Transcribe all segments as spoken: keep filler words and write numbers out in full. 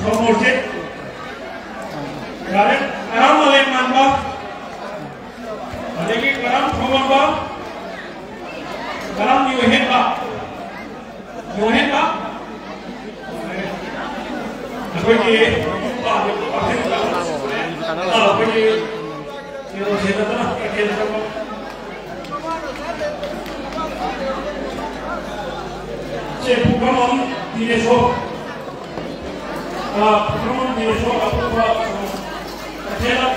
ꯁꯣꯃꯣꯔꯖꯤꯠ, ꯀꯔꯦꯝ, ꯀꯔꯥꯝ ꯃꯥꯂꯦꯝꯉꯥꯟꯕ, ꯑꯗꯒꯤ ꯀꯔꯥꯝ ꯊꯣꯡꯉꯝꯕ, ꯀꯔꯥꯝ ꯌꯣꯍꯦꯟꯕ, ꯌꯣꯍꯦꯟꯕ, ꯑꯩꯈꯣꯏꯒꯤ ꯑꯩꯈꯣꯏꯒꯤ ꯀꯩꯅꯣꯁꯦ ꯅꯠꯇꯅ ꯀꯩꯊꯦꯜ ꯆꯠꯄ ꯆꯦ ꯄꯨꯈ꯭ꯔꯝꯕꯝ ꯗꯤꯅꯦꯁꯣꯔ, ꯑ, ꯄꯨꯈ꯭ꯔꯝꯕꯝ ꯗꯤꯅꯦꯁꯣꯔ ꯑꯄꯣꯛꯄ, ꯑ, ꯀꯩꯊꯦꯜ꯫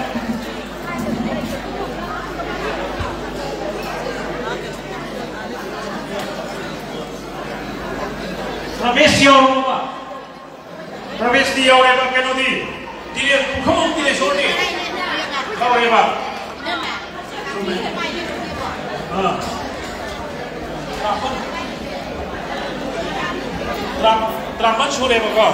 ꯔꯃꯦꯁ ꯌꯥꯎꯔꯕ? ꯄ꯭ꯔꯕꯦꯁꯇꯤ ꯌꯥꯎꯔꯦꯕ, ꯀꯩꯅꯣꯗꯤ, ꯇꯤꯔꯦ-, ꯄꯨꯈ꯭ꯔꯝꯕꯝ ꯇꯤꯔꯦꯁꯣꯔꯗꯤ ꯌꯥꯎꯔꯦꯕ꯫ ꯑꯥ꯫ ꯇꯔꯥ-, ꯇꯔꯥꯃꯥꯄꯟ ꯁꯨꯔꯦꯕꯀꯣ꯫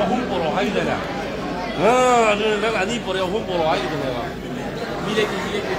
ꯑꯍꯨꯝ ꯄꯣꯔꯛꯑꯣ ꯍꯥꯏꯗꯅ꯫ ꯑ, ꯑꯗꯨꯅ ꯅꯪ ꯑꯅꯤ ꯄꯣꯔꯛꯑꯦ, ꯑꯍꯨꯝ ꯄꯣꯔꯛꯑꯣ ꯍꯥꯏꯗꯅꯦꯕ꯫ ꯃꯤ ꯂꯩꯇꯦ, ꯃꯤ ꯂꯩꯇꯦ꯫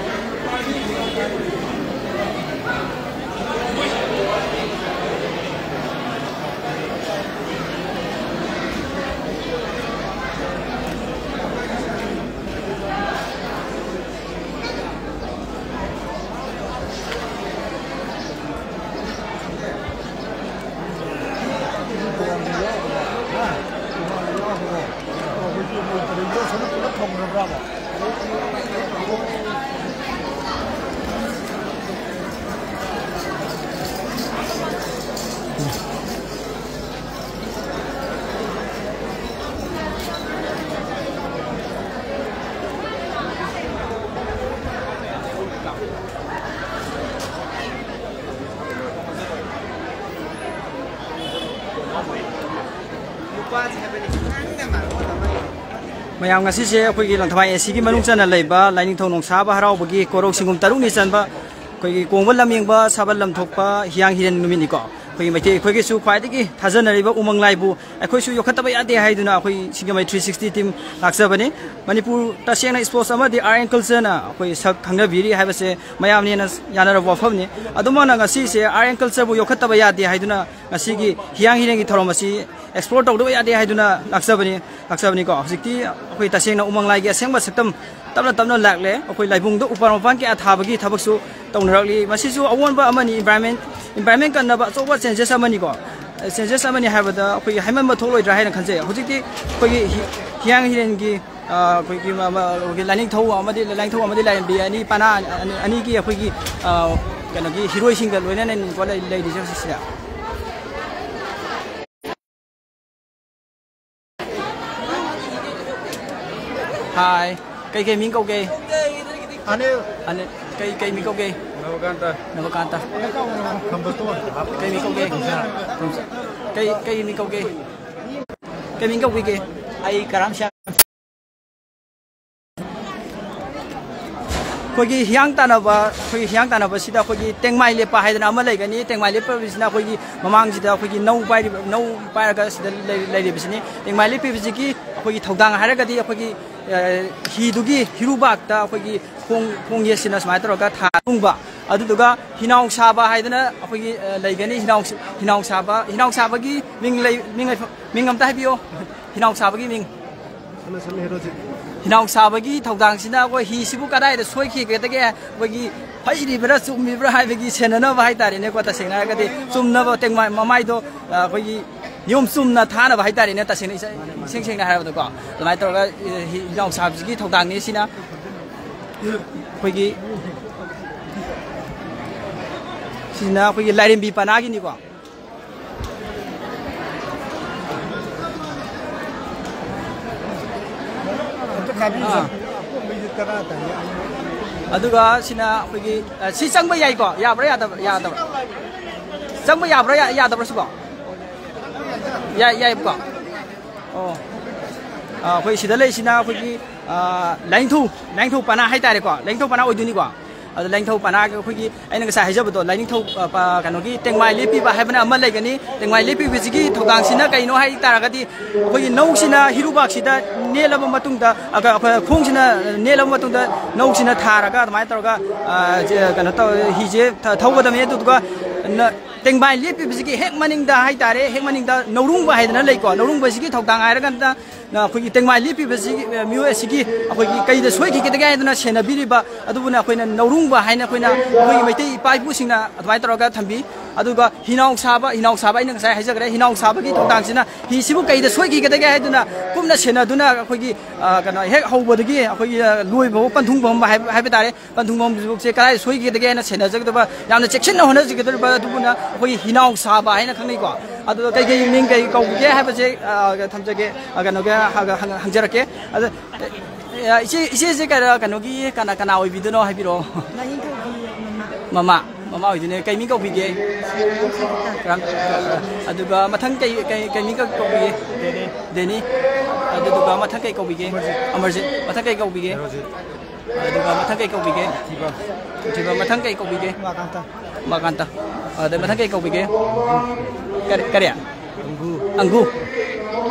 ꯃꯌꯥꯝ, ꯉꯁꯤꯁꯦ ꯑꯩꯈꯣꯏꯒꯤ ꯂꯪꯊꯕꯥꯜ ꯑꯦ ꯁꯤꯒꯤ ꯃꯅꯨꯡ ꯆꯟꯅ ꯂꯩꯕ ꯂꯥꯏꯅꯤꯡꯊꯧ ꯅꯣꯡꯁꯥꯕ ꯍꯔꯥꯎꯕꯒꯤ ꯀꯣꯔꯧ ꯁꯤꯡꯒꯨꯝ ꯇꯔꯨꯛꯅꯤ ꯆꯟꯕ ꯑꯩꯈꯣꯏꯒꯤ ꯀꯣꯡꯕ ꯂꯝꯌꯦꯡꯕ ꯁꯥꯕ ꯂꯝꯊꯣꯛꯄ ꯍꯤꯌꯥꯡ ꯍꯤꯔꯦꯟ ꯅꯨꯃꯤꯠꯅꯤꯀꯣ꯫ ꯑꯩꯈꯣꯏꯒꯤ ꯃꯩꯇꯩ ꯑꯩꯈꯣꯏꯒꯤꯁꯨ ꯈ꯭ꯋꯥꯏꯗꯒꯤ ꯊꯥꯖꯅꯔꯤꯕ ꯎꯃꯪ ꯂꯥꯏꯕꯨ ꯑꯩꯈꯣꯏꯁꯨ ꯌꯣꯛꯈꯠꯇꯕ ꯌꯥꯗꯦ ꯍꯥꯏꯗꯨꯅ ꯑꯩꯈꯣꯏ ꯁꯤꯡꯖꯃꯩ three sixty team ꯂꯥꯛꯆꯕꯅꯤ꯫ ꯃꯅꯤꯄꯨꯔ ꯇꯁꯦꯡꯅ sports ꯑꯃꯗꯤ art and cultureꯅ ꯑꯩꯈꯣꯏ ꯁꯛ ꯈꯪꯅꯕꯤꯔꯤ ꯍꯥꯏꯕꯁꯦ ꯃꯌꯥꯝꯅ ꯍꯦꯟꯅ ꯌꯥꯅꯔꯕ ꯋꯥꯐꯝꯅꯤ꯫ ꯑꯗꯨꯃꯛꯅ ꯉꯁꯤꯁꯦ art and cultureꯕꯨ ꯌꯣꯛꯈꯠꯇꯕ ꯌꯥꯗꯦ ꯍꯥꯏꯗꯨꯅ ꯉꯁꯤꯒꯤ ꯍꯤꯌꯥꯡ ꯍꯤꯔꯦꯟꯒꯤ ꯊꯧꯔꯝ ꯑꯁꯤ explore ꯇꯧꯗꯕ ꯌꯥꯗꯦ ꯍꯥꯏꯗꯨꯅ ꯂꯥꯛꯆꯕꯅꯤ, ꯂꯥꯛꯆꯕꯅꯤꯀꯣ꯫ ꯍꯧꯖꯤꯛꯇꯤ ꯑꯩꯈꯣꯏ ꯇꯁꯦꯡꯅ ꯎꯃꯪ ꯂꯥꯏꯒꯤ ꯑꯁꯦꯡꯕ ꯁꯛꯇꯝ ꯇꯞꯅ ꯇꯞꯅ ꯂꯥꯛꯂꯦ꯫ ꯑꯩꯈꯣꯏ ꯂꯥꯏꯕꯨꯡꯗ ꯎꯄꯥꯜ ꯃꯄꯥꯟ ꯀꯌꯥ ꯊꯥꯕꯒꯤ ꯊꯕꯛꯁꯨ ꯇꯧꯅꯔꯛꯂꯤ꯫ ꯃꯁꯤꯁꯨ ꯑꯑꯣꯟꯕ ꯑꯃꯅꯤ, environment, environment ꯀꯟꯅꯕ ꯑꯆꯧꯕ changes ꯑꯃꯅꯤꯀꯣ꯫ Changes ꯑꯃꯅꯤ ꯍꯥꯏꯕꯗ ꯑꯩꯈꯣꯏꯒꯤ ꯍꯥꯏꯃꯟꯕ ꯊꯣꯛꯂꯣꯏꯗ꯭ꯔꯥ ꯍꯥꯏꯅ ꯈꯟꯖꯩ꯫ ꯍꯧꯖꯤꯛꯇꯤ ꯑꯩꯈꯣꯏꯒꯤ ꯍꯤ-, ꯍꯤꯌꯥꯡ ꯍꯤꯔꯦꯟꯒꯤ, ꯑ, ꯑꯩꯈꯣꯏꯒꯤ ꯃ-, ꯃ-, ꯑꯩꯈꯣꯏꯒꯤ ꯂꯥꯏꯅꯤꯡꯊꯧ ꯑꯃꯗꯤ, ꯂꯥꯏꯅꯤꯡꯊꯧ ꯑꯃꯗꯤ ꯂꯥꯏꯔꯦꯝꯕꯤ ꯑꯅꯤ ꯄꯅꯥ ꯑꯅꯤ, ꯑꯅꯤꯒꯤ ꯑꯩꯈꯣꯏꯒꯤ, ꯑ, ꯀꯩꯅꯣꯒꯤ ꯍꯤꯔꯣꯏꯁꯤꯡꯒ ꯂꯣꯏꯅꯅꯅꯤꯀꯣ ꯂꯩ-, ꯂꯩꯔꯤꯁꯦ ꯍꯧꯖꯤꯛꯁꯤꯗ꯫ ꯍꯥꯏ꯫ ꯀꯩ ꯀꯩ ꯃꯤꯡ ꯀꯧꯒꯦ? ꯑꯅꯤꯜ꯫ ꯑꯅꯤꯜ꯫ ꯀꯩ ꯀꯩ ꯃꯤꯡ ꯀꯧꯒꯦ? ꯅꯕꯀꯥꯟꯇ꯫ ꯅꯕꯀꯥꯟꯇ꯫ ꯈꯝꯕꯇꯣꯟ꯫ ꯀꯩ ꯃꯤꯡ ꯀꯧꯒꯦ? ꯀꯩ ꯀꯩ ꯃꯤꯡ ꯀꯧꯒꯦ? ꯀꯩ ꯃꯤꯡ ꯀꯧꯕꯤꯒꯦ? ꯑꯩ ꯀꯔꯥꯝ ꯁ꯭ꯌꯥꯝ꯫ ꯑꯩꯈꯣꯏꯒꯤ ꯍꯤꯌꯥꯡ ꯇꯥꯟꯅꯕ, ꯑꯩꯈꯣꯏꯒꯤ ꯍꯤꯌꯥꯡ ꯇꯥꯟꯅꯕꯁꯤꯗ ꯑꯩꯈꯣꯏꯒꯤ ꯇꯦꯡꯃꯥꯏ ꯂꯦꯞꯄ ꯍꯥꯏꯗꯅ ꯑꯃ ꯂꯩꯒꯅꯤ꯫ ꯇꯦꯡꯃꯥꯏ ꯂꯦꯞꯄꯤꯕꯁꯤꯅ ꯑꯩꯈꯣꯏꯒꯤ ꯃꯃꯥꯡꯁꯤꯗ ꯑꯩꯈꯣꯏꯒꯤ ꯅꯧ ꯄꯥꯏꯔꯤꯕ, ꯅꯧ ꯄꯥꯏꯔꯒ ꯁꯤꯗ ꯂꯩ-, ꯂꯩꯔꯤꯕꯁꯤꯅꯤ꯫ ꯇꯦꯡꯃꯥꯏ ꯂꯦꯞꯄꯤꯕꯁꯤꯒꯤ ꯑꯩꯈꯣꯏꯒꯤ ꯊꯧꯗꯥꯡ ꯍꯥꯏꯔꯒꯗꯤ ꯑꯩꯈꯣꯏꯒꯤ, ꯑ, ꯍꯤꯗꯨꯒꯤ ꯍꯤꯔꯨꯕꯥꯛꯇ ꯑꯩꯈꯣꯏꯒꯤ ꯈꯣꯡ, ꯈꯣꯡ ꯌꯦꯠꯁꯤꯅ ꯁꯨꯃꯥꯏꯅ ꯇꯧꯔꯒ ꯊꯥ ꯊꯨꯡꯕ꯫ ꯑꯗꯨꯗꯨꯒ ꯍꯤꯅꯥꯎ ꯁꯥꯕ ꯍꯥꯏꯗꯅ ꯑꯩꯈꯣꯏꯒꯤ, ꯑ, ꯂꯩꯒꯅꯤ꯫ ꯍꯤꯅꯥꯎ, ꯍꯤꯅꯥꯎ ꯁꯥꯕ, ꯍꯤꯅꯥꯎ ꯁꯥꯕꯒꯤ ꯃꯤꯡ ꯂꯩ-, ꯃꯤꯡ ꯂꯩꯐꯝ, ꯃꯤꯡ ꯑꯝꯇ ꯍꯥꯏꯕꯤꯌꯣ꯫ ꯍꯤꯅꯥꯎ ꯁꯥꯕꯒꯤ ꯃꯤꯡ꯫ ꯁꯝꯅ ꯁꯝꯅ ꯍꯦꯔꯣꯖꯤꯠ꯫ ꯍꯤꯅꯥꯎ ꯁꯥꯕꯒꯤ ꯊꯧꯗꯥꯡꯁꯤꯅ ꯑꯩꯈꯣꯏ ꯍꯤꯁꯤꯕꯨ ꯀꯗꯥꯏꯗ ꯁꯣꯏꯈꯤꯒꯗꯒꯦ, ꯑꯩꯈꯣꯏꯒꯤ ꯐꯩꯔꯤꯕ꯭ꯔꯥ ꯆꯨꯝꯃꯤꯕ꯭ꯔꯥ ꯍꯥꯏꯕꯒꯤ ꯁꯦꯟꯅꯅꯕ ꯍꯥꯏꯇꯥꯔꯦꯅꯦꯀꯣ꯫ ꯇꯁꯦꯡꯅ ꯍꯥꯏꯔꯒꯗꯤ ꯆꯨꯝꯅꯕ ꯇꯦꯡꯃꯥꯏ ꯃꯃꯥꯏꯗꯣ, ꯑ, ꯑꯩꯈꯣꯏꯒꯤ ꯅꯤꯌꯣꯝ ꯆꯨꯝꯅ ꯊꯥꯅꯕ ꯍꯥꯏꯇꯥꯔꯦꯅꯦ꯫ ꯇꯁꯦꯡꯅ ꯏꯁ-, ꯏꯁꯦꯡ ꯁꯦꯡꯅ ꯍꯥꯏꯔꯕꯗꯀꯣ, ꯑꯗꯨꯃꯥꯏꯅ ꯇꯧꯔꯒ, ꯑ, ꯍꯤ-, ꯍꯤꯅꯥꯎ ꯁꯥꯕꯁꯤꯒꯤ ꯊꯧꯗꯥꯡꯅꯤ ꯁꯤꯅ꯫ ꯑꯩꯈꯣꯏꯒꯤ ꯁꯤꯅ ꯑꯩꯈꯣꯏꯒꯤ ꯂꯥꯏꯔꯦꯝꯕꯤ ꯄꯅꯥꯒꯤꯅꯤꯀꯣ꯫ ꯑꯥ꯫ ꯑꯗꯨꯒ ꯁꯤꯅ ꯑꯩꯈꯣꯏꯒꯤ, ꯑ, ꯁꯤ ꯆꯪꯕ ꯌꯥꯏꯀꯣ? ꯌꯥꯕ꯭ꯔꯥ ꯌꯥꯗꯕ꯭ꯔꯥ? ꯌꯥꯗꯕ꯭ꯔꯥ? ꯆꯪꯕ ꯌꯥꯕ꯭ꯔꯥ ꯌꯥ-, ꯌꯥꯗꯕ꯭ꯔꯥ ꯁꯤꯕꯣ? ꯌꯥꯏ, ꯌꯥꯏꯕꯀꯣ? ꯑꯣ꯫ ꯑ, ꯑꯩꯈꯣꯏ ꯁꯤꯗ ꯂꯩꯔꯤꯁꯤꯅ ꯑꯩꯈꯣꯏꯒꯤ, ꯑ, ꯂꯥꯏꯅꯤꯡꯊꯧ, ꯂꯥꯏꯅꯤꯡꯊꯧ ꯄꯅꯥ ꯍꯥꯏꯇꯥꯔꯦꯀꯣ꯫ ꯂꯥꯏꯅꯤꯡꯊꯧ ꯄꯅꯥ ꯑꯣꯏꯗꯣꯏꯅꯤꯀꯣ꯫ ꯑꯗꯣ ꯂꯥꯏꯅꯤꯡꯊꯧ ꯄꯅꯥꯒꯤ ꯑꯩꯈꯣꯏꯒꯤ ꯑꯩꯅ ꯉꯁꯥꯏ ꯍꯥꯏꯖꯕꯗꯣ, ꯂꯥꯏꯅꯤꯡꯊꯧ, ꯑ, ꯄ-, ꯀꯩꯅꯣꯒꯤ ꯇꯦꯡꯃꯥꯏ ꯂꯦꯞꯄꯤꯕ ꯍꯥꯏꯕꯅ ꯑꯃ ꯂꯩꯒꯅꯤ꯫ ꯇꯦꯡꯃꯥꯏ ꯂꯦꯞꯄꯤꯕꯁꯤꯒꯤ ꯊꯧꯗꯥꯡꯁꯤꯅ ꯀꯩꯅꯣ ꯍꯥꯏ ꯇꯥꯔꯒꯗꯤ, ꯑꯩꯈꯣꯏꯒꯤ ꯅꯧꯁꯤꯅ ꯍꯤꯔꯨꯕꯥꯛꯁꯤꯗ ꯅꯦꯠꯂꯕ ꯃꯇꯨꯡꯗ, ꯑ, ꯀ-, ꯑꯩꯈꯣꯏ ꯈꯣꯡꯁꯤꯅ ꯅꯦꯠꯂꯕ ꯃꯇꯨꯡꯗ ꯅꯧꯁꯤꯅ ꯊꯥꯔꯒ ꯑꯗꯨꯃꯥꯏꯅ ꯇꯧꯔꯒ, ꯑ, ꯖꯦ-, ꯀꯩꯅꯣ ꯇꯧ-, ꯍꯤꯁꯦ ꯊ-, ꯊꯧꯒꯗꯕꯅꯤ꯫ ꯑꯗꯨꯗꯨꯒ ꯅ-, ꯇꯦꯡꯕꯥꯏ ꯂꯦꯞꯄꯤꯕꯁꯤꯒꯤ ꯍꯦꯛ ꯃꯅꯤꯡꯗ ꯍꯥꯏꯇꯥꯔꯦ, ꯍꯦꯛ ꯃꯅꯤꯡꯗ ꯅꯧꯔꯨꯡꯕ ꯍꯥꯏꯗꯅ ꯂꯩꯀꯣ꯫ ꯅꯧꯔꯨꯡꯕꯁꯤꯒꯤ ꯊꯧꯗꯥꯡ ꯍꯥꯏꯔꯀꯥꯟꯗ, ꯑ, ꯑꯩꯈꯣꯏꯒꯤ ꯇꯦꯡꯕꯥꯏ ꯂꯦꯞꯄꯤꯕꯁꯤꯒꯤ, ꯑ, ꯃꯤꯑꯣꯏ ꯑꯁꯤꯒꯤ ꯑꯩꯈꯣꯏꯒꯤ ꯀꯩꯗ ꯁꯣꯏꯈꯤꯒꯗꯒꯦ ꯍꯥꯏꯗꯅ ꯁꯦꯟꯅꯕꯤꯔꯤꯕ, ꯑꯗꯨꯕꯨꯅ ꯑꯩꯈꯣꯏꯅ ꯅꯧꯔꯨꯡꯕ ꯍꯥꯏꯅ ꯑꯩꯈꯣꯏꯅ ꯑꯩꯈꯣꯏꯒꯤ ꯃꯩꯇꯩ ꯏꯄꯥ ꯏꯄꯨꯁꯤꯡꯅ ꯑꯗꯨꯃꯥꯏꯅ ꯇꯧꯔꯒ ꯊꯝꯕꯤ꯫ ꯑꯗꯨꯒ ꯍꯤꯅꯥꯎ ꯁꯥꯕ, ꯍꯤꯅꯥꯎ ꯁꯥꯕ ꯑꯩꯅ ꯉꯁꯥꯏ ꯍꯥꯏꯖꯈ꯭ꯔꯦ, ꯍꯤꯅꯥꯎ ꯁꯥꯕꯒꯤ ꯊꯧꯗꯥꯡꯁꯤꯅ ꯍꯤꯁꯤꯕꯨ ꯀꯩꯗ ꯁꯣꯏꯈꯤꯒꯗꯒꯦ ꯍꯥꯏꯗꯨꯅ ꯀꯨꯞꯅ ꯁꯦꯟꯅꯗꯨꯅ ꯑꯩꯈꯣꯏꯒꯤ, ꯑ, ꯀꯩꯅꯣ, ꯍꯦꯛ ꯍꯧꯕꯗꯒꯤ ꯑꯩꯈꯣꯏꯒꯤ, ꯑ, ꯂꯣꯏꯕ ꯐꯥꯎ ꯄꯟꯊꯨꯡ ꯐꯝꯕ ꯍꯥꯏꯕ, ꯍꯥꯏꯕ ꯇꯥꯔꯦ꯫ ꯄꯟꯊꯨꯡꯐꯝꯁꯦ ꯀꯗꯥꯏ ꯁꯣꯏꯈꯤꯒꯗꯒꯦ ꯍꯥꯏꯅ ꯁꯦꯟꯅꯖꯒꯗꯕ, ꯌꯥꯝꯅ ꯆꯦꯛꯁꯤꯟꯅ ꯍꯣꯠꯅꯖꯒꯗꯧꯔꯤꯕ ꯑꯗꯨꯕꯨꯅ ꯑꯩꯈꯣꯏꯒꯤ ꯍꯤꯅꯥꯎ ꯁꯥꯕ ꯍꯥꯏꯅ ꯈꯪꯅꯩꯀꯣ꯫ ꯑꯗꯨꯒ ꯀꯩꯀꯩ ꯃꯤꯡ ꯀꯩ ꯀꯧꯕꯤꯒꯦ ꯍꯥꯏꯕꯁꯦ, ꯑ, ꯊꯝꯖꯒꯦ, ꯑ, ꯀꯩꯅꯣꯒꯤ, ꯍ-, ꯍ-, ꯍꯪꯖꯔꯛꯀꯦ꯫ ꯑꯗ, ꯑ, ꯏꯆꯦ, ꯏꯆꯦꯁꯦ ꯀꯩꯅꯣ, ꯀꯩꯅꯣꯒꯤ ꯀꯅꯥ, ꯀꯅꯥ ꯑꯣꯏꯕꯤꯗꯣꯏꯅꯣ ꯍꯥꯏꯕꯤꯔꯛꯑꯣ꯫ ꯂꯥꯏꯅꯤꯡꯊꯧꯒꯤ ꯃꯃꯥ꯫ ꯃꯃꯥ, ꯃꯃꯥ ꯑꯣꯏꯗꯣꯏꯅꯦ꯫ ꯀꯩ ꯃꯤꯡ ꯀꯧꯕꯤꯒꯦ? ꯔꯥꯝ-, ꯑꯗꯨꯒ ꯃꯊꯪ ꯀꯩ, ꯀꯩ, ꯀꯩ ꯃꯤꯡ ꯀꯧꯕꯤꯒꯦ? ꯗꯦꯅꯤ꯫ ꯗꯦꯅꯤ꯫ ꯑꯗꯨꯗꯨꯒ ꯃꯊꯪ ꯀꯩ ꯀꯧꯕꯤꯒꯦ? ꯑꯃꯔꯖꯤꯠ꯫ ꯑꯃꯔꯖꯤꯠ꯫ ꯃꯊꯪ ꯀꯩ ꯀꯧꯕꯤꯒꯦ? ꯍꯦꯔꯣꯖꯤꯠ꯫ ꯑꯗꯨꯒ ꯃꯊꯪ ꯀꯩ ꯀꯧꯕꯤꯒꯦ? ꯊꯤꯕ꯫ ꯊꯤꯕ꯫ ꯃꯊꯪ ꯀꯩ ꯀꯧꯕꯤꯒꯦ? ꯎꯃꯥꯀꯥꯟꯇ꯫ ꯎꯃꯥꯀꯥꯟꯇ꯫ ꯑꯗꯩ ꯃꯊꯪ ꯀꯩ ꯀꯧꯕꯤꯒꯦ? ꯀꯔꯤ, ꯀꯔꯤ? ꯑꯪꯒꯨ꯫ ꯑꯪꯒꯨ꯫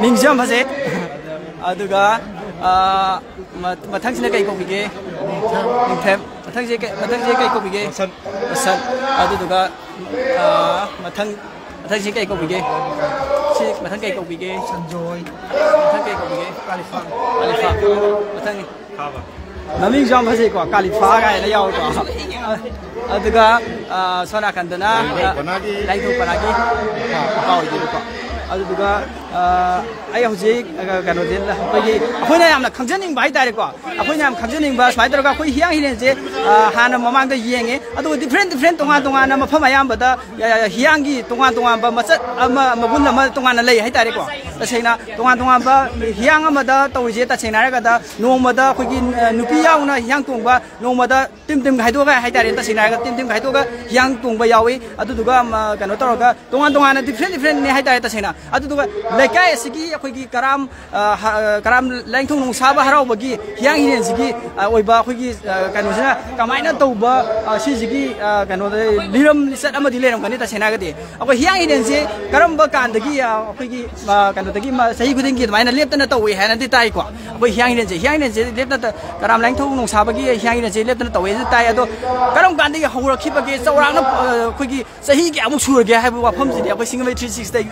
ꯃꯤꯡꯁꯨ ꯌꯥꯝ ꯐꯖꯩ꯫ ꯑꯗꯨꯒ, ꯑ, ꯃ-, ꯃꯊꯪꯁꯤꯅ ꯀꯩ ꯀꯧꯕꯤꯒꯦ? ꯅꯤꯡꯊꯦꯝ꯫ ꯃꯊꯪꯁꯦ ꯀꯩ, ꯃꯊꯪꯁꯦ ꯀꯩ ꯀꯧꯕꯤꯒꯦ? ꯔꯣꯁꯟ꯫ ꯔꯣꯁꯟ꯫ ꯑꯗꯨꯗꯨꯒ, ꯑ, ꯃꯊꯪ, ꯃꯊꯪꯁꯤ ꯀꯩ ꯀꯧꯕꯤꯒꯦ? ꯁꯤ ꯃꯊꯪ ꯀꯩ ꯀꯧꯕꯤꯒꯦ? ꯁꯟꯖꯣꯏ꯫ ꯃꯊꯪ ꯀꯩ ꯀꯧꯕꯤꯒꯦ? ꯀꯥꯂꯤꯐꯥ꯫ ꯀꯥꯂꯤꯐꯥ꯫ ꯃꯊꯪ꯫ ꯃꯃꯤꯡꯁꯨ ꯌꯥꯝ ꯐꯖꯩꯀꯣ, ꯀꯥꯂꯤꯐꯥ ꯀꯥꯏꯅ ꯌꯥꯎꯋꯤꯀꯣ꯫ ꯑꯗꯨꯒ, ꯑ, ꯁꯣꯝ ꯅꯥꯀꯟꯗꯅ, ꯂꯥꯏꯅꯤꯡꯊꯧ ꯄꯅꯥꯒꯤ ꯂꯥꯏꯅꯤꯡꯊꯧ ꯄꯅꯥꯒꯤ ꯅꯨꯄꯥ ꯑꯣꯏꯗꯣꯏꯅꯤꯀꯣ꯫ ꯑꯗꯨꯗꯨꯒ ꯑ, ꯑꯩ ꯍꯧꯖꯤꯛ ꯑ, ꯀꯩꯅꯣꯁꯦ ꯑꯩꯈꯣꯏꯒꯤ ꯑꯩꯈꯣꯏꯅ ꯌꯥꯝꯅ ꯈꯪꯖꯅꯤꯡꯕ ꯍꯥꯏꯇꯥꯔꯦꯀꯣ꯫ ꯑꯩꯈꯣꯏꯅ ꯌꯥꯝ ꯈꯪꯖꯅꯤꯡꯕ ꯁꯨꯃꯥꯏꯅ ꯇꯧꯔꯒ ꯑꯩꯈꯣꯏ ꯍꯤꯌꯥꯡ ꯍꯤꯔꯦꯟꯁꯦ ꯑ, ꯍꯥꯟꯅ ꯃꯃꯥꯡꯗ ꯌꯦꯡꯉꯦ, ꯑꯗꯨꯒ ꯗꯤꯐ꯭ꯔꯦꯟ ꯗꯤꯐ꯭ꯔꯦꯟ ꯇꯣꯉꯥꯟ ꯇꯣꯉꯥꯟꯅ ꯃꯐꯝ ꯑꯌꯥꯝꯕꯗ ꯑ, ꯍꯤꯌꯥꯡꯒꯤ ꯇꯣꯉꯥꯟ ꯇꯣꯉꯥꯟꯕ ꯃꯆꯠ ꯑꯃ, ꯃꯒꯨꯟ ꯑꯃ ꯇꯣꯉꯥꯟꯅ ꯂꯩ ꯍꯥꯏꯇꯥꯔꯦꯀꯣ꯫ ꯇꯁꯦꯡꯅ ꯇꯣꯉꯥꯟ ꯇꯣꯉꯥꯟꯕ ꯍꯤꯌꯥꯡ ꯑꯃꯗ ꯇꯧꯔꯤꯁꯦ, ꯇꯁꯦꯡꯅ ꯍꯥꯏꯔꯒꯗ ꯅꯣꯡꯃꯗ ꯑꯩꯈꯣꯏꯒꯤ ꯑ, ꯅꯨꯄꯤ ꯌꯥꯎꯅ ꯍꯤꯌꯥꯡ ꯇꯣꯡꯕ, ꯅꯣꯡꯃꯗ ꯇꯤꯝ ꯇꯤꯝ ꯈꯥꯏꯗꯣꯛꯑꯒ ꯍꯥꯏꯇꯥꯔꯦ, ꯇꯁꯦꯡꯅ ꯍꯥꯏꯔꯒ ꯇꯤꯝ ꯇꯤꯝ ꯈꯥꯏꯗꯣꯛꯑꯒ ꯍꯤꯌꯥꯡ ꯇꯣꯡꯕ ꯌꯥꯎꯏ꯫ ꯑꯗꯨꯗꯨꯒ ꯑꯃ, ꯀꯩꯅꯣ ꯇꯧꯔꯒ ꯇꯣꯉꯥꯟ ꯇꯣꯉꯥꯟꯅ ꯗꯤꯐ꯭ꯔꯦꯟ ꯗꯤꯐ꯭ꯔꯦꯟꯅꯦ ꯍꯥꯏꯇꯥꯔꯦ ꯇꯁꯦꯡꯅ꯫ ꯑꯗꯨꯗꯨꯒ ꯂꯩꯀꯥꯏ ꯑꯁꯤꯒꯤ ꯑꯩꯈꯣꯏꯒꯤ ꯀꯔꯥꯝ ꯑ, ꯍ-, ꯑ, ꯀꯔꯥꯝ ꯂꯥꯏꯅꯤꯡꯊꯧ ꯅꯣꯡꯁꯥꯕ ꯍꯔꯥꯎꯕꯒꯤ ꯍꯤꯌꯥꯡ ꯍꯤꯔꯦꯟꯁꯤꯒꯤ ꯑ, ꯑꯣꯏꯕ ꯑꯩꯈꯣꯏꯒꯤ ꯑ, ꯀꯩꯅꯣꯁꯤꯅ ꯀꯃꯥꯏꯅ ꯇꯧꯕ ꯑ, ꯁꯤꯁꯤꯒꯤ ꯑ, ꯀꯩꯅꯣꯗ ꯂꯤꯔꯝ ꯂꯤꯆꯠ ꯑꯃꯗꯤ ꯂꯩꯔꯝꯒꯅꯤ꯫ ꯇꯁꯦꯡꯅ ꯍꯥꯏꯔꯒꯗꯤ ꯑꯩꯈꯣꯏ ꯍꯤꯌꯥꯡ ꯍꯤꯔꯦꯟꯁꯦ ꯀꯔꯝꯕ ꯀꯥꯟꯗꯒꯤ ꯑ, ꯑꯩꯈꯣꯏꯒꯤ ꯑ, ꯀꯩꯅꯣꯗꯒꯤ ꯃ-, ꯆꯍꯤ ꯈꯨꯗꯤꯡꯒꯤ ꯑꯗꯨꯃꯥꯏꯅ ꯂꯦꯞꯇꯅ ꯇꯧꯏ ꯍꯥꯏꯅꯗꯤ ꯇꯥꯏꯀꯣ꯫ ꯑꯩꯈꯣꯏ ꯍꯤꯌꯥꯡ ꯍꯤꯔꯦꯟꯁꯦ, ꯍꯤꯌꯥꯡ ꯍꯤꯔꯦꯟꯁꯦ ꯂꯦꯞꯇꯅ ꯀꯔꯥꯝ ꯂꯥꯏꯅꯤꯡꯊꯧ ꯅꯣꯡꯁꯥꯕꯒꯤ ꯍꯤꯌꯥꯡ ꯍꯤꯔꯦꯟꯁꯦ ꯂꯦꯞꯇꯅ ꯇꯧꯋꯦꯁꯨ ꯇꯥꯏ꯫ ꯑꯗꯣ ꯀꯔꯝ ꯀꯥꯟꯗꯒꯤ ꯍꯧꯔꯛꯈꯤꯕꯒꯦ, ꯆꯥꯎꯔꯥꯛꯅ ꯑ, ꯑꯩꯈꯣꯏꯒꯤ ꯆꯍꯤ ꯀꯌꯥꯃꯨꯛ ꯁꯨꯔꯒꯦ ꯍꯥꯏꯕ ꯋꯥꯐꯝꯁꯤꯗꯤ ꯑꯩꯈꯣꯏ ꯁꯤꯡꯖꯃꯩ ꯊ꯭ꯔꯤ ꯁꯤꯛꯁꯇꯤ,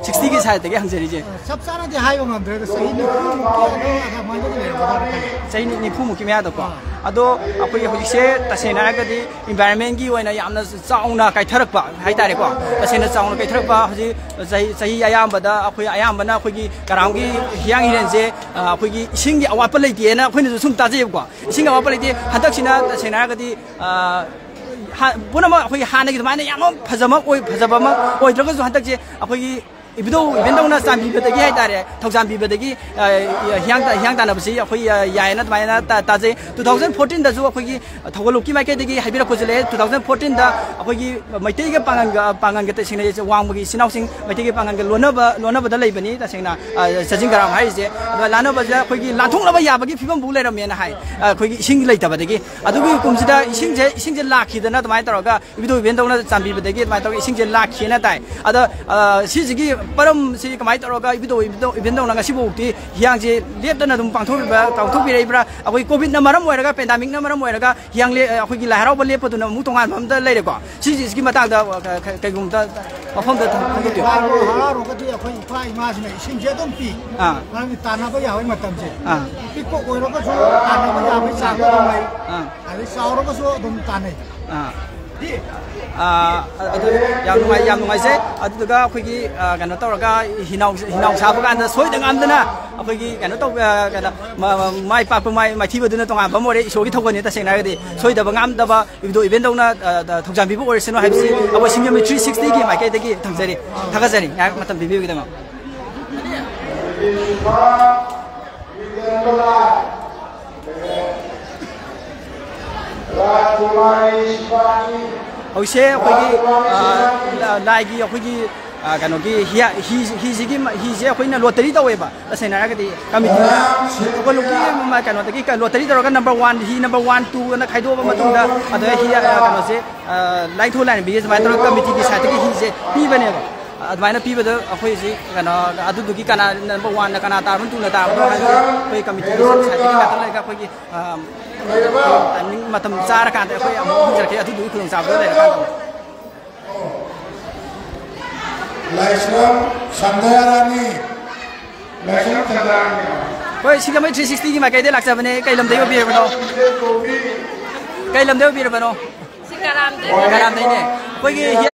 ꯁꯤꯛꯁꯇꯤꯒꯤ ꯁꯥꯏꯠꯇꯒꯤ ꯍꯪꯖꯔꯤꯁꯦ꯫ ꯆꯞ ꯆꯥꯅꯗꯤ ꯍꯥꯏꯕ ꯉꯝꯗ꯭ꯔꯦ, ꯑꯗꯣ ꯆꯍꯤ ꯅꯤꯐꯨꯃꯨꯛꯀꯤ ꯑꯗꯨꯝ ꯑꯗꯨꯃꯥꯏꯅꯗꯤ ꯂꯩꯔꯝꯒꯗ꯭ꯔꯥ ꯈꯜꯂꯤ꯫ ꯆꯍꯤ ꯅꯤ-, ꯅꯤꯐꯨꯃꯨꯛꯀꯤ ꯃꯌꯥꯗꯀꯣ꯫ ꯑꯥ꯫ ꯑꯗꯣ ꯑꯩꯈꯣꯏꯒꯤ ꯍꯧꯖꯤꯛꯁꯦ ꯇꯁꯦꯡꯅ ꯍꯥꯏꯔꯒꯗꯤ ꯏꯟꯚꯥꯏꯔꯟꯃꯦꯟꯒꯤ ꯑꯣꯏꯅ ꯌꯥꯝꯅ ꯆꯥꯎꯅ ꯀꯥꯏꯊꯔꯛꯄ ꯍꯥꯏꯇꯥꯔꯦꯀꯣ꯫ ꯇꯁꯦꯡꯅ ꯆꯥꯎꯅ ꯀꯥꯏꯊꯔꯛꯄ ꯍꯧꯖꯤꯛ ꯆꯍꯤ, ꯆꯍꯤ ꯑꯌꯥꯝꯕꯗ ꯑꯩꯈꯣꯏ ꯑꯌꯥꯝꯕꯅ ꯑꯩꯈꯣꯏꯒꯤ ꯀꯔꯥꯝꯒꯤ ꯍꯤꯌꯥꯡ ꯍꯤꯔꯦꯟꯁꯦ, ꯑ, ꯑꯩꯈꯣꯏꯒꯤ ꯏꯁꯤꯡꯒꯤ ꯑꯋꯥꯠꯄ ꯂꯩꯇꯦꯅ ꯑꯩꯈꯣꯏꯅꯁꯨ ꯁꯨꯝ ꯇꯥꯖꯩꯌꯦꯕꯀꯣ꯫ ꯏꯁꯤꯡꯒꯤ ꯑꯋꯥꯠꯄ ꯂꯩꯇꯦ꯫ ꯍꯟꯗꯛꯁꯤꯅ ꯇꯁꯦꯡꯅ ꯍꯥꯏꯔꯒꯗꯤ, ꯑ, ꯍꯥ-, ꯄꯨꯝꯅꯃꯛ ꯑꯩꯈꯣꯏꯒꯤ ꯍꯥꯟꯅꯒꯤ ꯑꯗꯨꯃꯥꯏꯅ ꯌꯥꯝ ꯐꯖꯕ ꯑꯣꯏ-, ꯐꯖꯕ ꯑꯃ ꯑꯣꯏꯗ꯭ꯔꯒꯁꯨ ꯍꯟꯗꯛꯁꯦ ꯑꯩꯈꯣꯏꯒꯤ ꯏꯕꯨꯙꯧ ꯏꯕꯦꯟꯗꯧꯅ ꯆꯥꯟꯕꯤꯕꯗꯒꯤ ꯍꯥꯏꯇꯥꯔꯦ, ꯊꯧꯖꯥꯟꯕꯤꯕꯗꯒꯤ, ꯑ, ꯍꯤꯌꯥꯡ ꯇꯥ-, ꯍꯤꯌꯥꯡ ꯇꯥꯟꯅꯕꯁꯤ ꯑꯩꯈꯣꯏ, ꯑ, ꯌꯥꯏꯌꯦꯅ ꯑꯗꯨꯃꯥꯏꯅ ꯇꯥ-, ꯇꯥꯖꯩ꯫ ꯇꯨ ꯊꯥꯎꯖꯟ ꯐꯣꯔꯇꯤꯟꯗꯁꯨ ꯑꯩꯈꯣꯏꯒꯤ ꯊꯧꯒꯜꯂꯣꯛꯀꯤ ꯃꯥꯏꯀꯩꯗꯒꯤ ꯍꯥꯏꯕꯤꯔꯛꯄꯁꯨ ꯂꯩ꯫ ꯇꯨ ꯊꯥꯎꯖꯟ ꯐꯣꯔꯇꯤꯟꯗ ꯑꯩꯈꯣꯏꯒꯤ ꯃꯩꯇꯩꯒ ꯄꯥꯉꯟꯒ, ꯄꯥꯉꯟꯒ ꯇꯁꯦꯡꯅ ꯋꯥꯡꯃꯒꯤ ꯏꯆꯤꯟ ꯏꯅꯥꯎꯁꯤꯡ ꯃꯩꯇꯩꯒ ꯄꯥꯉꯟꯒ ꯂꯣꯟꯅꯕ, ꯂꯣꯟꯅꯕꯗ ꯂꯩꯕꯅꯤ꯫ ꯇꯁꯦꯡꯅ, ꯑ, ꯆꯥꯖꯤꯡ ꯀꯔꯥꯝ ꯍꯥꯏꯔꯤꯁꯦ꯫ ꯑꯗꯨꯒ ꯂꯥꯟꯅꯕꯁꯦ ꯑꯩꯈꯣꯏꯒꯤ ꯂꯥꯟꯊꯣꯛꯅꯕ ꯌꯥꯕꯒꯤ ꯐꯤꯕꯝꯐꯥꯎ ꯂꯩꯔꯝꯃꯦꯅ ꯍꯥꯏ, ꯑ, ꯑꯩꯈꯣꯏꯒꯤ ꯏꯁꯤꯡ ꯂꯩꯇꯕꯗꯒꯤ꯫ ꯑꯗꯨꯒꯤ ꯀꯨꯝꯁꯤꯗ ꯏꯁꯤꯡꯁꯦ, ꯏꯁꯤꯡꯁꯦ ꯂꯥꯛꯈꯤꯗꯅ ꯑꯗꯨꯃꯥꯏꯅ ꯇꯧꯔꯒ ꯏꯕꯨꯙꯧ ꯏꯕꯦꯟꯗꯧꯅ ꯆꯥꯟꯕꯤꯕꯗꯒꯤ ꯑꯗꯨꯃꯥꯏꯅ ꯇꯧꯔꯒ ꯏꯁꯤꯡꯁꯦ ꯂꯥꯛꯈꯤꯅ ꯇꯥꯏ꯫ ꯑꯗ, ꯑ, ꯁꯤꯁꯤꯒꯤ ꯃꯔꯝꯁꯤ ꯀꯃꯥꯏꯅ ꯇꯧꯔꯒ ꯏꯕꯨꯙꯧ ꯏꯕꯦꯟꯗꯧ-, ꯏꯕꯦꯟꯗꯧꯅ ꯉꯁꯤꯐꯥꯎꯗꯤ ꯍꯤꯌꯥꯡꯁꯦ ꯂꯦꯞꯇꯅ ꯑꯗꯨꯝ ꯄꯥꯡꯊꯣꯛꯂꯤꯕ-, ꯄꯥꯡꯊꯣꯛꯄꯤꯔꯛꯏꯕ꯭ꯔꯥ? ꯑꯩꯈꯣꯏ ꯀꯣꯚꯤꯗꯅ ꯃꯔꯝ ꯑꯣꯏꯔꯒ, ꯄꯦꯟꯗꯥꯃꯤꯛꯅ ꯃꯔꯝ ꯑꯣꯏꯔꯒ ꯍꯤꯌꯥꯡ ꯂꯦ-, ꯑꯩꯈꯣꯏꯒꯤ ꯂꯥꯏ ꯍꯔꯥꯎꯕ ꯂꯦꯞꯄꯗꯨꯅ ꯑꯃꯨꯛ ꯇꯣꯉꯥꯟꯕ ꯑꯃꯗ ꯂꯩꯔꯦꯀꯣ꯫ ꯁꯤꯁꯤꯒꯤ ꯃꯇꯥꯡꯗ, ꯑ, ꯀ-, ꯀ-, ꯀꯩꯒꯨꯝꯕ ꯃꯐꯝꯗ ꯊꯝ-, ꯐꯣꯡꯗꯣꯛꯄꯤꯌꯨ꯫ ꯂꯥꯏꯕꯨ ꯍꯔꯥꯎꯔꯒꯗꯤ ꯑꯩꯈꯣꯏ ꯏꯄꯥ ꯏꯃꯥꯁꯤꯅ ꯏꯁꯤꯡꯁꯦ ꯑꯗꯨꯝ ꯄꯤ꯫ ꯑꯥ꯫ ꯃꯔꯝꯗꯤ ꯇꯥꯟꯅꯕ ꯌꯥꯕꯒꯤ ꯃꯇꯝꯁꯦ꯫ ꯑꯥ꯫ ꯄꯤꯛꯄ ꯑꯣꯏꯔꯒꯁꯨ ꯇꯥꯟꯅꯕ ꯌꯥꯕꯒꯤ ꯆꯥꯡꯗ ꯑꯗꯨꯝ ꯂꯩ꯫ ꯑꯥ꯫ ꯑꯗꯩ ꯆꯥꯎꯔꯒꯁꯨ ꯑꯗꯨꯝ ꯇꯥꯟꯅꯩ꯫ ꯑꯥ꯫ ꯑꯥ, ꯑꯗꯨ ꯌꯥꯝ ꯅꯨꯡꯉꯥꯏ, ꯌꯥꯝ ꯅꯨꯡꯉꯥꯏꯖꯩ꯫ ꯑꯗꯨꯗꯨꯒ ꯑꯩꯈꯣꯏꯒꯤ, ꯑꯥ, ꯀꯩꯅꯣ ꯇꯧꯔꯒ ꯍꯤꯅꯥꯎ, ꯍꯤꯅꯥꯎ ꯁꯥꯕ ꯀꯥꯟꯗ ꯁꯣꯏꯗ ꯉꯥꯝꯗꯅ ꯑꯩꯈꯣꯏꯒꯤ ꯀꯩꯅꯣ ꯇꯧꯕ, ꯑꯥ, ꯀꯩꯅꯣ, ꯃ-, ꯃ-, ꯃꯥꯏ ꯄꯥꯛꯄ ꯃꯥꯏ ꯃꯥꯏꯊꯤꯕꯗꯨꯅ ꯇꯣꯉꯥꯟꯕ ꯑꯃ ꯑꯣꯏꯔꯦ꯫ ꯏꯁꯣꯔꯒꯤ ꯊꯧꯒꯜꯅꯤ ꯇꯁꯦꯡꯅ ꯍꯥꯏꯔꯒꯗꯤ꯫ ꯁꯣꯏꯗꯕ ꯉꯥꯝꯗꯕ ꯏꯕꯨꯙꯧ ꯏꯕꯦꯟꯗꯧꯅ, ꯑꯥ, ꯊꯧꯖꯥꯟꯕꯤꯕ ꯑꯣꯏꯔꯁꯅꯨ ꯍꯥꯏꯕꯁꯤ ꯑꯩꯈꯣꯏ ꯁꯤꯡꯖꯃꯩ ꯊ꯭ꯔꯤ ꯁꯤꯛꯁꯇꯤꯒꯤ ꯃꯥꯏꯀꯩꯗꯒꯤ ꯊꯝꯖꯔꯤ꯫ ꯊꯥꯒꯠꯆꯔꯤ꯫ ꯉꯥꯏꯍꯥꯛ ꯃꯇꯝ ꯄꯤꯕꯤꯕꯒꯤꯗꯃꯛ꯫ ꯍꯧꯖꯤꯛꯁꯦ ꯑꯩꯈꯣꯏꯒꯤ, ꯑ, ꯂꯥꯏꯒꯤ ꯑꯩꯈꯣꯏꯒꯤ, ꯑ, ꯀꯩꯅꯣꯒꯤ ꯍꯤ-, ꯍꯤ-, ꯍꯤꯁꯤꯒꯤ ꯃ-, ꯍꯤꯁꯦ ꯑꯩꯈꯣꯏꯅ ꯂꯣꯇꯔꯤ ꯇꯧꯋꯦꯕ꯫ ꯇꯁꯦꯡꯅ ꯍꯥꯏꯔꯒꯗꯤ ꯀꯃꯤꯇꯤꯅ ꯊꯧꯒꯜꯂꯨꯞꯀꯤ ꯃ-, ꯀꯩꯅꯣꯗꯒꯤ ꯀ-, ꯂꯣꯇꯔꯤ ꯇꯧꯔꯒ ꯅꯝꯕꯔ ꯋꯥꯟ, ꯍꯤ ꯅꯝꯕꯔ ꯋꯥꯟ, ꯇꯨ ꯑꯅ ꯈꯥꯏꯗꯣꯛꯑꯕ ꯃꯇꯨꯡꯗ ꯑꯗꯨꯗ ꯍꯤ, ꯑ, ꯀꯩꯅꯣꯁꯦ, ꯑ, ꯂꯥꯏꯅꯤꯡꯊꯧ ꯂꯥꯏꯔꯦꯝꯕꯤꯒꯤ ꯑꯗꯨꯃꯥꯏꯅ ꯇꯧꯔꯒ ꯀꯃꯤꯇꯤꯒꯤ ꯁꯥꯏꯠꯇꯒꯤ ꯍꯤꯁꯦ ꯄꯤꯕꯅꯦꯕ꯫ ꯑꯗꯨꯃꯥꯏꯅ ꯄꯤꯕꯗ ꯑꯩꯈꯣꯏ ꯍꯧꯖꯤꯛ ꯀꯩꯅꯣ, ꯑꯗꯨꯗꯨꯒꯤ ꯀꯅꯥ ꯅꯝꯕꯔ ꯋꯥꯟꯅ ꯀꯅꯥ ꯇꯥꯕꯅꯣ, ꯇꯨꯅ ꯇꯥꯕꯅꯣ ꯍꯥꯏꯕꯁꯦ ꯑꯩꯈꯣꯏ ꯀꯃꯤꯇꯤꯒꯤ ꯁꯥꯏꯠꯇꯒꯤ ꯉꯥꯛꯇꯪ ꯂꯩꯔꯒ ꯑꯩꯈꯣꯏꯒꯤ, ꯑ, ꯇꯥꯏꯃꯤꯡ ꯃꯇꯝ ꯆꯥꯔꯀꯥꯟꯗ ꯑꯩꯈꯣꯏ ꯑꯃꯨꯛ ꯍꯪꯖꯔꯛꯀꯦ꯫ ꯑꯗꯨꯗꯨꯒꯤ ꯈꯨꯗꯣꯡꯆꯥꯕꯗꯣ ꯂꯩꯔꯀꯥꯟꯗ꯫ ꯂꯥꯏꯁ꯭ꯔꯝ ꯁꯟꯗꯌꯥꯔꯥꯅꯤ꯫ ꯂꯥꯏꯁ꯭ꯔꯝ ꯁꯟꯗꯌꯥꯔꯥꯅꯤ꯫ ꯍꯣꯏ, ꯁꯤꯡꯖꯃꯩ ꯊ꯭ꯔꯤ ꯁꯤꯛꯁꯇꯤꯒꯤ ꯃꯥꯏꯀꯩꯗꯒꯤ ꯂꯥꯛꯆꯕꯅꯦ꯫ ꯀꯩ ꯂꯝꯗꯒꯤ ꯑꯣꯏꯕꯤꯔꯕꯅꯣ? ꯀꯩ ꯂꯝꯗꯒꯤ ꯑꯣꯏꯕꯤꯔꯕꯅꯣ? ꯁꯤ ꯀꯔꯥꯝꯗꯒꯤ꯫ ꯀꯔꯥꯝꯗꯒꯤꯅꯦ꯫ ꯑꯩꯈꯣꯏꯒꯤ ꯍꯤ-,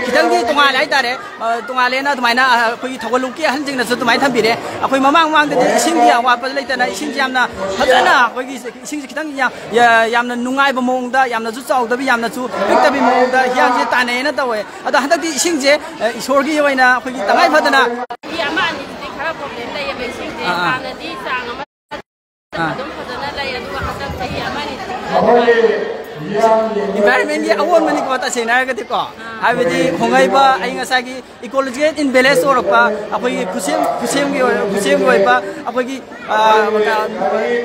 ꯈꯤꯇꯪꯗꯤ ꯇꯣꯉꯥꯜꯂꯦ ꯍꯥꯏꯇꯥꯔꯦ꯫ ꯑ, ꯇꯣꯉꯥꯜꯂꯦꯅ ꯑꯗꯨꯃꯥꯏꯅ, ꯑ, ꯑꯩꯈꯣꯏꯒꯤ ꯊꯧꯒꯜꯂꯨꯞꯀꯤ ꯑꯍꯟꯁꯤꯡꯅꯁꯨ ꯑꯗꯨꯃꯥꯏꯅ ꯊꯝꯕꯤꯔꯦ꯫ ꯑꯩꯈꯣꯏ ꯃꯃꯥꯡ ꯃꯃꯥꯡꯗꯗꯤ ꯏꯁꯤꯡꯒꯤ ꯑꯋꯥꯠꯄ ꯂꯩꯇꯅ ꯏꯁꯤꯡꯁꯤ ꯌꯥꯝꯅ ꯐꯖꯅ ꯑꯩꯈꯣꯏꯒꯤ ꯏꯁꯤꯡꯁꯦ ꯈꯤꯇꯪ ꯌꯥ-, ꯌꯥ-, ꯌꯥꯝꯅ ꯅꯨꯡꯉꯥꯏꯕ ꯃꯑꯣꯡꯗ, ꯌꯥꯝꯅꯁꯨ ꯆꯥꯎꯗꯕꯤ, ꯌꯥꯝꯅꯁꯨ ꯄꯤꯛꯇꯕꯤ ꯃꯑꯣꯡꯗ ꯍꯤꯌꯥꯡꯁꯦ ꯇꯥꯟꯅꯩꯌꯦꯅ ꯇꯧꯋꯦ꯫ ꯑꯗꯣ ꯍꯟꯗꯛꯇꯤ ꯏꯁꯤꯡꯁꯦ, ꯑ, ꯏꯁꯣꯔꯒꯤ ꯑꯣꯏꯅ ꯑꯩꯈꯣꯏꯒꯤ ꯇꯉꯥꯏ ꯐꯗꯅ ꯆꯍꯤ ꯑꯃ ꯑꯅꯤꯁꯤꯗꯤ ꯈꯔ ꯄ꯭ꯔꯣꯕ꯭ꯂꯦꯝ ꯂꯩꯌꯦꯕ ꯏꯁꯤꯡꯁꯦ꯫ ꯑꯥ, ꯑꯥ꯫ ꯍꯥꯟꯅꯗꯤ ꯆꯥꯡ ꯑꯃ ꯑꯥ꯫ ꯑꯗꯨꯝ ꯐꯖꯅ ꯂꯩ, ꯑꯗꯨꯒ ꯍꯟꯗꯛ ꯆꯍꯤ ꯑꯃ ꯑꯅꯤꯁꯤꯗꯤ ꯈꯔ ꯅꯨꯡꯉꯥꯏꯇꯦ꯫ ꯏꯟꯚꯥꯏꯔꯟꯃꯦꯟꯒꯤ ꯑꯑꯣꯟꯕꯅꯤꯀꯣ, ꯇꯁꯦꯡꯅ ꯍꯥꯏꯔꯒꯗꯤꯀꯣ꯫ ꯑꯥ꯫ ꯍꯥꯏꯕꯗꯤ ꯍꯣꯡꯉꯛꯏꯕ ꯑꯏꯪ ꯑꯁꯥꯒꯤ ꯏꯀꯣꯂꯣꯖꯤꯀꯦꯜ ꯏꯝꯕꯦꯂꯦꯟꯁ ꯑꯣꯏꯔꯛꯄ, ꯑꯩꯈꯣꯏꯒꯤ ꯈꯨꯠꯁꯦꯝ, ꯈꯨꯠꯁꯦꯝꯒꯤ ꯑꯣꯏ-, ꯈꯨꯠꯁꯦꯝꯒꯤ ꯑꯣꯏꯕ ꯑꯩꯈꯣꯏꯒꯤ, ꯑ,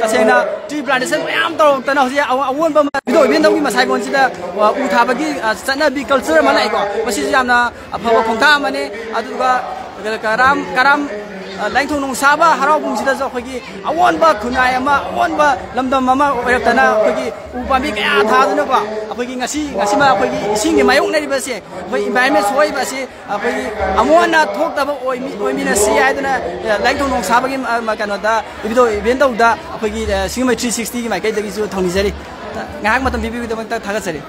ꯇꯁꯦꯡꯅ ꯇ꯭ꯔꯤ ꯄ꯭ꯂꯥꯟꯇꯦꯁꯟ ꯃꯌꯥꯝ ꯇꯧꯔꯛꯇꯅ ꯍꯧꯖꯤꯛ ꯑꯑꯣ-, ꯑꯑꯣꯟꯕ ꯑꯃ, ꯏꯕꯨꯙꯧ ꯏꯕꯦꯟꯗꯧꯒꯤ ꯃꯁꯥꯏꯒꯣꯟꯁꯤꯗ, ꯑ, ꯎ ꯊꯥꯕꯒꯤ, ꯑ, ꯆꯠꯅꯕꯤ ꯀꯜꯆꯔ ꯑꯃ ꯂꯥꯛꯑꯦꯀꯣ꯫ ꯃꯁꯤꯁꯨ ꯌꯥꯝꯅ ꯑꯐꯕ ꯈꯣꯡꯊꯥꯡ ꯑꯃꯅꯤ꯫ ꯑꯗꯨꯒ ꯀꯔꯥꯝ, ꯀꯔꯥꯝ, ꯑ, ꯂꯥꯏꯅꯤꯡꯊꯧ ꯅꯣꯡꯁꯥꯕ ꯍꯔꯥꯎꯕꯨꯡꯁꯤꯗꯁꯨ ꯑꯩꯈꯣꯏꯒꯤ ꯑꯑꯣꯟꯕ ꯈꯨꯟꯅꯥꯏ ꯑꯃ, ꯑꯑꯣꯟꯕ ꯂꯝꯗꯝ ꯑꯃ ꯑꯣꯏꯔꯛꯇꯅ ꯑꯩꯈꯣꯏꯒꯤ ꯎ ꯄꯥꯝꯕꯤ ꯀꯌꯥ ꯊꯥꯗꯨꯅꯀꯣ, ꯑꯩꯈꯣꯏꯒꯤ ꯉꯁꯤ, ꯉꯁꯤꯃ ꯑꯩꯈꯣꯏꯒꯤ ꯏꯁꯤꯡꯒꯤ ꯃꯥꯌꯣꯛꯅꯔꯤꯕꯁꯦ, ꯑꯩꯈꯣꯏ ꯏꯟꯚꯥꯏꯔꯟꯃꯦꯟ ꯁꯣꯛꯏꯕ ꯑꯁꯤ ꯑꯩꯈꯣꯏꯒꯤ ꯑꯃꯨꯛ ꯍꯟꯅ ꯊꯣꯛꯇꯕ ꯑꯣꯏꯃꯤ-, ꯑꯣꯏꯃꯤꯟꯅꯁꯤ ꯍꯥꯏꯗꯨꯅ, ꯑ, ꯂꯥꯏꯅꯤꯡꯊꯧ ꯅꯣꯡꯁꯥꯕꯒꯤ, ꯑ, ꯃ-, ꯀꯩꯅꯣꯗ, ꯏꯕꯨꯙꯧ ꯏꯕꯦꯟꯗꯧꯗ ꯑꯩꯈꯣꯏꯒꯤ, ꯑ, ꯁꯤꯡꯖꯃꯩ ꯊ꯭ꯔꯤ ꯁꯤꯛꯁꯇꯤꯒꯤ ꯃꯥꯏꯀꯩꯗꯒꯤꯁꯨ ꯊꯧꯅꯤꯖꯔꯤ꯫ ꯉꯥꯏꯍꯥꯛ ꯃꯇꯝ ꯄꯤꯕꯤꯕꯒꯤꯗꯃꯛꯇ ꯊꯥꯒꯠꯆꯔꯤ꯫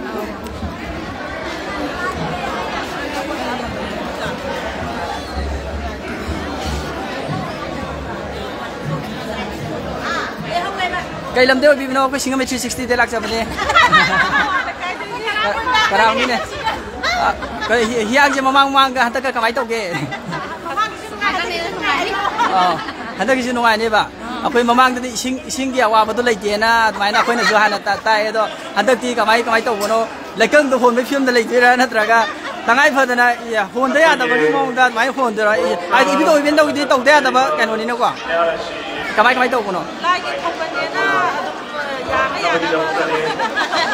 ꯀꯩ ꯂꯝꯗꯩ ꯑꯣꯏꯕꯤꯕꯅꯣ? ꯑꯩꯈꯣꯏ ꯁꯤꯡꯖꯃꯩ ꯊ꯭ꯔꯤ ꯁꯤꯛꯁꯇꯤꯗꯩ ꯂꯥꯛꯆꯕꯅꯦ꯫ ꯀꯔꯥꯝꯒꯤꯅꯦ꯫ ꯑ, ꯀꯩ, ꯍꯤ-, ꯍꯤꯌꯥꯡꯁꯦ ꯃꯃꯥꯡ ꯃꯃꯥꯡꯒ ꯍꯟꯗꯛꯀ ꯀꯃꯥꯏꯅ ꯇꯧꯒꯦ? ꯑꯥ, ꯍꯟꯗꯛꯀꯤꯁꯨ ꯅꯨꯡꯉꯥꯏꯅꯦꯕ꯫ ꯑꯩꯈꯣꯏ ꯃꯃꯥꯡꯗꯗꯤ ꯏꯁꯤꯡ, ꯏꯁꯤꯡꯒꯤ ꯑꯋꯥꯕꯗꯣ ꯂꯩꯇꯦꯅ ꯑꯗꯨꯃꯥꯏꯅ ꯑꯩꯈꯣꯏꯅꯁꯨ ꯍꯥꯟꯅ ꯇꯥ-, ꯇꯥꯏ꯫ ꯑꯗꯣ ꯍꯟꯗꯛꯇꯤ ꯀꯃꯥꯏ, ꯀꯃꯥꯏ ꯇꯧꯕꯅꯣ? ꯂꯩꯀꯪꯗ ꯍꯣꯟꯕꯒꯤ ꯐꯤꯕꯝꯗ ꯂꯩꯗꯣꯏꯔꯥ, ꯅꯠꯇ꯭ꯔꯒ ꯇꯉꯥꯏ ꯐꯗꯅ, ꯏ, ꯍꯣꯟꯗ ꯌꯥꯗꯕꯒꯤ ꯃꯑꯣꯡꯗ ꯑꯗꯨꯃꯥꯏꯅ ꯍꯣꯟꯗꯣꯏꯔꯥ? ꯏ, ꯍꯥꯏꯗꯤ ꯏꯕꯨꯙꯧ ꯏꯕꯦꯟꯗꯧꯒꯤꯗꯤ ꯇꯧꯗ ꯌꯥꯗꯕ ꯀꯩꯅꯣꯅꯤꯅꯀꯣ꯫ ꯀꯃꯥꯏ, ꯀꯃꯥꯏ ꯇꯧꯕꯅꯣ? ꯂꯥꯏꯒꯤ ꯊꯧꯒꯜꯅꯦꯅ ꯑꯗꯨꯝ ꯌꯥꯅ ꯌꯥꯅꯕ꯫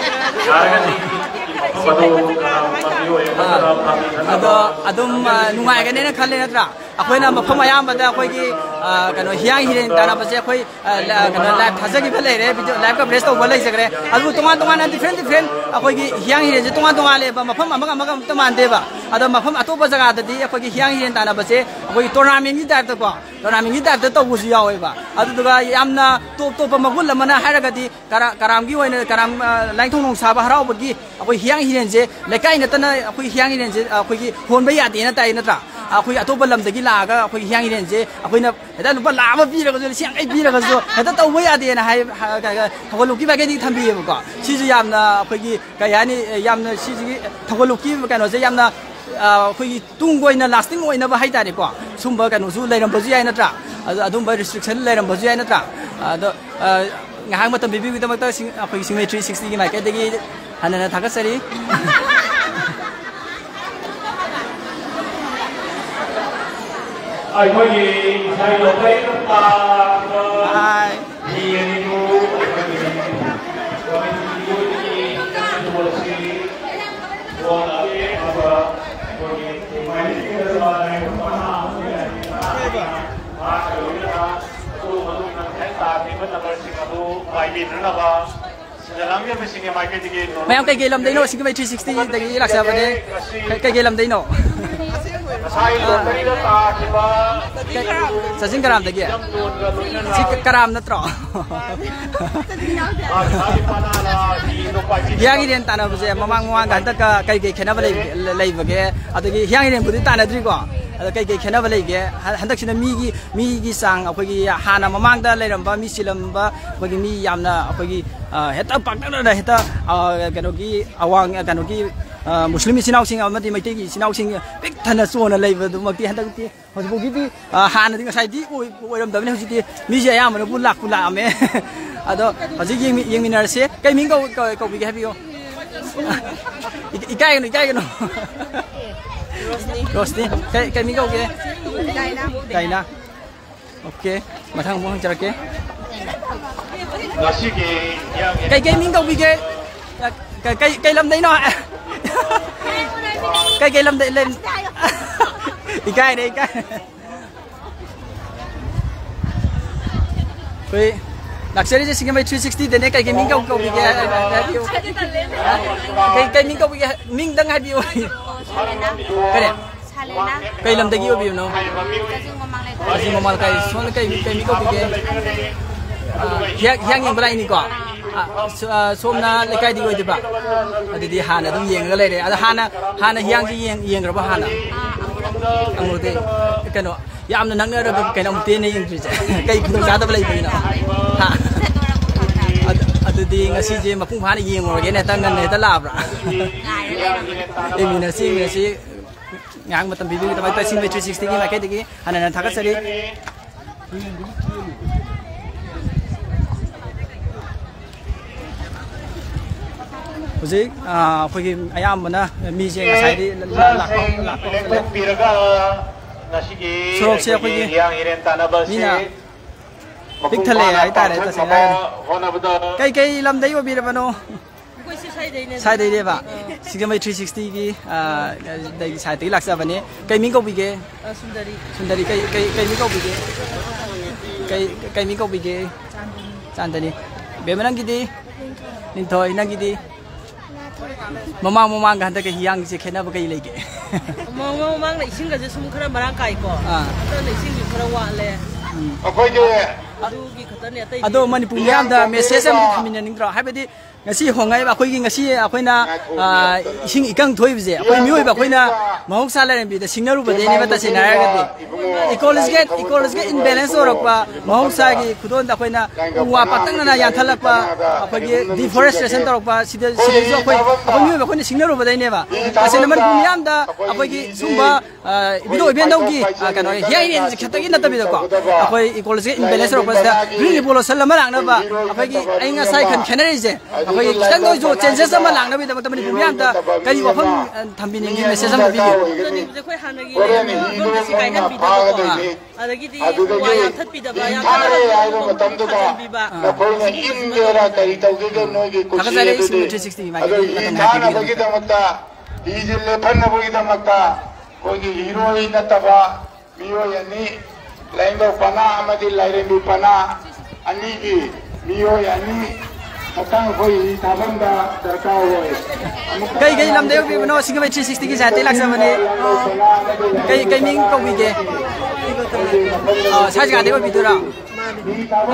ꯑꯗꯣ ꯑꯗꯨꯝ, ꯑ, ꯅꯨꯡꯉꯥꯏꯒꯅꯦꯅ ꯈꯜꯂꯦ, ꯅꯠꯇ꯭ꯔꯥ? ꯑꯩꯈꯣꯏꯅ ꯃꯐꯝ ꯑꯌꯥꯝꯕꯗ ꯑꯩꯈꯣꯏꯒꯤ, ꯑ, ꯀꯩꯅꯣ, ꯍꯤꯌꯥꯡ ꯍꯤꯔꯦꯟ ꯇꯥꯟꯅꯕꯁꯦ ꯑꯩꯈꯣꯏ, ꯑ, ꯂ-, ꯀꯩꯅꯣ, ꯂꯥꯏꯚ ꯊꯥꯖꯈꯤꯕ ꯂꯩꯔꯦ, ꯚꯤꯗꯤꯑꯣ ꯂꯥꯏꯚ ꯀꯚꯔꯦꯖ ꯇꯧꯕ ꯂꯩꯖꯈ꯭ꯔꯦ꯫ ꯑꯗꯨꯕꯨ ꯇꯣꯉꯥꯟ ꯇꯣꯉꯥꯟꯅ ꯗꯤꯐ꯭ꯔꯦꯟ ꯗꯤꯐ꯭ꯔꯦꯟ ꯑꯩꯈꯣꯏꯒꯤ ꯍꯤꯌꯥꯡ ꯍꯤꯔꯦꯟꯁꯦ ꯇꯣꯉꯥꯟ ꯇꯣꯉꯥꯟꯂꯦꯕ, ꯃꯐꯝ ꯑꯃꯒ ꯑꯃꯒ ꯑꯝꯇ ꯃꯥꯟꯗꯦꯕ꯫ ꯑꯗꯣ ꯃꯐꯝ ꯑꯇꯣꯞꯄ ꯖꯒꯥꯗꯗꯤ ꯑꯩꯈꯣꯏꯒꯤ ꯍꯤꯌꯥꯡ ꯍꯤꯔꯦꯟ ꯇꯥꯟꯅꯕꯁꯦ ꯑꯩꯈꯣꯏꯒꯤ ꯇꯣꯔꯅꯥꯃꯦꯟꯒꯤ ꯇꯥꯏꯞꯇꯀꯣ, ꯇꯣꯔꯅꯥꯃꯦꯟꯒꯤ ꯇꯥꯏꯞꯇ ꯇꯧꯕꯁꯨ ꯌꯥꯎꯋꯦꯕ꯫ ꯑꯗꯨꯗꯨꯒ ꯌꯥꯝꯅ ꯇꯣꯞ ꯇꯣꯞꯄ ꯃꯒꯨꯟ ꯑꯃꯅ ꯍꯥꯏꯔꯒꯗꯤ ꯀꯔꯥ-, ꯀꯔꯥꯝꯒꯤ ꯑꯣꯏꯅ, ꯀꯔꯥꯝ, ꯑ, ꯂꯥꯏꯅꯤꯡꯊꯧ ꯅꯣꯡ ꯁꯥꯕ ꯍꯔꯥꯎꯕꯒꯤ ꯑꯩꯈꯣꯏ ꯍꯤꯌꯥꯡ ꯍꯤꯔꯦꯟꯁꯦ ꯂꯩꯀꯥꯏ ꯅꯠꯇꯅ ꯑꯩꯈꯣꯏ ꯍꯤꯌꯥꯡ ꯍꯤꯔꯦꯟꯁꯦ, ꯑ, ꯑꯩꯈꯣꯏꯒꯤ ꯍꯣꯟꯕ ꯌꯥꯗꯦꯅ ꯇꯥꯏ, ꯅꯠꯇ꯭ꯔꯥ? ꯑꯩꯈꯣꯏ ꯑꯇꯣꯞꯄ ꯂꯝꯗꯒꯤ ꯂꯥꯛꯑꯒ ꯑꯩꯈꯣꯏ ꯍꯤꯌꯥꯡ ꯍꯤꯔꯦꯟꯁꯦ ꯑꯩꯈꯣꯏꯅ ꯍꯦꯛꯇ ꯂꯨꯄꯥ ꯂꯥꯈ ꯑꯃ ꯄꯤꯔꯒꯁꯨ, ꯂꯤꯁꯤꯡ ꯌꯥꯡꯈꯩ ꯄꯤꯔꯒꯁꯨ ꯍꯦꯛꯇ ꯇꯧꯕ ꯌꯥꯗꯦꯅ ꯍꯥꯏ, ꯍ-, ꯀ-, ꯀ-, ꯊꯧꯒꯜꯂꯣꯛꯀꯤ ꯃꯥꯏꯀꯩꯗꯒꯤ ꯊꯝꯕꯤꯌꯦꯕꯀꯣ꯫ ꯁꯤꯁꯨ ꯌꯥꯝꯅ ꯑꯩꯈꯣꯏꯒꯤ ꯀꯩ ꯍꯥꯏꯅꯤ, ꯌꯥꯝꯅ ꯁꯤꯁꯤꯒꯤ ꯊꯧꯒꯜꯂꯣꯛꯀꯤ ꯀꯩꯅꯣꯁꯦ ꯌꯥꯝꯅ, ꯑ, ꯑꯩꯈꯣꯏꯒꯤ ꯇꯨꯡ ꯀꯣꯏꯅ ꯂꯥꯁꯇꯤꯡ ꯑꯣꯏꯅꯕ ꯍꯥꯏꯇꯥꯔꯦꯀꯣ, ꯁꯨꯝꯕ ꯀꯩꯅꯣꯁꯨ ꯂꯩꯔꯝꯕꯁꯨ ꯌꯥꯏ, ꯅꯠꯇ꯭ꯔꯥ? ꯑꯗꯨ, ꯑꯗꯨꯝꯕ ꯔꯤꯁꯇ꯭ꯔꯤꯛꯁꯟ ꯂꯩꯔꯝꯕꯁꯨ ꯌꯥꯏ, ꯅꯠꯇ꯭ꯔꯥ? ꯑꯗꯣ, ꯑ, ꯉꯥꯏꯍꯥꯛ ꯃꯇꯝ ꯄꯤꯕꯤꯕꯒꯤꯗꯃꯛꯇ ꯁꯤꯡ-, ꯑꯩꯈꯣꯏꯒꯤ ꯁꯤꯡꯖꯃꯩ ꯊ꯭ꯔꯤ ꯁꯤꯛꯁꯇꯤꯒꯤ ꯃꯥꯏꯀꯩꯗꯒꯤ ꯍꯟꯅ ꯍꯟꯅ ꯊꯥꯒꯠꯆꯔꯤ꯫ ꯑꯩꯈꯣꯏꯒꯤ ꯉꯁꯥꯏ ꯂꯣꯀꯦꯜ ꯇꯥꯔꯤꯕ ꯍꯥꯏ꯫ ꯃꯤ ꯑꯅꯤꯕꯨ ꯑꯩꯈꯣꯏꯒꯤ ꯀꯃꯤꯇꯤꯒꯤ ꯑꯣꯏꯅꯗꯤ ꯐꯣꯟ ꯑꯁꯤ ꯐꯣꯟ ꯑꯁꯤ ꯑꯩꯈꯣꯏꯒꯤ ꯃꯥꯏꯅꯤꯡꯒꯗꯕ ꯃꯍꯥꯛ ꯂꯣꯏꯅꯅ ꯑꯗꯨ ꯃꯗꯨꯒꯤ ꯉꯁꯥꯏ ꯇꯥꯈꯤꯕ ꯅꯝꯕꯔꯁꯤꯡ ꯑꯗꯨ ꯄꯥꯏꯕꯤꯅꯅꯕ ꯁꯤꯗ ꯂꯥꯡꯖꯕꯁꯤꯡꯒꯤ ꯃꯥꯏꯀꯩꯗꯒꯤ ꯅꯣꯂꯨꯛ ꯃꯌꯥꯝ ꯀꯩꯀꯩ ꯂꯝꯗꯩꯅꯣ? ꯁꯤꯡꯖꯃꯩ ꯊ꯭ꯔꯤ ꯁꯤꯛꯁꯇꯤꯗꯒꯤ ꯂꯥꯛꯆꯕꯅꯦ꯫ ꯀꯩ-, ꯀꯩꯀꯩ ꯂꯝꯗꯩꯅꯣ? ꯉꯁꯥꯏ ꯂꯣꯇꯔꯤꯗ ꯇꯥꯈꯤꯕ ꯀꯩ-, ꯆꯤꯡ ꯀꯔꯥꯝꯗꯒꯤ? ꯁꯤ ꯀꯔꯥꯝ ꯅꯠꯇ꯭ꯔꯣ? ꯍꯤꯌꯥꯡ ꯏꯔꯦꯟ ꯇꯥꯟꯅꯕꯁꯦ ꯃꯃꯥꯡ ꯃꯃꯥꯡꯒ ꯍꯟꯗꯛꯀ ꯀꯩ ꯀꯩ ꯈꯦꯠꯅꯕ ꯂꯩꯕꯒꯦ? ꯑꯗꯒꯤ ꯍꯤꯌꯥꯡ ꯏꯔꯦꯟꯕꯨꯗꯤ ꯇꯥꯟꯅꯗ꯭ꯔꯤꯀꯣ, ꯑꯗꯣ ꯀꯩ ꯀꯩ ꯈꯦꯠꯅꯕ ꯂꯩꯒꯦ? ꯍꯟꯗꯛꯁꯤꯅ ꯃꯤꯒꯤ ꯃꯤꯒꯤ ꯆꯥꯡ, ꯑꯩꯈꯣꯏꯒꯤ ꯍꯥꯟꯅ ꯃꯃꯥꯡꯗ ꯂꯩꯔꯝꯕ ꯃꯤ ꯆꯤꯜꯂꯝꯕ, ꯑꯩꯈꯣꯏꯒꯤ ꯃꯤ ꯌꯥꯝꯅ, ꯑꯩꯈꯣꯏꯒꯤ ꯍꯦꯛꯇ ꯄꯥꯛꯇꯛꯅꯅ ꯍꯦꯛꯇ ꯀꯩꯅꯣꯒꯤ ꯑꯋꯥꯡ ꯀꯩꯅꯣꯒꯤ ꯃꯨꯁꯂꯤꯝ ꯏꯆꯤꯟ ꯏꯅꯥꯎꯁꯤꯡ ꯑꯃꯗꯤ ꯃꯩꯇꯩꯒꯤ ꯏꯆꯤꯟ ꯏꯅꯥꯎꯁꯤꯡ ꯄꯤꯛ ꯊꯟꯅ ꯆꯣꯟꯅ ꯂꯩꯕꯗꯨꯃꯛꯇꯤ ꯍꯟꯗꯛꯇꯤ ꯍꯧꯖꯤꯛꯐꯥꯎꯒꯤꯗꯤ ꯍꯥꯟꯅꯗꯤ ꯉꯁꯥꯏꯗꯤ ꯑꯣꯏꯔꯝꯗꯕꯅꯤ, ꯍꯧꯖꯤꯛꯇꯤ ꯃꯤꯁꯦ ꯑꯌꯥꯝꯕꯅꯕꯨ ꯂꯥꯛꯄꯨ ꯂꯥꯛꯑꯝꯃꯦ꯫ ꯑꯗꯣ ꯍꯧꯖꯤꯛ ꯌꯦꯡꯃꯤꯟꯅꯔꯁꯦ꯫ ꯀꯩ ꯃꯤꯡ ꯀꯧꯕꯤꯒꯦ ꯍꯥꯏꯕꯤꯌꯣ꯫ ꯏꯀꯥꯏꯒꯅꯨ, ꯏꯀꯥꯏꯒꯅꯨ꯫ ꯔꯣꯁꯅꯤ꯫ ꯀꯩ ꯃꯤꯡ ꯀꯧꯒꯦ? ꯗꯥꯏꯅꯥ꯫ ꯑꯣꯀꯦ꯫ ꯃꯊꯪ ꯑꯃꯨꯛ ꯍꯪꯖꯔꯛꯀꯦ꯫ ꯀꯩꯀꯩ ꯃꯤꯡ ꯀꯧꯕꯤꯒꯦ? ꯀꯩ ꯀꯩ ꯂꯝꯗꯩꯅꯣ? ꯀꯩꯀꯩ ꯂꯝꯗꯩ? ꯏꯀꯥꯏꯔꯦ, ꯏꯀꯥꯏꯔꯦ꯫ ꯑꯩꯈꯣꯏ ꯂꯥꯛꯆꯔꯤꯁꯦ ꯁꯤꯡꯖꯃꯩ ꯊ꯭ꯔꯤ ꯁꯤꯛꯁꯇꯤꯗꯅꯦ꯫ ꯀꯩꯀꯩ ꯃꯤꯡ ꯀꯧꯕꯤꯒꯦ? ꯀꯩ ꯀꯩ ꯃꯤꯡ ꯀꯧꯕꯤꯒꯦ? ꯃꯤꯡꯗꯪ ꯍꯥꯏꯕꯤꯌꯨ꯫ ꯀꯔꯤ? ꯀꯩ ꯂꯝꯗꯒꯤ ꯑꯣꯏꯕꯤꯕꯅꯣ? ꯀꯛꯆꯤꯡ ꯃꯃꯥꯡ ꯂꯩꯀꯥꯏ꯫ ꯁꯣꯝꯅ ꯀꯩ ꯀꯩ ꯃꯤꯡ ꯀꯧꯕꯤꯒꯦ? ꯍꯤꯌꯥꯡ ꯌꯦꯡꯕ ꯂꯥꯛꯏꯅꯤꯀꯣ꯫ ꯁꯣꯝꯅ ꯂꯩꯀꯥꯏꯗꯤ ꯑꯣꯏꯗꯣꯏꯕ? ꯑꯗꯨꯗꯤ ꯍꯥꯟꯅ ꯑꯗꯨꯝ ꯌꯦꯡꯉꯒ ꯂꯩꯔꯦ꯫ ꯑꯗꯣ ꯍꯥꯟꯅ ꯍꯥꯟꯅ ꯍꯤꯌꯥꯡꯁꯤ ꯌꯦꯡꯈ꯭ꯔꯕ ꯍꯥꯟꯅ? ꯑꯃꯨꯛꯇꯤ ꯀꯩꯅꯣ ꯌꯥꯝꯅ ꯅꯛꯅꯔꯒ ꯀꯩꯅꯣ ꯑꯃꯨꯛꯇ ꯍꯦꯟꯅ ꯌꯦꯡꯗ꯭ꯔꯤꯁꯦ? ꯀꯩ ꯈꯨꯗꯣꯡꯆꯥꯗꯕ ꯂꯩꯕꯒꯤꯅꯣ? ꯑꯗꯨꯗꯤ ꯉꯁꯤꯁꯦ ꯃꯄꯨꯡ ꯐꯥꯅ ꯌꯦꯡꯉꯨꯔꯒꯦꯅꯦ꯫ ꯍꯦꯛꯇ ꯉꯟꯅ ꯍꯦꯛꯇ ꯂꯥꯛꯑꯕ꯭ꯔꯥ? ꯌꯦꯡꯃꯤꯟꯅꯁꯤ, ꯌꯦꯡꯃꯤꯟꯅꯁꯤ꯫ ꯉꯥꯏꯍꯥꯛ ꯃꯇꯝ ꯄꯤꯕꯤꯕꯒꯤꯗꯃꯛꯇ ꯁꯤꯡꯃꯩ ꯊ꯭ꯔꯤ ꯁꯤꯛꯁꯇꯤꯒꯤ ꯃꯥꯏꯀꯩꯗꯒꯤ ꯍꯟꯅ ꯍꯟꯅ ꯊꯥꯒꯠꯆꯔꯤ꯫ ꯍꯧꯖꯤꯛ ꯑꯩꯈꯣꯏꯒꯤ ꯑꯌꯥꯝꯕꯅ ꯃꯤꯁꯦ ꯉꯁꯥꯏꯗꯤ ꯂꯥꯛꯄ ꯂꯥꯛꯄ ꯁꯣꯔꯣꯛꯁꯦ ꯑꯩꯈꯣꯏꯒꯤ ꯃꯤꯅ ꯄꯤꯛ ꯊꯜꯂꯛꯑꯦ ꯍꯥꯏꯇꯥꯔꯦ꯫ ꯇꯁꯦꯡꯅ ꯍꯥꯏꯔꯒꯗꯤ꯫ ꯀꯩ ꯀꯩ ꯂꯝꯗꯒꯤ ꯑꯣꯏꯕꯤꯔꯕꯅꯣ? ꯑꯩꯈꯣꯏꯁꯦ ꯁ꯭ꯋꯥꯏꯗꯩꯅꯦ꯫ ꯁ꯭ꯋꯥꯏꯗꯩꯅꯦꯕ? ꯑꯥ꯫ ꯁꯤꯡꯖꯃꯩ ꯊ꯭ꯔꯤ ꯁꯤꯛꯁꯇꯤꯒꯤ ꯗꯒꯤ ꯁꯥꯏꯠꯇꯒꯤ ꯂꯥꯛꯆꯕꯅꯦ꯫ ꯀꯩ ꯃꯤꯡ ꯀꯧꯕꯤꯒꯦ? ꯑ, ꯁꯨꯟꯗꯔꯤ꯫ ꯁꯨꯟꯗꯔꯤ, ꯀꯩ ꯀꯩ ꯀꯩ ꯃꯤꯡ ꯀꯧꯕꯤꯒꯦ? ꯀꯩ ꯀꯩ ꯃꯤꯡ ꯀꯧꯕꯤꯒꯦ? ꯆꯥꯟꯗꯅꯤ꯫ ꯆꯥꯟꯗꯅꯤ꯫ ꯕꯦꯝꯃ, ꯅꯪꯒꯤꯗꯤ? ꯅꯤꯡꯊꯣꯏ꯫ ꯅꯤꯡꯊꯣꯏ, ꯅꯪꯒꯤꯗꯤ? ꯃꯃꯥꯡ ꯃꯃꯥꯡꯒ ꯍꯟꯗꯛꯀ ꯍꯤꯌꯥꯡꯁꯦ ꯈꯦꯠꯅꯕ ꯀꯩ ꯂꯩꯒꯦ? ꯃꯃꯥꯡ ꯃꯃꯥꯡꯅ ꯏꯁꯤꯡꯒꯁꯦ ꯁꯨꯝ ꯈꯔ ꯃꯔꯥꯡ ꯀꯥꯏꯀꯣ꯫ ꯑꯥ꯫ ꯍꯟꯗꯛꯅ ꯏꯁꯤꯡꯁꯦ ꯈꯔ ꯋꯥꯠꯂꯦ꯫ ꯑꯩꯈꯣꯏꯒꯤ ꯑꯗꯨꯒꯤ ꯈꯛꯇꯅꯦ, ꯑꯇꯩꯗꯤ ꯑꯗꯣ ꯃꯅꯤꯄꯨꯔ ꯃꯤꯌꯥꯝꯗ ꯃꯦꯁꯦꯖ ꯑꯃꯗꯤ ꯊꯝꯃꯤꯟꯅꯅꯤꯡꯗ꯭ꯔꯣ? ꯍꯥꯏꯕꯗꯤ ꯉꯁꯤ ꯍꯣꯡꯉꯛꯏꯕ ꯑꯩꯈꯣꯏꯒꯤ, ꯉꯁꯤ ꯑꯩꯈꯣꯏꯅ, ꯑ, ꯏꯁꯤꯡ ꯏꯀꯪ ꯊꯣꯛꯏꯕꯁꯦ ꯑꯩꯈꯣꯏ ꯃꯤꯑꯣꯏꯕ ꯑꯩꯈꯣꯏꯅ ꯃꯍꯧꯁꯥ ꯂꯥꯏꯔꯦꯝꯕꯤꯗ ꯁꯤꯡꯅꯔꯨꯕꯗꯩꯅꯦꯕ꯫ ꯇꯁꯦꯡꯅ ꯍꯥꯏꯔꯒꯗꯤ ꯏꯀꯣꯂꯣꯖꯤꯀꯦꯜ, ꯏꯀꯣꯂꯣꯖꯤꯀꯦꯜ ꯏꯝꯕꯦꯂꯦꯟꯁ ꯇꯧꯔꯛꯄ, ꯃꯍꯧꯁꯥꯒꯤ ꯈꯨꯗꯣꯜꯗ ꯑꯩꯈꯣꯏꯅ ꯎ ꯋꯥ ꯄꯥꯛꯇꯛꯅꯅ ꯌꯥꯟꯊꯠꯂꯛꯄ, ꯑꯩꯈꯣꯏꯒꯤ ꯗꯤꯐꯣꯔꯦꯁꯇꯦꯁꯟ ꯇꯧꯔꯛꯄ, ꯁꯤꯗ, ꯁꯤꯗꯩꯁꯨ ꯑꯩꯈꯣꯏ, ꯑꯩꯈꯣꯏ ꯃꯤꯑꯣꯏꯕ ꯑꯩꯈꯣꯏꯅ ꯁꯤꯡꯅꯔꯨꯕꯗꯩꯅꯦꯕ꯫ ꯇꯁꯦꯡꯅ ꯃꯅꯤꯄꯨꯔ ꯃꯤꯌꯥꯝꯗ ꯑꯩꯈꯣꯏꯒꯤ ꯁꯨꯝꯕ, ꯑ, ꯏꯕꯨꯙꯧ ꯏꯕꯦꯟꯗꯧꯒꯤ, ꯑ, ꯀꯩꯅꯣ, ꯍꯤꯌꯥꯡ ꯍꯤꯔꯦꯟꯁꯦ ꯈꯛꯇꯒꯤ ꯅꯠꯇꯕꯤꯗꯀꯣ, ꯑꯩꯈꯣꯏ ꯏꯀꯣꯂꯣꯖꯤꯀꯦꯜ ꯏꯝꯕꯦꯂꯦꯟꯁ ꯇꯧꯔꯛꯄꯁꯤꯗ ꯒ꯭ꯔꯤꯟ ꯔꯤꯚꯣꯂꯨꯁꯟ ꯑꯃ ꯂꯥꯛꯅꯕ, ꯑꯩꯈꯣꯏꯒꯤ ꯑꯏꯪ ꯑꯁꯥꯒꯤ ꯈꯟ ꯈꯦꯠꯅꯔꯤꯁꯦ, ꯑꯩꯈꯣꯏꯒꯤ ꯈꯤꯇꯪꯗ ꯑꯣꯏꯔꯁꯨ ꯆꯦꯟꯖꯦꯁ ꯑꯃ ꯂꯥꯛꯅꯕꯒꯤꯗꯃꯛꯇ ꯃꯅꯤꯄꯨꯔ ꯃꯤꯌꯥꯝꯗ ꯀꯔꯤ ꯋꯥꯐꯝ, ꯑ, ꯊꯝꯕꯤꯅꯤꯡꯉꯤ, ꯃꯦꯁꯦꯖ ꯑꯃ ꯄꯤꯕꯤꯌꯨ? ꯇꯧꯅꯤꯡꯕꯁꯦ ꯑꯩꯈꯣꯏ ꯍꯥꯟꯅꯒꯤ ꯂꯩꯔꯝꯃꯤꯕ ꯐꯤꯕꯝꯁꯦ ꯁꯤ ꯀꯥꯏꯍꯟꯕꯤꯗꯕꯀꯣ꯫ ꯑꯥ꯫ ꯑꯗꯒꯤꯗꯤ ꯎ ꯋꯥ ꯌꯥꯟꯊꯠꯄꯤꯗꯕ, ꯌꯥꯟꯊꯠꯂꯒ ꯊꯥꯖꯤꯟꯕꯤꯕ꯫ ꯏꯪ ꯊꯥꯅꯕꯒꯤ ꯍꯥꯏꯕ ꯃꯇꯝꯗꯨꯗ ꯅꯈꯣꯏꯅ ꯏꯪ ꯊꯥꯒꯠꯆꯔꯤ, ꯏꯪꯒꯦꯔꯥ ꯀꯔꯤ ꯇꯧꯒꯦꯒ ꯅꯣꯏꯒꯤ ꯀꯨꯁꯤ ꯊꯥꯒꯠꯆꯔꯤ, ꯑꯗꯨ ꯏꯁꯤꯡ ꯃꯇꯝ ꯏꯪ ꯍꯥꯏꯕꯤꯕꯒꯤꯗꯃꯛꯇ꯫ ꯊꯥꯅꯕꯒꯤꯗꯃꯛꯇ, ꯍꯤꯁꯦ ꯂꯦꯞꯍꯟꯅꯕꯒꯤꯗꯃꯛꯇ ꯑꯩꯈꯣꯏꯒꯤ ꯏꯔꯣꯏ ꯅꯠꯇꯕ ꯃꯤꯑꯣꯏ ꯑꯅꯤ, ꯂꯥꯏꯅꯤꯡꯊꯧ ꯄꯅꯥ ꯑꯃꯗꯤ ꯂꯥꯏꯔꯦꯝꯕꯤ ꯄꯅꯥ ꯑꯅꯤꯒꯤ ꯃꯤꯑꯣꯏ ꯑꯅꯤ ꯈꯛꯇꯪ ꯑꯩꯈꯣꯏ ꯍꯤ ꯊꯥꯐꯝꯗ ꯗꯔꯀꯥꯔ ꯑꯣꯏ꯫ ꯑꯃꯨꯛ ꯀꯩ ꯀꯩ ꯂꯝꯗ ꯌꯧꯕꯤꯕꯅꯣ? ꯁꯤꯡꯖꯃꯩ ꯊ꯭ꯔꯤ ꯁꯤꯛꯁꯇꯤꯒꯤ ꯁꯥꯏꯠꯇꯒꯤ ꯂꯥꯛꯆꯕꯅꯤ꯫ ꯀꯩ, ꯀꯩ ꯃꯤꯡ ꯀꯧꯕꯤꯒꯦ? ꯑ, ꯁꯥꯏ ꯖꯒꯥꯗꯒꯤ ꯑꯣꯏꯕꯤꯗꯣꯏꯔꯣ?